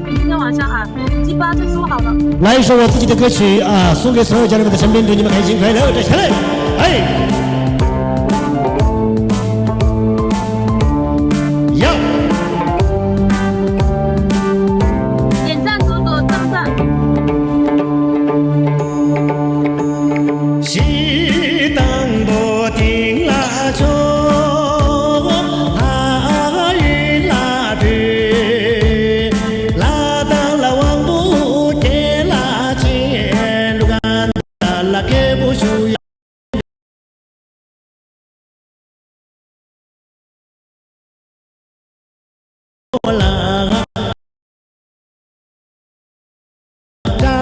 明天晚上啊，鸡巴就说好了。 来一首我自己的歌曲啊，送给所有家人们的身边，祝你们开心快乐，这下来，哎，呀。 点赞多多，赞赞。 ཞིག་དང་པོ་དིང་ལ་ཆོག་ཨ་ཡིན་ལ་དུས་ལ་དང་ལ་དབང་པོ་སྐྱེ་ལ་ཆེན་ལུག་ག་ལ་སྐད་པོ་ཞུ་ཡ།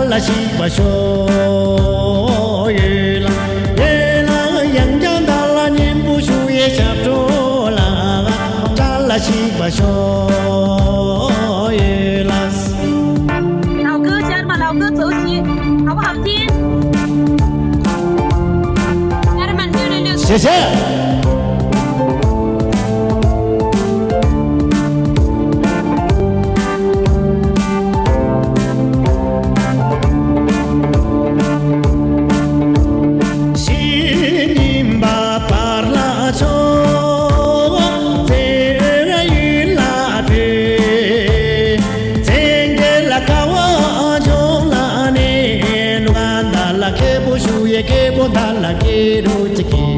ལ་ཞིག་པ་ཤོ་ཡོད་ལ། ཡོད་ལ་ཡང་ཀྱང་ད་ལ་ཉིན་པོ་ཞུ་ཡའི་ཞབས་བྲོ་ལ་ལ་ཞིག་པ་ཤོ་ཡོད། ཞེས་བྱས། ཕྱི་ཉིན་པ་བར་ལ་ཆོག་ཚེ་ར་ཡུལ་ལ་བྲོས། ཚེ་འགལ་ལ་དཀའ་བ་འཇོག་ལ་ནས། ནུ་ག་ད་ལ་ཁེ་པོ་ཞུ་ཡེ་ཁེ་པོ་ད་ལ་ཁེ་རུ་ཅི་ཁེ།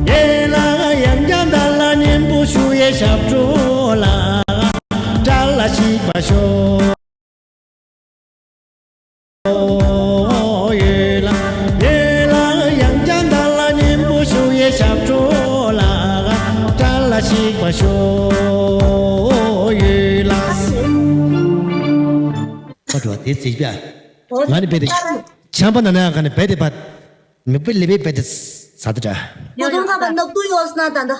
ཡེ་ལ་ཡང་ཀྱང་ད་ལ་ཉན་པོ་ཞུ་ཡེ་ཞབས་བྲོ་ལ། དགྲ་ལ་ཞིག་པ་ཤོག་ཡོད་ལ། ཡོད་ལ་ཡང་ཀྱང་བདག་ལ་སྙན་པོ་ཞུ་ཡི་ཞབས་བྲོ་ལ། དགྲ་ལ་ཞིག་པ་ཤོག་ཡོད་ལ། ཁ་འགྲོ་དེ་ཚིག་པ། ང་ནི་བེ་དེ་ཆམ་པ་ན་ན་ག་ནི་བེ་དེ་པ། མི་པི་ལི་པི་པེ་ཏི་ས་ཏི་ཏྲ། ཡོ་དོན་ཁ་པ་ནག་ཏུ་ཡོ་སྣ་ད་འདི།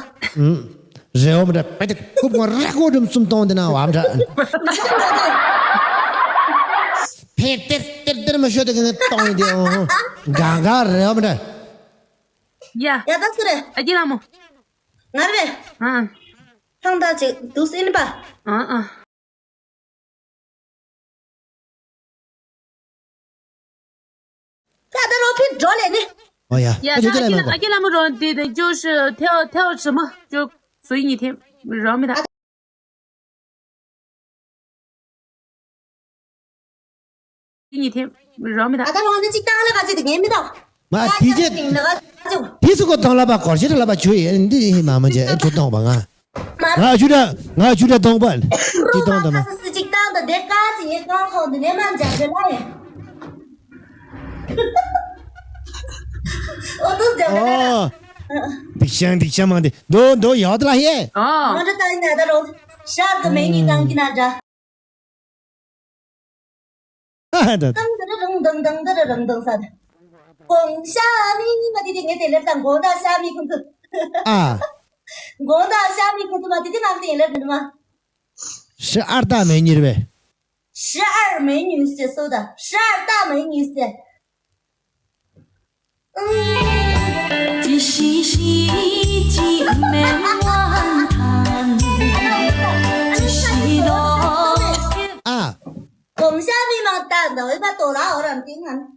རེ་བ་མི་འདྲ་པེ་ཏི་ཁུབ་ངོ་ར་ཀོ་སྒྲུམ་གསུམ་གཏོང་དེ་ན་བ་མི་འདྲ། ཕེ་ཏེར་ཏེར་ཏེར་མི་ཤོད་དེ་གི་ངས་གཏོང་ཡིན་དེ་ཨོ། ག་ག་རེ་བ་མི་འདྲ། ཡ། ཡ་ད་སུ་རེད། ཨ་ཅེ་ལ་མོ། ང་རེད། ཨ། ཐང་ད་ཅིག་དུ་སིན་པ། ཨ་ཨ། ད་ལྟ་རོ་ཕི་འགྲོ་ལེ་ནི། ཨོ་ཡ། ཡ་ཨ་ཅོ་ཅོ་ལ་མ་གོ། ཨ་ཀི་ལ་མོ་རོ་དེ་དེ་ཅོ་ཤི་ཐེའོ་ཐེའོ་ཤི་མ་ཅོ་སུ་ཡིན་ཐེ་རོ་མི་ད། ཡིན་ཐེ་རོ་མི་ད། ཨ་ད་རོ་ནི་ཅིག་ཏང་ལ་ག་ཅི་དེ་ངེ་མི་ད། མ་དེ་ཅེ། དེ་སུ་གོ་ཐང་ལ་པ་གོར་ཤི་ལ་པ་ཅོ་ཡེ་འདི་ཡིན་མ་མ་ཅེ་ཨེ་ཅོ་ཏང་པ་ང་། ང་ཆུ་ད་ང་ཆུ་ད་གཏོང་པ། ཅི་གཏོང་ད་མ། སི་ཅིག་བཏང་ད་དེ་ཀ་ཅི་ཡེ་གང་ཁོང་དུ་ནས་མ་འཇག་རེ་ལ་ཡེ། ཨོ་དུ་འཇག་རེ་ལ་ཡེ། ཨོ། སྡིག་ཤང་སྡིག་ཤང་མང་དེ་འདོ་འདོ་ཡོད་ལ་ཧེ། ཨོ། ང་ད་ད་ཡིན་ན་ད་རོ་ཤར་གི་མེ་ཉི་གང་གི་ན་འདྲ། ཨ་ད། དང་དང་དང་དང་དང་དང་ས། གོང་ཤ་མི་མ་དེ་དེ་ངས་དེ་ལེར་དང་གོང་ད་ཤ་མི་ཁུང་ཁུ། ཨ། གོང་ད་ཤ་མི་ཁུང་ཁུ་མ་དེ་དེ་ང་དེ་ལེར་དེ་མ། 十二大美女 རེད་པས། 十二美女 ཟེར་སོ་ད། 十二大美女 ཟེར། 只是世纪没完谈，只是落。 ཨ། གོང་ཤ་མི་མང་ད་འདོད་པ་དོ་ལ་འོ་རང་ཏིང་ང་།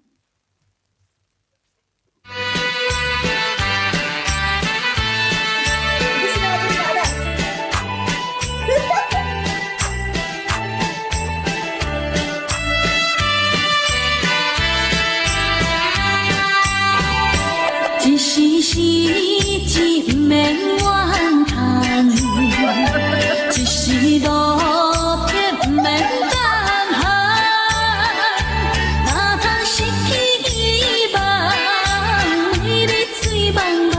只是世纪没完谈，只是落叶没干旱，那叹息一棒，你的嘴棒棒。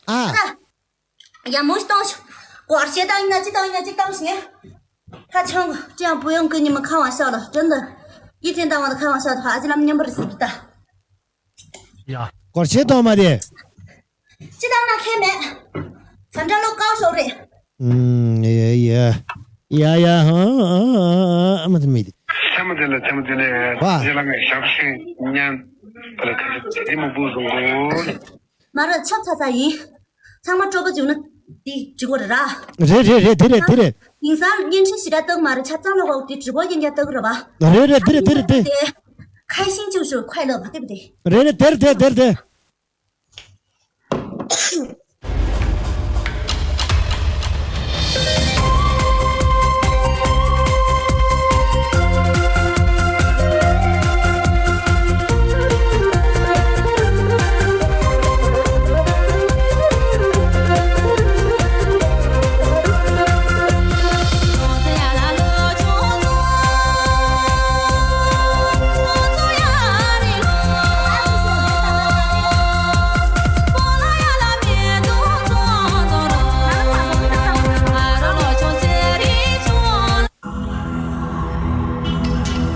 ཨ། ཡ་མོ་ཞིག་བཏང་ཞིག་གོར་ཤེ་བཏང་ཡིན་ན་ཅི་བཏང་ཡིན་ན་ཅི་བཏང་ཞིག་ངས། ཧ་ཆང་གི་ཅི་ཡང་བུ་ཡང་ཀུན་ཉི་མ་ཁ་བ་ཤ་ལ་དོན་དུ། ཡིད་ཐེན་བཏང་བ་དང་ཁ་བ་ཤ་དང་ཨ་ཅི་ལམ་མཉམ་པར་ཟིག་གི་ད། ཡ། གོར་ཤེ་བཏང་མ་དེ། ཅི་ལྟར་ན་ཁེ་མེད། ས་འདྲ་ལོ་ཀའོ་ཤོག་རེད། ཨུམ། ཡ་ཡ་ཡ། ཡ་ཡ་ཧ་ཨ་ཨ་ཨ་མ་དེ་མི་དེ། ཚེ་མ་དེ་ལ་ཚེ་མ་དེ་ལ་ཝ། ཡ་ལ་ངས་ཞབས་ཤིང་ཉན་པ་ལ་ཁ་ཤས་དེ་མ་བུ་བཟུང་གོ། མ་ར་ཆབ་ཚ་ཚ་ཡིན། ཚང་མ་སྤྲོ་པོ་བྱུང་ན་དེ་འགྲིག་གོ་རེད་ར། རེད་རེད་རེད་དེ་རེད་དེ་རེད། དེང་སང་བརྙན་འཕྲིན་ཞེ་དྲག་བཏང་མ་རེད་ཆབ་ཚང་ལ་འོག་དེ་直播 རྒྱན་རྒྱ་བཏང་རེད་པ། རེད་རེད་དེ་རེད་དེ་རེད་དེ། 开心就是快乐吧，对不对？རེད་རེད་དེ་རེད་དེ་དེ་རེད་དེ།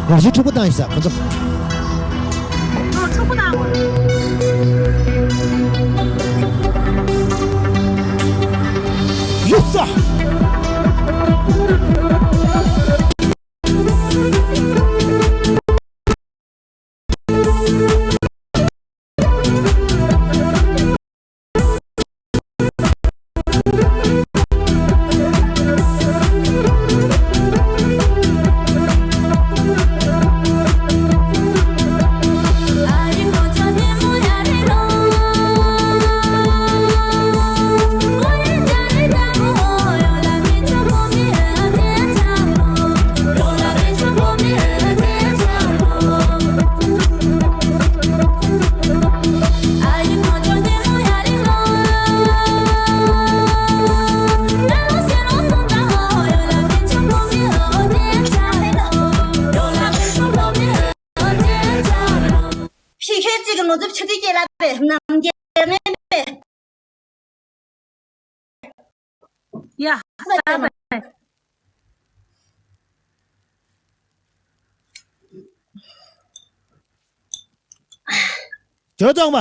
གོང་ཞུ་འཁྲུག་པོ་བཏང་ཡོད་ས་ཁོ་ཚོ། ཨོ། འཁྲུག་པོ་བཏང་དགོས། ཡོད་ས། ཕྱི་ཁྱོད་ཅིག་གི་ནོར་རྫུ་ཆུ་ཚོད་སྐྱེལ་ལ་པས་ནམ་རྒྱལ་མེད་པས། ཡ། ཇོ་ཏོང་མ།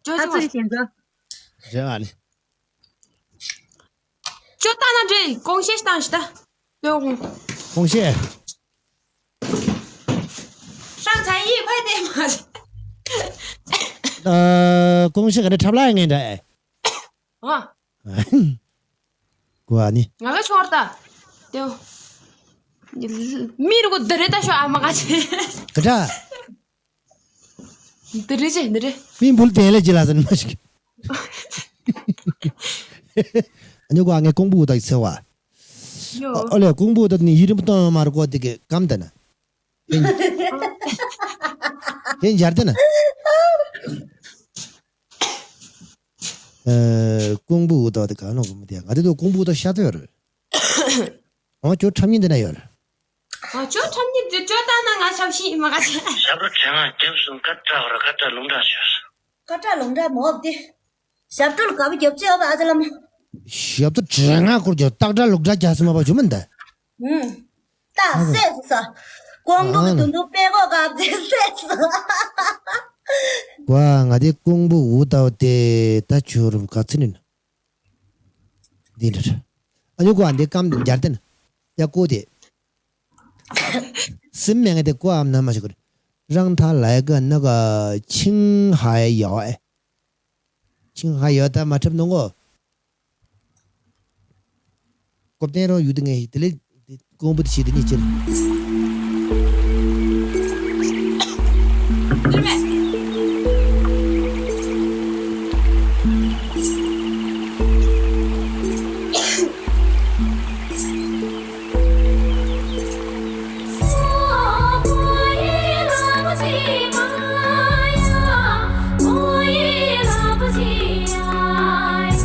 ཇོ་ཏོང་མ། རེད་ཨ་ནི། ཇོ་ཏ་ན་འདྲེ་གོང་བཤད་བཏང་ཞིག་ད། ཡོང་། གོང་བཤད།上才艺快点嘛。 ཨ། གོང་བཤད་ག་འདྲ་འཁྲབ་ལ་ངན་འདྲ་ཨེ། ཨ། གོ་ཨ་ནི། ང་ག་ཆོར་ད། ཏེའོ། མི་རུ་གོ་འདི་རེད་ད་ཤོ་ཨ་མ་ག་ཆེ། ག་འདྲ། འདི་རེད་ཅེ་འདི་རེད། མི་འབུལ་དེ་ལས་ཅི་ལ་ཟེར་མ་ཞིག་ཨ་ནི་གོ་ཨ་ངས་ཀོང་པོ་ད་ཚེ་བ། ཡོ། ཨོ་ལེ་ཀོང་པོ་ད་ནི་ཡི་རིམ་སྟོང་མར་གོ་དེ་གི་ཀམ་ད་ན། དེ་འཇར་དེ་ན། ཨ། ཀོང་པོ་ད་དེ་ག་ནོ་གོ་མི་དེ་ང་དེ་དུ་ཀོང་པོ་ད་ཤ་ཚ་ཡོད་རེད། ཨོ་ཅོ་ཁྲམ་ཉིན་དེ་ན་ཡོད་རེད། ཨ་ཅོ་ཁྲམ་ཉིན་དེ་ཅོ་ད་ན་ང་ཁྲམ་ཤི་མ་ག་ཅེ། ཞབས་བྲོ་བྲེ་ང་རྒྱབ་སོང་ཀ་ཏྲ་བར་ཀ་ཏྲ་ལུང་འདྲ་བྱོས། ཀ་ཏྲ་ལུང་འདྲ་མོ་བ་དེ། ཞབས་བྲོ་ལ་དགའ་པོ་རྒྱབ་ཅེ་ཡོད་པ་ཨ་ཙ་ལམ། ཞབས་བྲོ་བྲེ་ང་སྐོར་རྒྱབ་སྟག་ཏྲ་ལུག་ཏྲ་རྒྱབ་སོང་མ་པ་བྱུང་མིན་ད། ཨུམ། ད་སེ་སོ་ས། ཀོང་པོ་གི་དུན་དུ་པེ་གོ་ག་ཙེ་སེ་སོ། ཀོ་ང་དེ་ཀོང་པོ་འུ་ཏའོ་དེ་ད་ཆུ་རུ་ག་ཚི་ནི་ན། འདི་འདྲ། ཨ་ཉུ་ཀོ་ཨ་འདི་ཀམ་འདི་འཇར་ཏེ་ན། ཡ་ཀོ་དེ། སིམ་མེ་ང་དེ་ཀོ་ཨམ་ན་མ་ཞིག་གོ། རང་ཐ་ལའི་ག་ན་ག་ཆིང་ཧའེ་ཡའོ་ཨེ། ཆིང་ཧའེ་ཡའོ་ད་མ་ཁྲབ་ནོ་གོ། ཀོབ་ཏེན་རོ་ཡུ་དེ་ངེ་ཧི་དེ་ལེ་ཀོང་པོ་དེ་ཤི་དེ་ཉིད་ཅེར།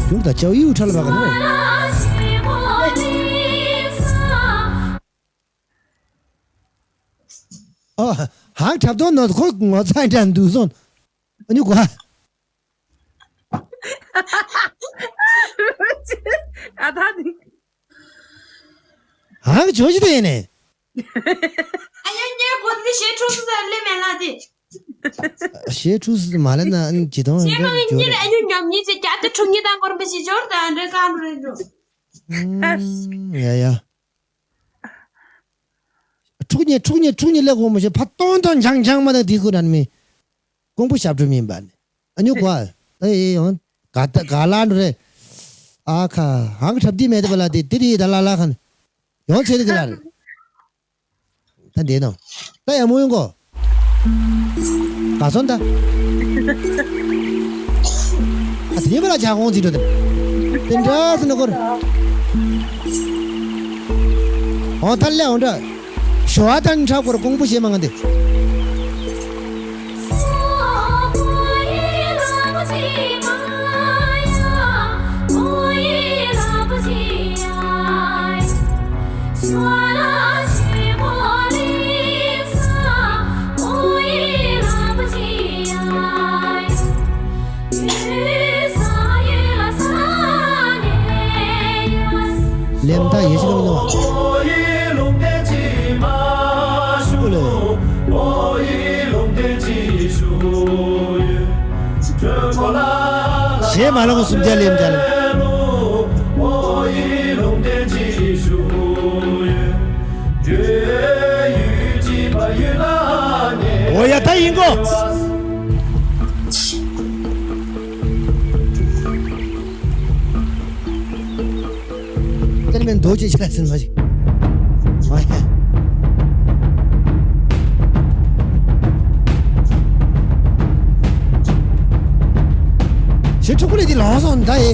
ཡུར་ད་ཅའོ་ཡིའུ་ཁྲ་ལ་བ་ག་ནོ། ཨོ། ཧང་ཁྲབ་དོན་ནོ་ཁོ་ངོ་ཚ་འདྲ་འདུག་སོང་། ཨ་ཉུ་གོ། ཨ་ད་ནི། ཧང་ཇོ་ཇི་དེ་ནས། ཨ་ཡ་ཉེ་གོ་འདི་ཞེ་ཁྲུ་སུ་ལེ་མེ་ལ་དེ། ཞེ་ཁྲུ་སུ་མ་ལེ་ན་ཨན་ཇི་དང་ཞེ་མ་ངི་ཉེ་ཨ་ཉུ་ཉམ་ཉི་ཅེ་ཀྱ་ཏེ་ཁྲུ་ཉི་དང་གོར་མེ་ཞེ་ཇོར་དང་འདྲེ་ཀ་མ་རེ་འགྲོ། ཡ་ཡ། ཁྲུ་ཉི་ཁྲུ་ཉི་ཁྲུ་ཉི་ལེ་གོ་མ་ཞེ་ཕ་ཏོན་ཏོན་འཇང་འཇང་མ་དང་དེ་ཁུ་རན་མི། ཀོང་པོ་ཞབས་བྲོ་མིན་པ་ནི། ཨ་ཉོ་གོ་ཨ། ཨེ་ཡོང་། ག་ད་ག་ལ་འགྲོ་རེ། ཨ་ཁ་ཧང་ཁྲབ་དི་མེད་པ་ལ་དེ་དེ་རི་ད་ལ་ལ་ཁན། ཡོང་ཚེ་རི་ག་ལ་རེ། ད་འདི་ནོ། ད་ཡ་མོ་ཡོང་གོ། ག་སོང་ད། ཨ་དེ་མ་ལ་ཇ་ཁོང་ཚིག་འགྲོ་དེ། དེ་འདྲ་སི་ནོ་གོ་རེ། འོ་ད་ལེ་འོ་འདྲ། ཞོ་ཨ་དང་ཁྲ་སྐོར་ཀོང་པོ་ཞེས་མ་ང་འདི། ལེམ་ཐང་ཡེ་ཤེས་ཀྱི་མི་ནོ། ཞེས་མ་ལོངས་སུམ་བརྒྱ་ལེམ་བརྒྱ་ལེམ། འོ་ཡ་ད་ཡིན་གོ། དེར་མིན་རྡོ་རྗེ་ཆེ་ལ་ཟིན་མ་ཞིག་མ་ཡ། ཞེ་ཕྲུ་གུ་ལས་དེ་ལོང་སོང་ད་ཡེ།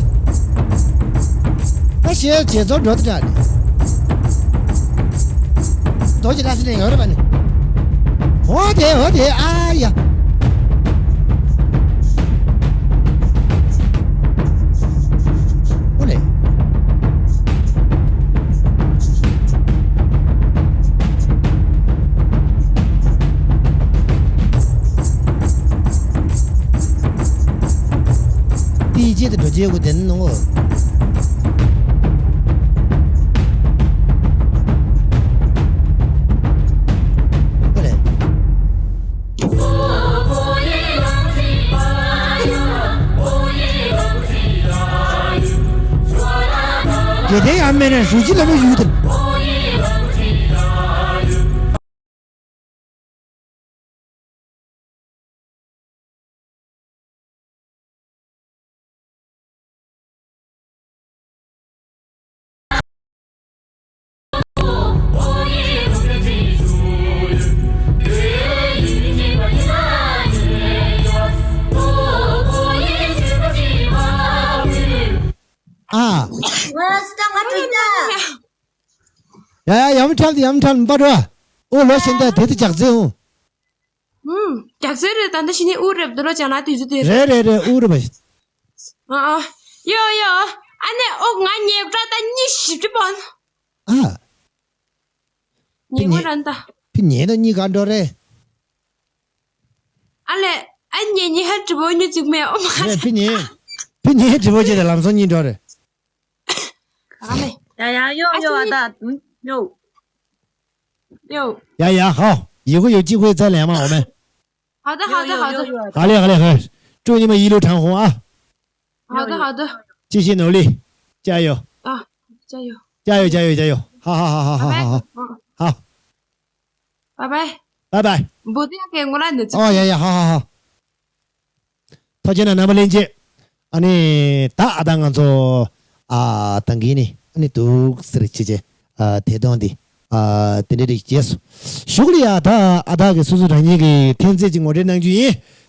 ད་ཞེ་རྗེ་ཚོ་འགྲོ་དེ་འདྲ་ནི། རྡོ་རྗེ་ལ་ཟིན་ནས་ཡོད་རེད་པ་ནི། འོ་དེ་འོ་དེ་ཨ་ཡ། ཨོ་ལེ། དེའི་རྗེས་དུ་འགྲོ་རྒྱུའི་སྒོ་དེ་ནི་ནོ། ཨོ་ལེ། དེ་དེ་ཡང་མེད་ན་ཧྲུའུ་ཅི་ལ་མི་ཡུལ་དུ། ཨ། ཡ་ཡ་ཡམ་ཁྲམ་དེ་ཡམ་ཁྲམ་པ་འགྲོ། ཨོ་ལོ་ཤེན་ད་དེ་དུ་ཇག་རྫས་འོང་། ཨུམ། རྒྱག་ཚོད་རེད། ད་ལྟ་ཞི་ནི་ཨུ་རེབ་འདི་ལོ་ཅང་ན་དུས་ཚོད་དེར། རེད་རེད་རེད། ཨུ་རེབ། ཨ་ཨ། ཡོ་ཡོ། ཨ་ནེ་ཨོ་ང་ཉེ་བྲ་ད་གཉིས་བཞི་བཅུ་པོན། ཨ། ཉེ་གོ་རན་ད། ཕི་ཉེ་ད་གཉིས་ག་འགྲོ་རེད། ཨ་ལེ། ཨ་ཉེ་ཉེ་ཧ་གྲི་བོ་ཉུ་ཅིག་མེ་ཨོ་མ། རེད་ཕི་ཉེ། ཕི་ཉེ་གྲི་བོ་ཅི་རེད་ལམ་སང་གཉིས་འགྲོ་རེད། ཡ་ཡ་ཡོ་ཡོ་ཨ་ད་ཡོ། ཡོ། ཡ་ཡ་ཧའོ། ཡི་གུ་ཡོ་ཅི་ཁོའི་ཚ་ལས་མ་འོ་མེ། 好的，好的，好的。好嘞，好嘞，好嘞。祝你们一路长虹啊！好的，好的。继续努力，加油！啊，加油！加油，加油，加油！好，好，好，好，好，好，好。好。拜拜。拜拜。不对，给我来的。哦，呀，呀，好，好，好。 ཐུགས་རྗེ་གནང་རྣམ་པ་ལྷན་རྒྱས། ཨ་ནི་ད་ཨ་ད་ང་ཚོ་ཨ་ད་གིན་ནི་ཨ་ནི་འདུག་ཟེར་བྱས་བྱས་ཨ་དེ་དོན་འདི་ཨ་དེ་འདྲ་རིགས་བྱས་སོ། ཞུགས་ལ་ཡ་ད་ཨ་ད་གི་སོ་སོ་རང་ཉིད་ཀྱི་འཐེན་རྩོད་ཅིག་ངོ་སྤྲོད་གནང་རྒྱུ་ཡིན།